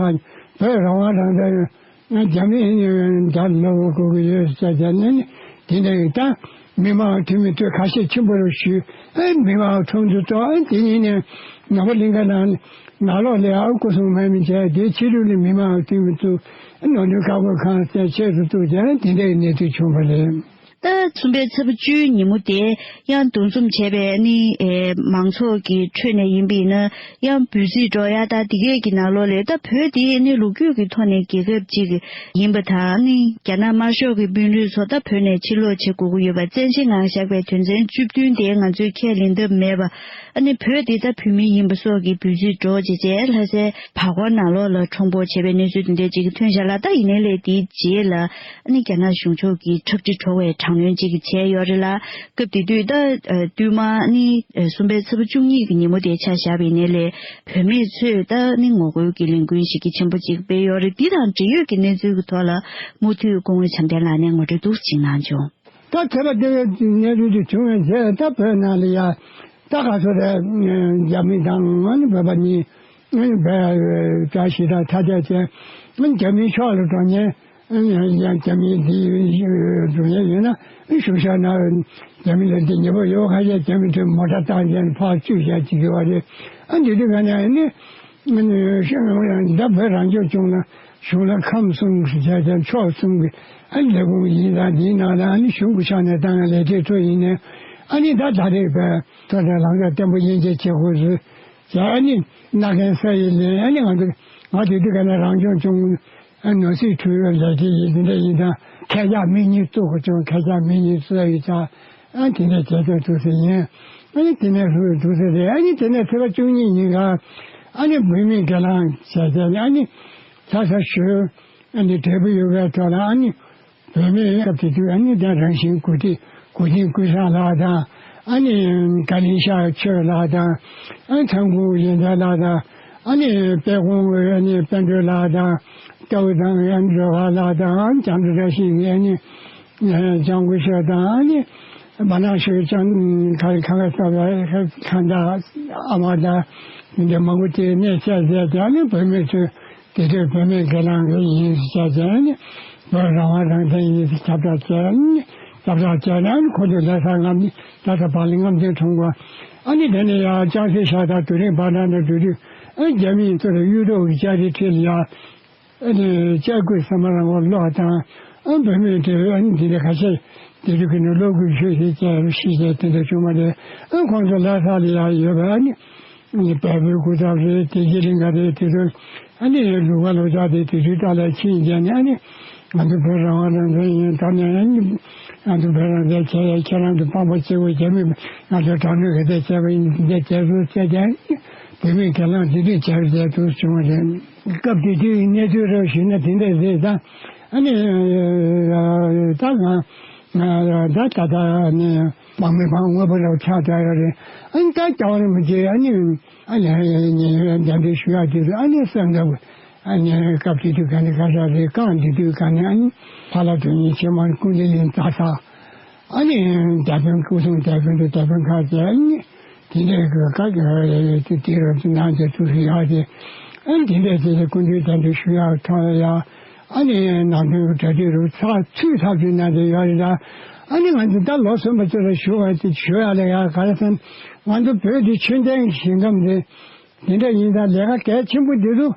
བོད་རང་དབང་རང་བཙན། ང་རྒྱ་མི་ཡིན་ཡང་རྒྱ་ལོ་གོ་གི་ཡོད་ཟེར་བྱས་ནས་ནི་དེ་འདྲ་ཡིན་ད། མི་མང་འཐུས་མི་ཚོས་ཁ་ཤས་ཆེན་པོ་རུ་ཞུས། ཨེ་མི་མང་ཁྲོམ་དུ་གཏོགས། ཨེ་དེ་ཉིན་ནས་ནོར་བུ་གླིང་ཁ་ནང་ནང་ལོགས་ལ་ཨ་སྐུ་སྲུང་མེད་མི་བྱས། དེའི་ཕྱི་རོལ་ལ་མི་མང་འཐུས་མི་ཚོས་ཨེ་ནོར་འཁྲུལ་བཀག་འགོག་ཁང་བཅས་ཆེད་དུ་བཙུགས་བྱས། ཨེ་དེ་འདྲའི་གནས་ཚུལ་བྱུང་བ་རེད། ད་གསུམ་པའི་ཚེས་པ་བཅུའི་ཉིན་མོ་དེ་ཡང་འདུ་འཛོམས་བྱས་པའི་ནི་ཨེ་མང་ཚོགས་ཀྱི་ཁྲོད་ནས་ཡིན་པ་ཡིན་ན། ཡང་འབོད་ཚིག་སྒྲོག་ཡ་དང་དེ་གས་ཀྱི་ནང་ལོགས་ལས་ད་བོད་དེ་ནི་ལོ་རྒྱུས་ཀྱི་ཐོག་ནས་རྒྱལ་ཁབ་ཅིག་ཡིན་པ་དང་ནི་རྒྱ་ནག་དམར་ཤོག་གི་དཔོན་རིགས་ཚོ་ད་བོད་ནས་ཕྱིར་ལོག་བྱེད་དགོས་ཀྱི་ཡོད་པ་བཙན་ཤེད་ངང་བཞག་པའི་དོན་ཚན་བཅུ་བདུན་དེ་ང་ཚོས་ཁས་ལེན་ཐབས་མེད་པ། ཨ་ནི་བོད་དེ་ད་བོད་མི་ཡིན་པ་སོགས་ཀྱི་འབོད་ཚིག་སྒྲོག་བྱས་རྗེས་ལྷ་སའི་བར་སྐོར་ནང་ལོགས་ལ་ཁྲོམ་སྐོར་བྱས་པའི་གནས་ཚུལ་དེ་འདྲས་ཅིག་ཐོན་བཞག་ལ། ད་ཡིན་ནའི་ལས་དེའི་རྗེས་ལ་ཨ་ནི་རྒྱ་ནག་གཞུང་ཕྱོགས་ཀྱི་འཁྲབ་ཁྲིད་བྲོ་བའི་དྲག་གནོན་ཅིག་བྱས་ཡོད་རེད་ལ། སྐབས་དེ་དུས་ད་བསྟུད་མར་ནི་གསུམ་པའི་ཚེས་པ་བཅུ་གཉིས་ཀྱི་ཉིན་མོ་དེ་ཆ་བཞག་པ་ཡིན་ནའི་ལས། བོད་མི་ཚོས་ད་ནི་ངོ་རྒོལ་གྱི་ལས་འགུལ་ཞིག་གི་ཆེན་པོ་ཅིག་སྤེལ་ཡོད་རེད། འདི་དང་འབྲེལ་ཡོད་ཀྱི་གནས་ཚུལ་གྱི་ཐོག་ལ་མུ་མཐུད་སྐུ་ངོ་བྱམས་ལྡན་ལགས་ནས་ངོ་སྤྲོད་འདུག་ཅིག་གནང་བྱུང་། ད་ཁྱད་པར་དེ་གནས་ཚུལ་དེ་བྱུང་བའི་རྗེས་ད་བོད་ནང་ལ་ཡ་ད་ག་ཚོད་རེད། རྒྱ་མི་དང་ང་ནི་བོད་པ་གཉིས་བོད་བཀྲ་ཤིས་དང་ཐ་དད་བྱས་རྒྱ་མིའི་ཕྱོགས་ལ་འགྲོ་མཁན་ཡང་རྒྱ་མི་འདི་འགྲོ་མཁན་ཡོད་ན་གཞུང་ཤག་ན་རྒྱ་མི་ལ་འདི་ཉེ་པོ་ཡོད་ཁ་ཤས་རྒྱ་མི་ཚོས་མོ་ཊ་བཏང་བྱས་ཕར་བཅུག་བྱས་བྱེད་ཀྱི་ཡོད་རེད། ཨ་འདི་དུས་ག་ནས་ནི། ད་བོད་རང་སྐྱོང་ལྗོངས་ལ་གཞུང་ལ་ཁམས་གསུམ་གྱི་ཕྱོགས་གསུམ་གྱི་ཨ་ནི་ལས་ཁུངས་ཡིན་ཙང་འདིའི་ནང་ལ་ཨ་ནི་གཞུང་གི་ཕྱོགས་ནས་བཏང་ཡ་ལས་དེ་ཚོ་ཡིན་ནས་ཨ་ནི་ད་ད་རེས་བོད་མཐོ་སྒང་ལམ་ཁ་བརྟན་པོ་དབྱེ་འབྱེད་བྱེད་དགོས་ཟེར་བྱས་ཨ་ནི་མནའ་གན་ས་ཡི་ལེན། ཨ་ནི་ང་ཚོ་ང་དེ་དུས་ག་ནས་རང་སྐྱོང་ལྗོངས་ ཨ་ནོར་སྲིད་འཁྲུལ་བའི་ལས་ཀྱི་ཡིན་འདི་འདྲ་ཡིན་ཙང་ཁྱེད་ཅག་མི་གཉིས་གཙོ་གོ་ཅུང་ཁྱེད་ཅག་མི་གཉིས་གཙོ་ཡིན་ཙང་། ཨ་དེ་ནས་བྱས་ཏེ་འདུག་ཟེར་ཡིན། ཨ་ནི་དེ་ནས་ལྷུར་འདུག་ཟེར་རེད། ཨ་ནི་དེ་ནས་ཚེས་པ་བཅུ་གཉིས་ཉིན་ཀ་ཨ་ནི་བུད་མེད་སྒེར་ལངས་བྱས་ཏེ་ཨ་ནི་ཚ་ཚ་ཞོལ་ཨ་ནི་འབྲས་བུ་ཡོད་པའི་ཐོག་ལ་ཨ་ནི་བུད་མེད་སྐབས་དེ་དུས་ཨ་ནི་དེ་རང་བཞིན་གོ་སྒྲིག་གོ་སྒྲིག་ཀུན་བཟང་ལགས་དང་ཨ་ནི་ཀ་ལིང་ཤ་ཆོས་ལགས་དང་ཨ་ནི་ཚང་ཁུ་ཡོན་ཏན་ལགས་དང་ཨ་ནི་དཔལ་ཁོང་ཨ་ནི་དཔལ་སྒྲོལ་ལགས་དང་སྐྱ་བོ་དང་ཨ་ནི་རོ་ཧ་ལགས་དང་ཨ་ནི་བྱང་དུ་བཀྲ་ཤིས་ཀྱི་ཨ་ནི། ལྗང་གུ་ཤོག་དང་ཨ་ནི་མ་ནག་ཤོག་ཅང་ཁ་ཁ་ཁ་ས་བ་ཁ་ཁ་འདའ་ཨ་མ་འདའ་འདི་མང་པོ་དེ་གནས་བཅས་བྱས་ཀྱང་ནི་བུད་མེད་ཚོས་དེ་དུས་བུད་མེད་སྒེར་ལངས་ཀྱི་ཡིན་ཟེར་བྱས་ཀྱང་ནི་བོད་རང་དབང་རང་བཙན་ཡིན་ཟེར་ཁྱབ་བསྒྲགས་བྱས་ནི་ཁྱབ་བསྒྲགས་བྱས་ནི་ཨ་ནི་ཁོ་ཚོ་ལྷ་ས་རྔམ་ནི་ལྷ་ས་བག་ལེབ་རྔམ་སྟོན་ཁྲོམ་སྐོར་ཨ་ནི་དེ་ནས་ཡང་ལྕགས་སེ་ཤ་དང་དུ་རིང་བར་ན་འགྲོ་དུས་ཨ་ནི་རྒྱ་མིའི་ཚོ་ལ་གཡུ་ཐོག་གི་ལྕགས་རི་ཁྲིད་ལ་ཡ། ཨ་ནི་ལྕགས་སྐུད་ས་མ་རང་བ་ལོག་དང་ཨ་བུད་མེད་དེ་ཨ་ནི་དེ་འདྲ་ཁ་ཤས་དེ་རིགས་ཀྱི་ནི་སློབ་ཁུལ་ཤོད་ཤེས་བྱས་ཤེས་བྱས་དེ་འདྲ་བྱུང་བ་རེད། ཨ་ཁོང་ཚོ་ལྷ་ས་ལ་ཡང་ཡོད་པ་ཨ་ནི་ཨ་ནི་བལ་པོའི་སྐུ་ཚབ་རེད། དེ་རྗེ་གླིང་ག་རེད། དེ་ཚོ་ཨ་ནི་ལུག་པ་ལོ་ཙཱ་དེ་དེ་དུས་ཏཱ་ལའི་ཆིངས་བརྒྱབ་ནས་ཨ་ནི་ང་ཚོ་བོད་རང་དབང་རང་བཙན་ཡིན། ད་ནས་ཨ་ནི་ང་ཚོ་བོད་རང་བཙན་བྱས་ཡ་ཁྱེད་རང་ཚོ་དཔང་པོ་སྐྱེ་བོ་རྒྱ་མི་ང་ཚོ་དྲག་གནོན་ག་ཚད་བྱས་པ་ཡིན། འདི་འདྲ་བྱས་སོང་ཟེར་ཀྱང་བོད་མིའི་སྒེར་ལངས་འདི་འདྲ་བྱས་བྱས་འདུག་བྱུང་བ་རེད། སྐབས་དེ་དུས་གནས་ཚུལ་རབ་ཞུས་ན་དེ་འདྲ་རེད། ད་ཨ་ནི་ད་ང་ད་ད་ད་ནི་དམག་མི་དམག་དངོས་པོ་རབ་ཆགས་བསྡད་ཡོད་རེད། ཨ་ནི་ད་རྒྱལ་བ་རིན་པོ་ཆེ་ཨ་ནི་ཨ་ནི་མཇལ་འཕྲད་ཞུ་ཡག་དུས་སུ་ཨ་ནི་སེམས་འདྲ་བོ་ཨ་ནི་སྐབས་དེ་དུས་ག་ནས་ག་ས་རེད། རྐང་དེ་དུས་ག་ནས་ཨ་ནི་ཕ་ལ་དོན་གཉིས་ཆེན་མོ་སྐུ་མདུན་ཡིན་རྩ་ས། ཨ་ནི་རྒྱ་དཔོན་སྐུ་སྲུང་རྒྱ་དཔོན་དང་རྒྱ་དཔོན་ཁག་ཅིག་ཨ་ནི་དེ་འདྲའི་གི་བཀའ་རྒྱ་དེ་དེ་རུ་གནང་རྒྱ་ཐུགས་སུ་ཡག་དེ་ཨ་ནི་དེ་འདྲའི་དེ་སྐུ་མདུན་དེ་འདྲ་ཞུ་ཡག་ཐོག་ལ་ཡ་ཨ་ནི་ནང་དོན་གྱི་གྲ་སྒྲིག་རུ་ཚགས་ཚུད་ཚགས་ཚུད་གནང་རྒྱ་ཡོད་རེད། ད་ཨ་ནི་ང་ཚོ་ད་ལོ་གསོན་པོ་ཚོ་ལ་ཞུ་བ་དེ་ཞུ་ཡག་ལ་ཡ་ག་རེ་ཟེར་ན་ང་ཚོ་བོད་དེ་ཆོས་ལྡན་གྱི་ཞིང་ཁམས་རེད། དེ་འདྲ་ཡིན་ད་ལས་ཀ་གལ་ཆེན་པོ་འདི་ཚོ་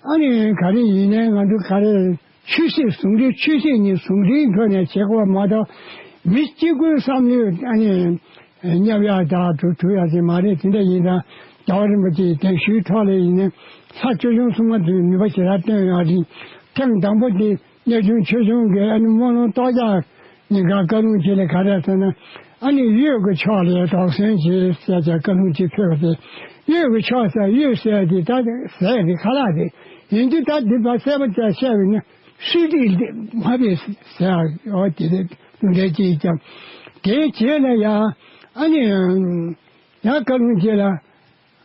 ཨ་ནི་ག་རེ་ཡིན་ནའི་ང་ཚོ་ག་རེ། ཆོས་སྲིད་ཟུང་འབྲེལ། ཆོས་སྲིད་གཉིས་ཟུང་འབྲེལ་ཐོག་ནས་བྱེད་དགོས་པ་མ་གཏོགས་མི་གཅིག་པུའི་བསམ་བློས་ཨ་ནི་བསྙབ་ཡག་དང་གྲུབ་ཐུབ་ཡག་ཅིག་མ་རེད། དེ་འདྲ་ཡིན་ཙང་རྒྱལ་བ་རིན་པོ་ཆེའི་གདན་ཞུའི་ཐོག་ལ་ཡིན་ནའི་ལྷ་བཅུ་ཆུང་སྲུང་མ་ཚོས་ནུས་པ་ཞེ་དྲག་བཏོན་ཡག་རེད། ཐེངས་དང་པོ་དེ་གནས་ཆུང་ཆོས་སྐྱོང་གི་ཨ་ནི་སྨོན་ལམ་གཏོར་རྒྱག་ཉིན་གང་བཀའ་ལུང་གཅིག་ལ་ག་རེ་ཟེར་ན་ཨ་ནི་འོད་ཀྱི་ཕྱོགས་ལ་དོགས་ཟོན་བྱེད་ཟེར་ཀྱང་བཀའ་ལུང་གཅིག་ཕེབས་པ་དེ་འོད་ཀྱི་ཕྱོགས་ཟེར་འོད་ཟེར་དེ་ད་ཟེར་དེ་ཁ་ལག་དེ། ཡིན་དུས་ད་འདི་བ་གསལ་པོ་བྱས་བཤད་པ་ཡིན་ན་སྲིད་སྟེགས་ལྷ་པའི་ཟེར་ཡག་ཡོད་དེ་རེད། ལུང་འདྲེན་གཅིག་ཀྱང་དེའི་རྗེས་ལ་ཡང་ཨ་ནི་ཡང་བཀའ་ལུང་རྗེས་ལ་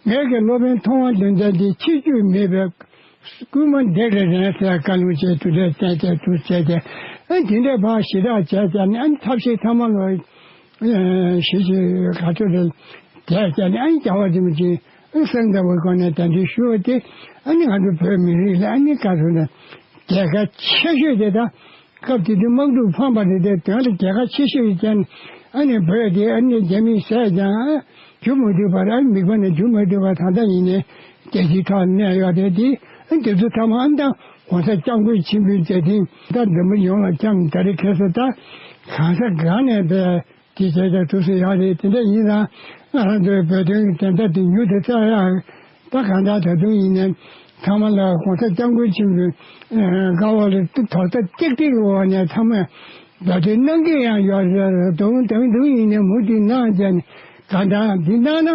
ངེད་ཀྱི་སློབ་དཔོན་མཐོང་བ་མདུན་བསྟན་འདི་ཕྱི་བཅོས་མེད་པའི་སྐུལ་མ་འདི་རེ་རེད་ཟེར་བཀའ་ལུང་བཅས་དུ་ལས་བསྟན་བསྟན་དུ་བྱས་ཏེ་ཨ་འདི་འདྲའི་བ་ཞེ་དྲག་བྱས་ཀྱང་ནི་ཨ་ནི་ཐབས་ཤེས་ཐ་མ་ལོ། ཞེས་ཞེས་ག་ཚོད་རེད། དེ་ཡང་བྱས་ནས་ཨ་ནི་རྒྱལ་བ་རིན་པོ་ཆེ་ཨ་ནི་གསང་བདག་པོའི་སྒོ་ནས་གདན་འདྲེན་ཞུ་བ་དེ་ཨ་ནི་ང་ཚོ་བོད་མི་རིགས་ལ་ཨ་ནི་བཀའ་ཟུར་ནས་རྒྱལ་ཁ་ཆེ་ཤོས་དེ་དང་སྐབས་དེ་དུས་དམག་འཁྲུག་ཕམ་པ་རེད་དེ་དོན་ལ་རྒྱལ་ཁ་ཆེ་ཤོས་ཀྱི་ཅན་ཨ་ནི་བོད་དེ་ཨ་ནི་རྒྱ་མིས་བསད་ཀྱང་ཨ་རྒྱུ་མ་བསྡུས་པར་ཨ་ནི་མིད་པ་ནས་རྒྱུ་མ་བསྡུས་པར་ད་ལྟ་ཡིན་ནའི་རྒྱལ་སྤྱིའི་ཐོག་གནས་ཡོད་དེ་དེ་ཨ་ནི་དེ་ཚོ་ཐ་མ་ཨ་ནི་དང་གོང་ས་སྐྱབས་མགོན་ཆེན་པོའི་མཛད་འཕྲིན་ད་འཛམ་བུ་གླིང་ལ་ཁྱབ་ནས་ད་རེས་ཁ་སང་ད་གང་ས་གང་ནས་བས། དེ་བྱས་ཀྱང་ཐུགས་སུ་ཡག་རེད། དེ་འདྲ་ཡིན་ཙང་ང་རང་ཚོའི་བོད་དོན་གྱི་བདེན་མཐའ་དེ་མྱུར་དུ་བཙལ་ཡག་ད་གང་ལྟར་ད་དུང་ཡིན་ནའི་ཚང་མ་ལ་གོང་ས་སྐྱབས་མགོན་ཆེན་པོའི་བཀའ་འོག་ལ་དོགས་པ་ཏིག་ཏིག་གི་འོག་ནས་ཚང་མས་བོད་དོན་གནང་གི་ཡང་ཡོད་རེད། དུང་དུང་དུང་ཡིན་ནའི་མུ་མཐུད་གནང་བྱས་ནས་གང་ལྟར་འདི་གནང་ན་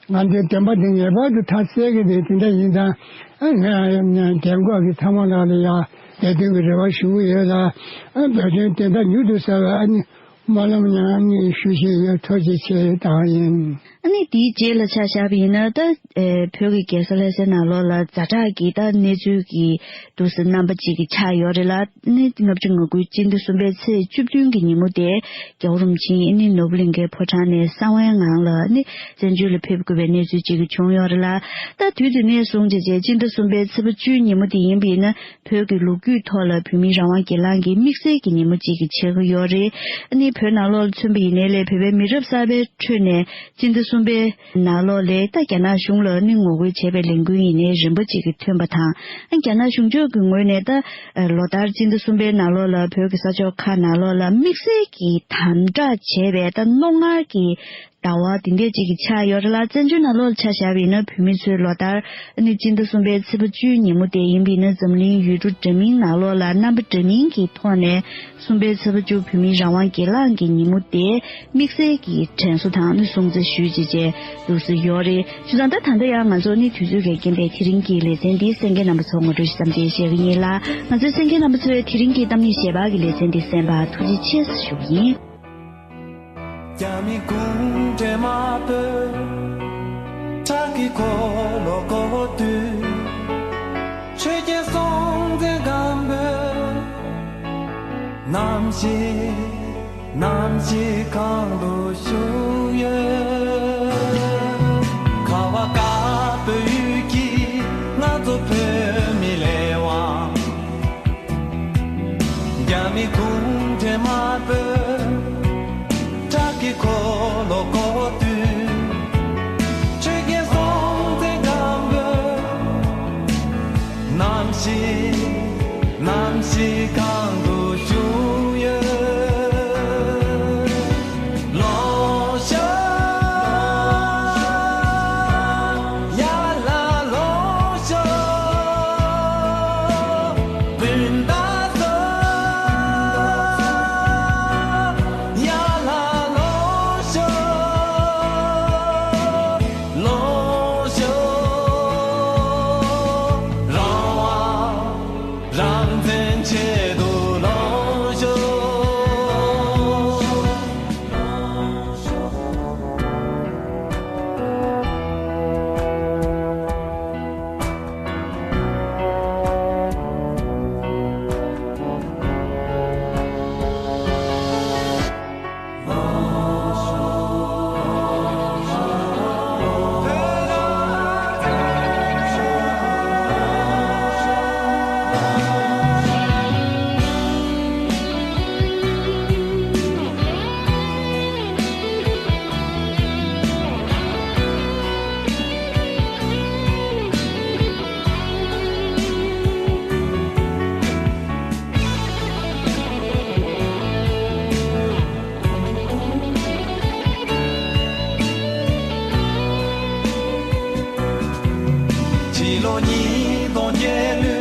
ང་ཚོའི་བདེན་པ་འདི་ངེས་པར་དུ་མཐའ་གསལ་གི་རེད། དེ་འདྲ་ཡིན་ཙང་ཨ་ང་རྒན་འཁོགས་ཀྱི་ཚང་མ་ལ་ལ་ཡ་བདེ་དོན་གྱི་རེ་བ་ཞུ་གི་ཡོད་ལ་ཨ་བོད་དོན་བདེན་མཐའ་མྱུར་དུ་གསལ་བའི་ཨ་ནི། སྨོན་ལམ་ཡང་ཞུ་བཞིན་ཡོད། ཐུགས་རྗེ་ཆེ་དང་ཡིན། ཨ་ནི་དེའི་རྗེས་ལ་ཆ་བཞག་པ་ཡིན་ན་ད་ཨེ་བོད་ཀྱི་རྒྱལ་ས་ལྷ་སའི་ནང་ལོགས་ལ་ཛ་དྲག་གི་ད་གནས་ཚུལ་གྱི་འདུག་སེ་རྣམ་པ་གཅིག་གི་ཆགས་ཡོད་རེད་ལ། ཨ་ནི་ལྔ་བཅུ་ང་དགུའི་སྤྱི་ཟླ་གསུམ་པའི་ཚེས་བཅུ་བདུན་གྱི་ཉིན་མོ་དེ་རྒྱལ་བ་རིན་པོ་ཆེ་ཨ་ནི་ནོར་བུ་གླིང་གའི་ཕོ་བྲང་ནས་གསང་བའི་ངང་ལ་ཨ་ནི་བཙན་བྱོལ་ལ་ཕེབས་དགོས་པའི་གནས་ཚུལ་གཅིག་གི་བྱུང་ཡོད་རེད་ལ། ད་དུས་དེ་ནས་བཟུང་བྱས་བྱས་སྤྱི་ཟླ་གསུམ་པའི་ཚེས་པ་བཅུའི་ཉིན་མོ་དེ་ཡིན་པ་ཡིན་ན། བོད་ཀྱི་ལོ་རྒྱུས་ཐོག་ལ་བོད་མིའི་རང་དབང་སྒེར་ལངས་ཀྱི་དམིགས་བསལ་གྱི་ཉིན་མོ་གཅིག་གི་ཆགས་ཀྱི་ཡོད་རེད། ཨ་ནི་བོད་ནང་ལོགས་ལ་མཚོན་པ་ཡིན་ནའི་ལས་བོད་པའི་མི་རབས་གསར་པའི་ཁྲོད་ནས་སྤྱི་ཟླ་གསུམ་པའི་ནང་ལོགས་ལས་ད་རྒྱ་ནག་གཞུང་ལ་ཨ་ནི་ངོ་རྒོལ་བྱས་པའི་ལས་འགུལ་ཡིན་ནའི་རིམ་པ་གཅིག་གི་ཐོན་པ་དང་། ཨ་རྒྱ་ནག་གཞུང་ཕྱོགས་ཀྱི་ངོས་ནས་ད་ལོ་ལྟར་སྤྱི་ཟླ་གསུམ་པའི་ནང་ལོགས་ལ་བོད་ཀྱི་ས་ཕྱོགས་ཁག་ནང་ལོགས་ལ་དམིགས་བསལ་གྱི་དམ་དྲག་བྱས་པའི་ད་རྣོ་ངར་གྱི་ ཟླ་བ་དེ་འདྲས་ཅིག་གི་ཆགས་ཡོད་རེད་ལ། བཙན་བྱོལ་ནང་ལོགས་ལ་ཆ་བཞག་པ་ཡིན་ན་བོད་མི་ཚོའི་ལོ་ལྟར་ཨ་ནི་སྤྱི་ཟླ་གསུམ་པའི་ཚེས་པ་བཅུའི་ཉིན་མོ་དེ་ཡིན་པ་ཡིན་ན་འཛམ་གླིང་ཡུལ་གྲུ་འདྲ་མིན་ནང་ལོགས་ལ་རྣམ་པ་འདྲ་མིན་གྱི་ཐོག་ནས་གསུམ་པའི་ཚེས་པ་བཅུ་བོད་མིའི་རང་དབང་སྒེར་ལངས་ཀྱི་ཉིན་མོ་དེ་དམིགས་བསལ་གྱི་དྲན་གསོ་དང་ཨ་ནི་སྲུང་བརྩི་ཞུས་བྱས་བྱས་འདུག་སེ་ཡོད་རེད། བྱས་ཙང་ད་ད་ལྟ་ཡང་ང་ཚོ་ཨ་ནི་དུས་ཚོད་ལས་འགལ་བས་དེ་རིང་གི་ལེ་ཚན་འདི་གསན་མཁན་རྣམ་པ་ཚོ་ངོ་སྤྲོད་ཞིག་ཙམ་དེ་བྱེད་ཀྱི་ཡིན་ལ། ང་ཚོའི་གསན་མཁན་རྣམ་པ་ཚོས་དེ་རིང་གི་གཏམ་རྙིང་ཞལ་པར་གྱི་ལེ་ཚན་འདི་གསན་པར་ཐུགས་རྗེ་ཆེ་ཞུ་གི་ཡིན། རྒྱ་མི་གུང་ཁྲན་དམར་པོས་བྲག་གི་འཁོར་ལོ་བསྐོར་དུས། ཆོས་རྒྱལ་སྲོང་བཙན་སྒམ་པོས་ནམ་ཞིག་ནམ་ཞིག་གང་དུ་བཞུགས་ཡོད། ཁ་བ་དཀར་པོའི་ཡུལ་གྱི་ང་ཚོ་བོད་མི་ལས་དབང་། རྒྱ་མི་གུང་ཁྲན་དམར་པོས་བྲག་གི་འཁོར་ལོ་བསྐོར་དུས། ཆོས་རྒྱལ་སྲོང་བཙན་སྒམ་པོས་ནམ་ཞིག་ནམ་ཞིག་གང་དུ་བཞུགས་ཡོད། ལོངས་ཤོག་ཡར་ལ་ལོངས་ཤོག་སྤུན་ཟླ་ཚོ། ཡར་ལ་ལོངས་ཤོག་ལོངས་ཤོག་རང་དབང་རང་བཙན་ཆེད་དུ་ལོངས་ཤོག་ཕྱི་ལོ་ཉིས་སྟོང་བརྒྱད་ལོའི་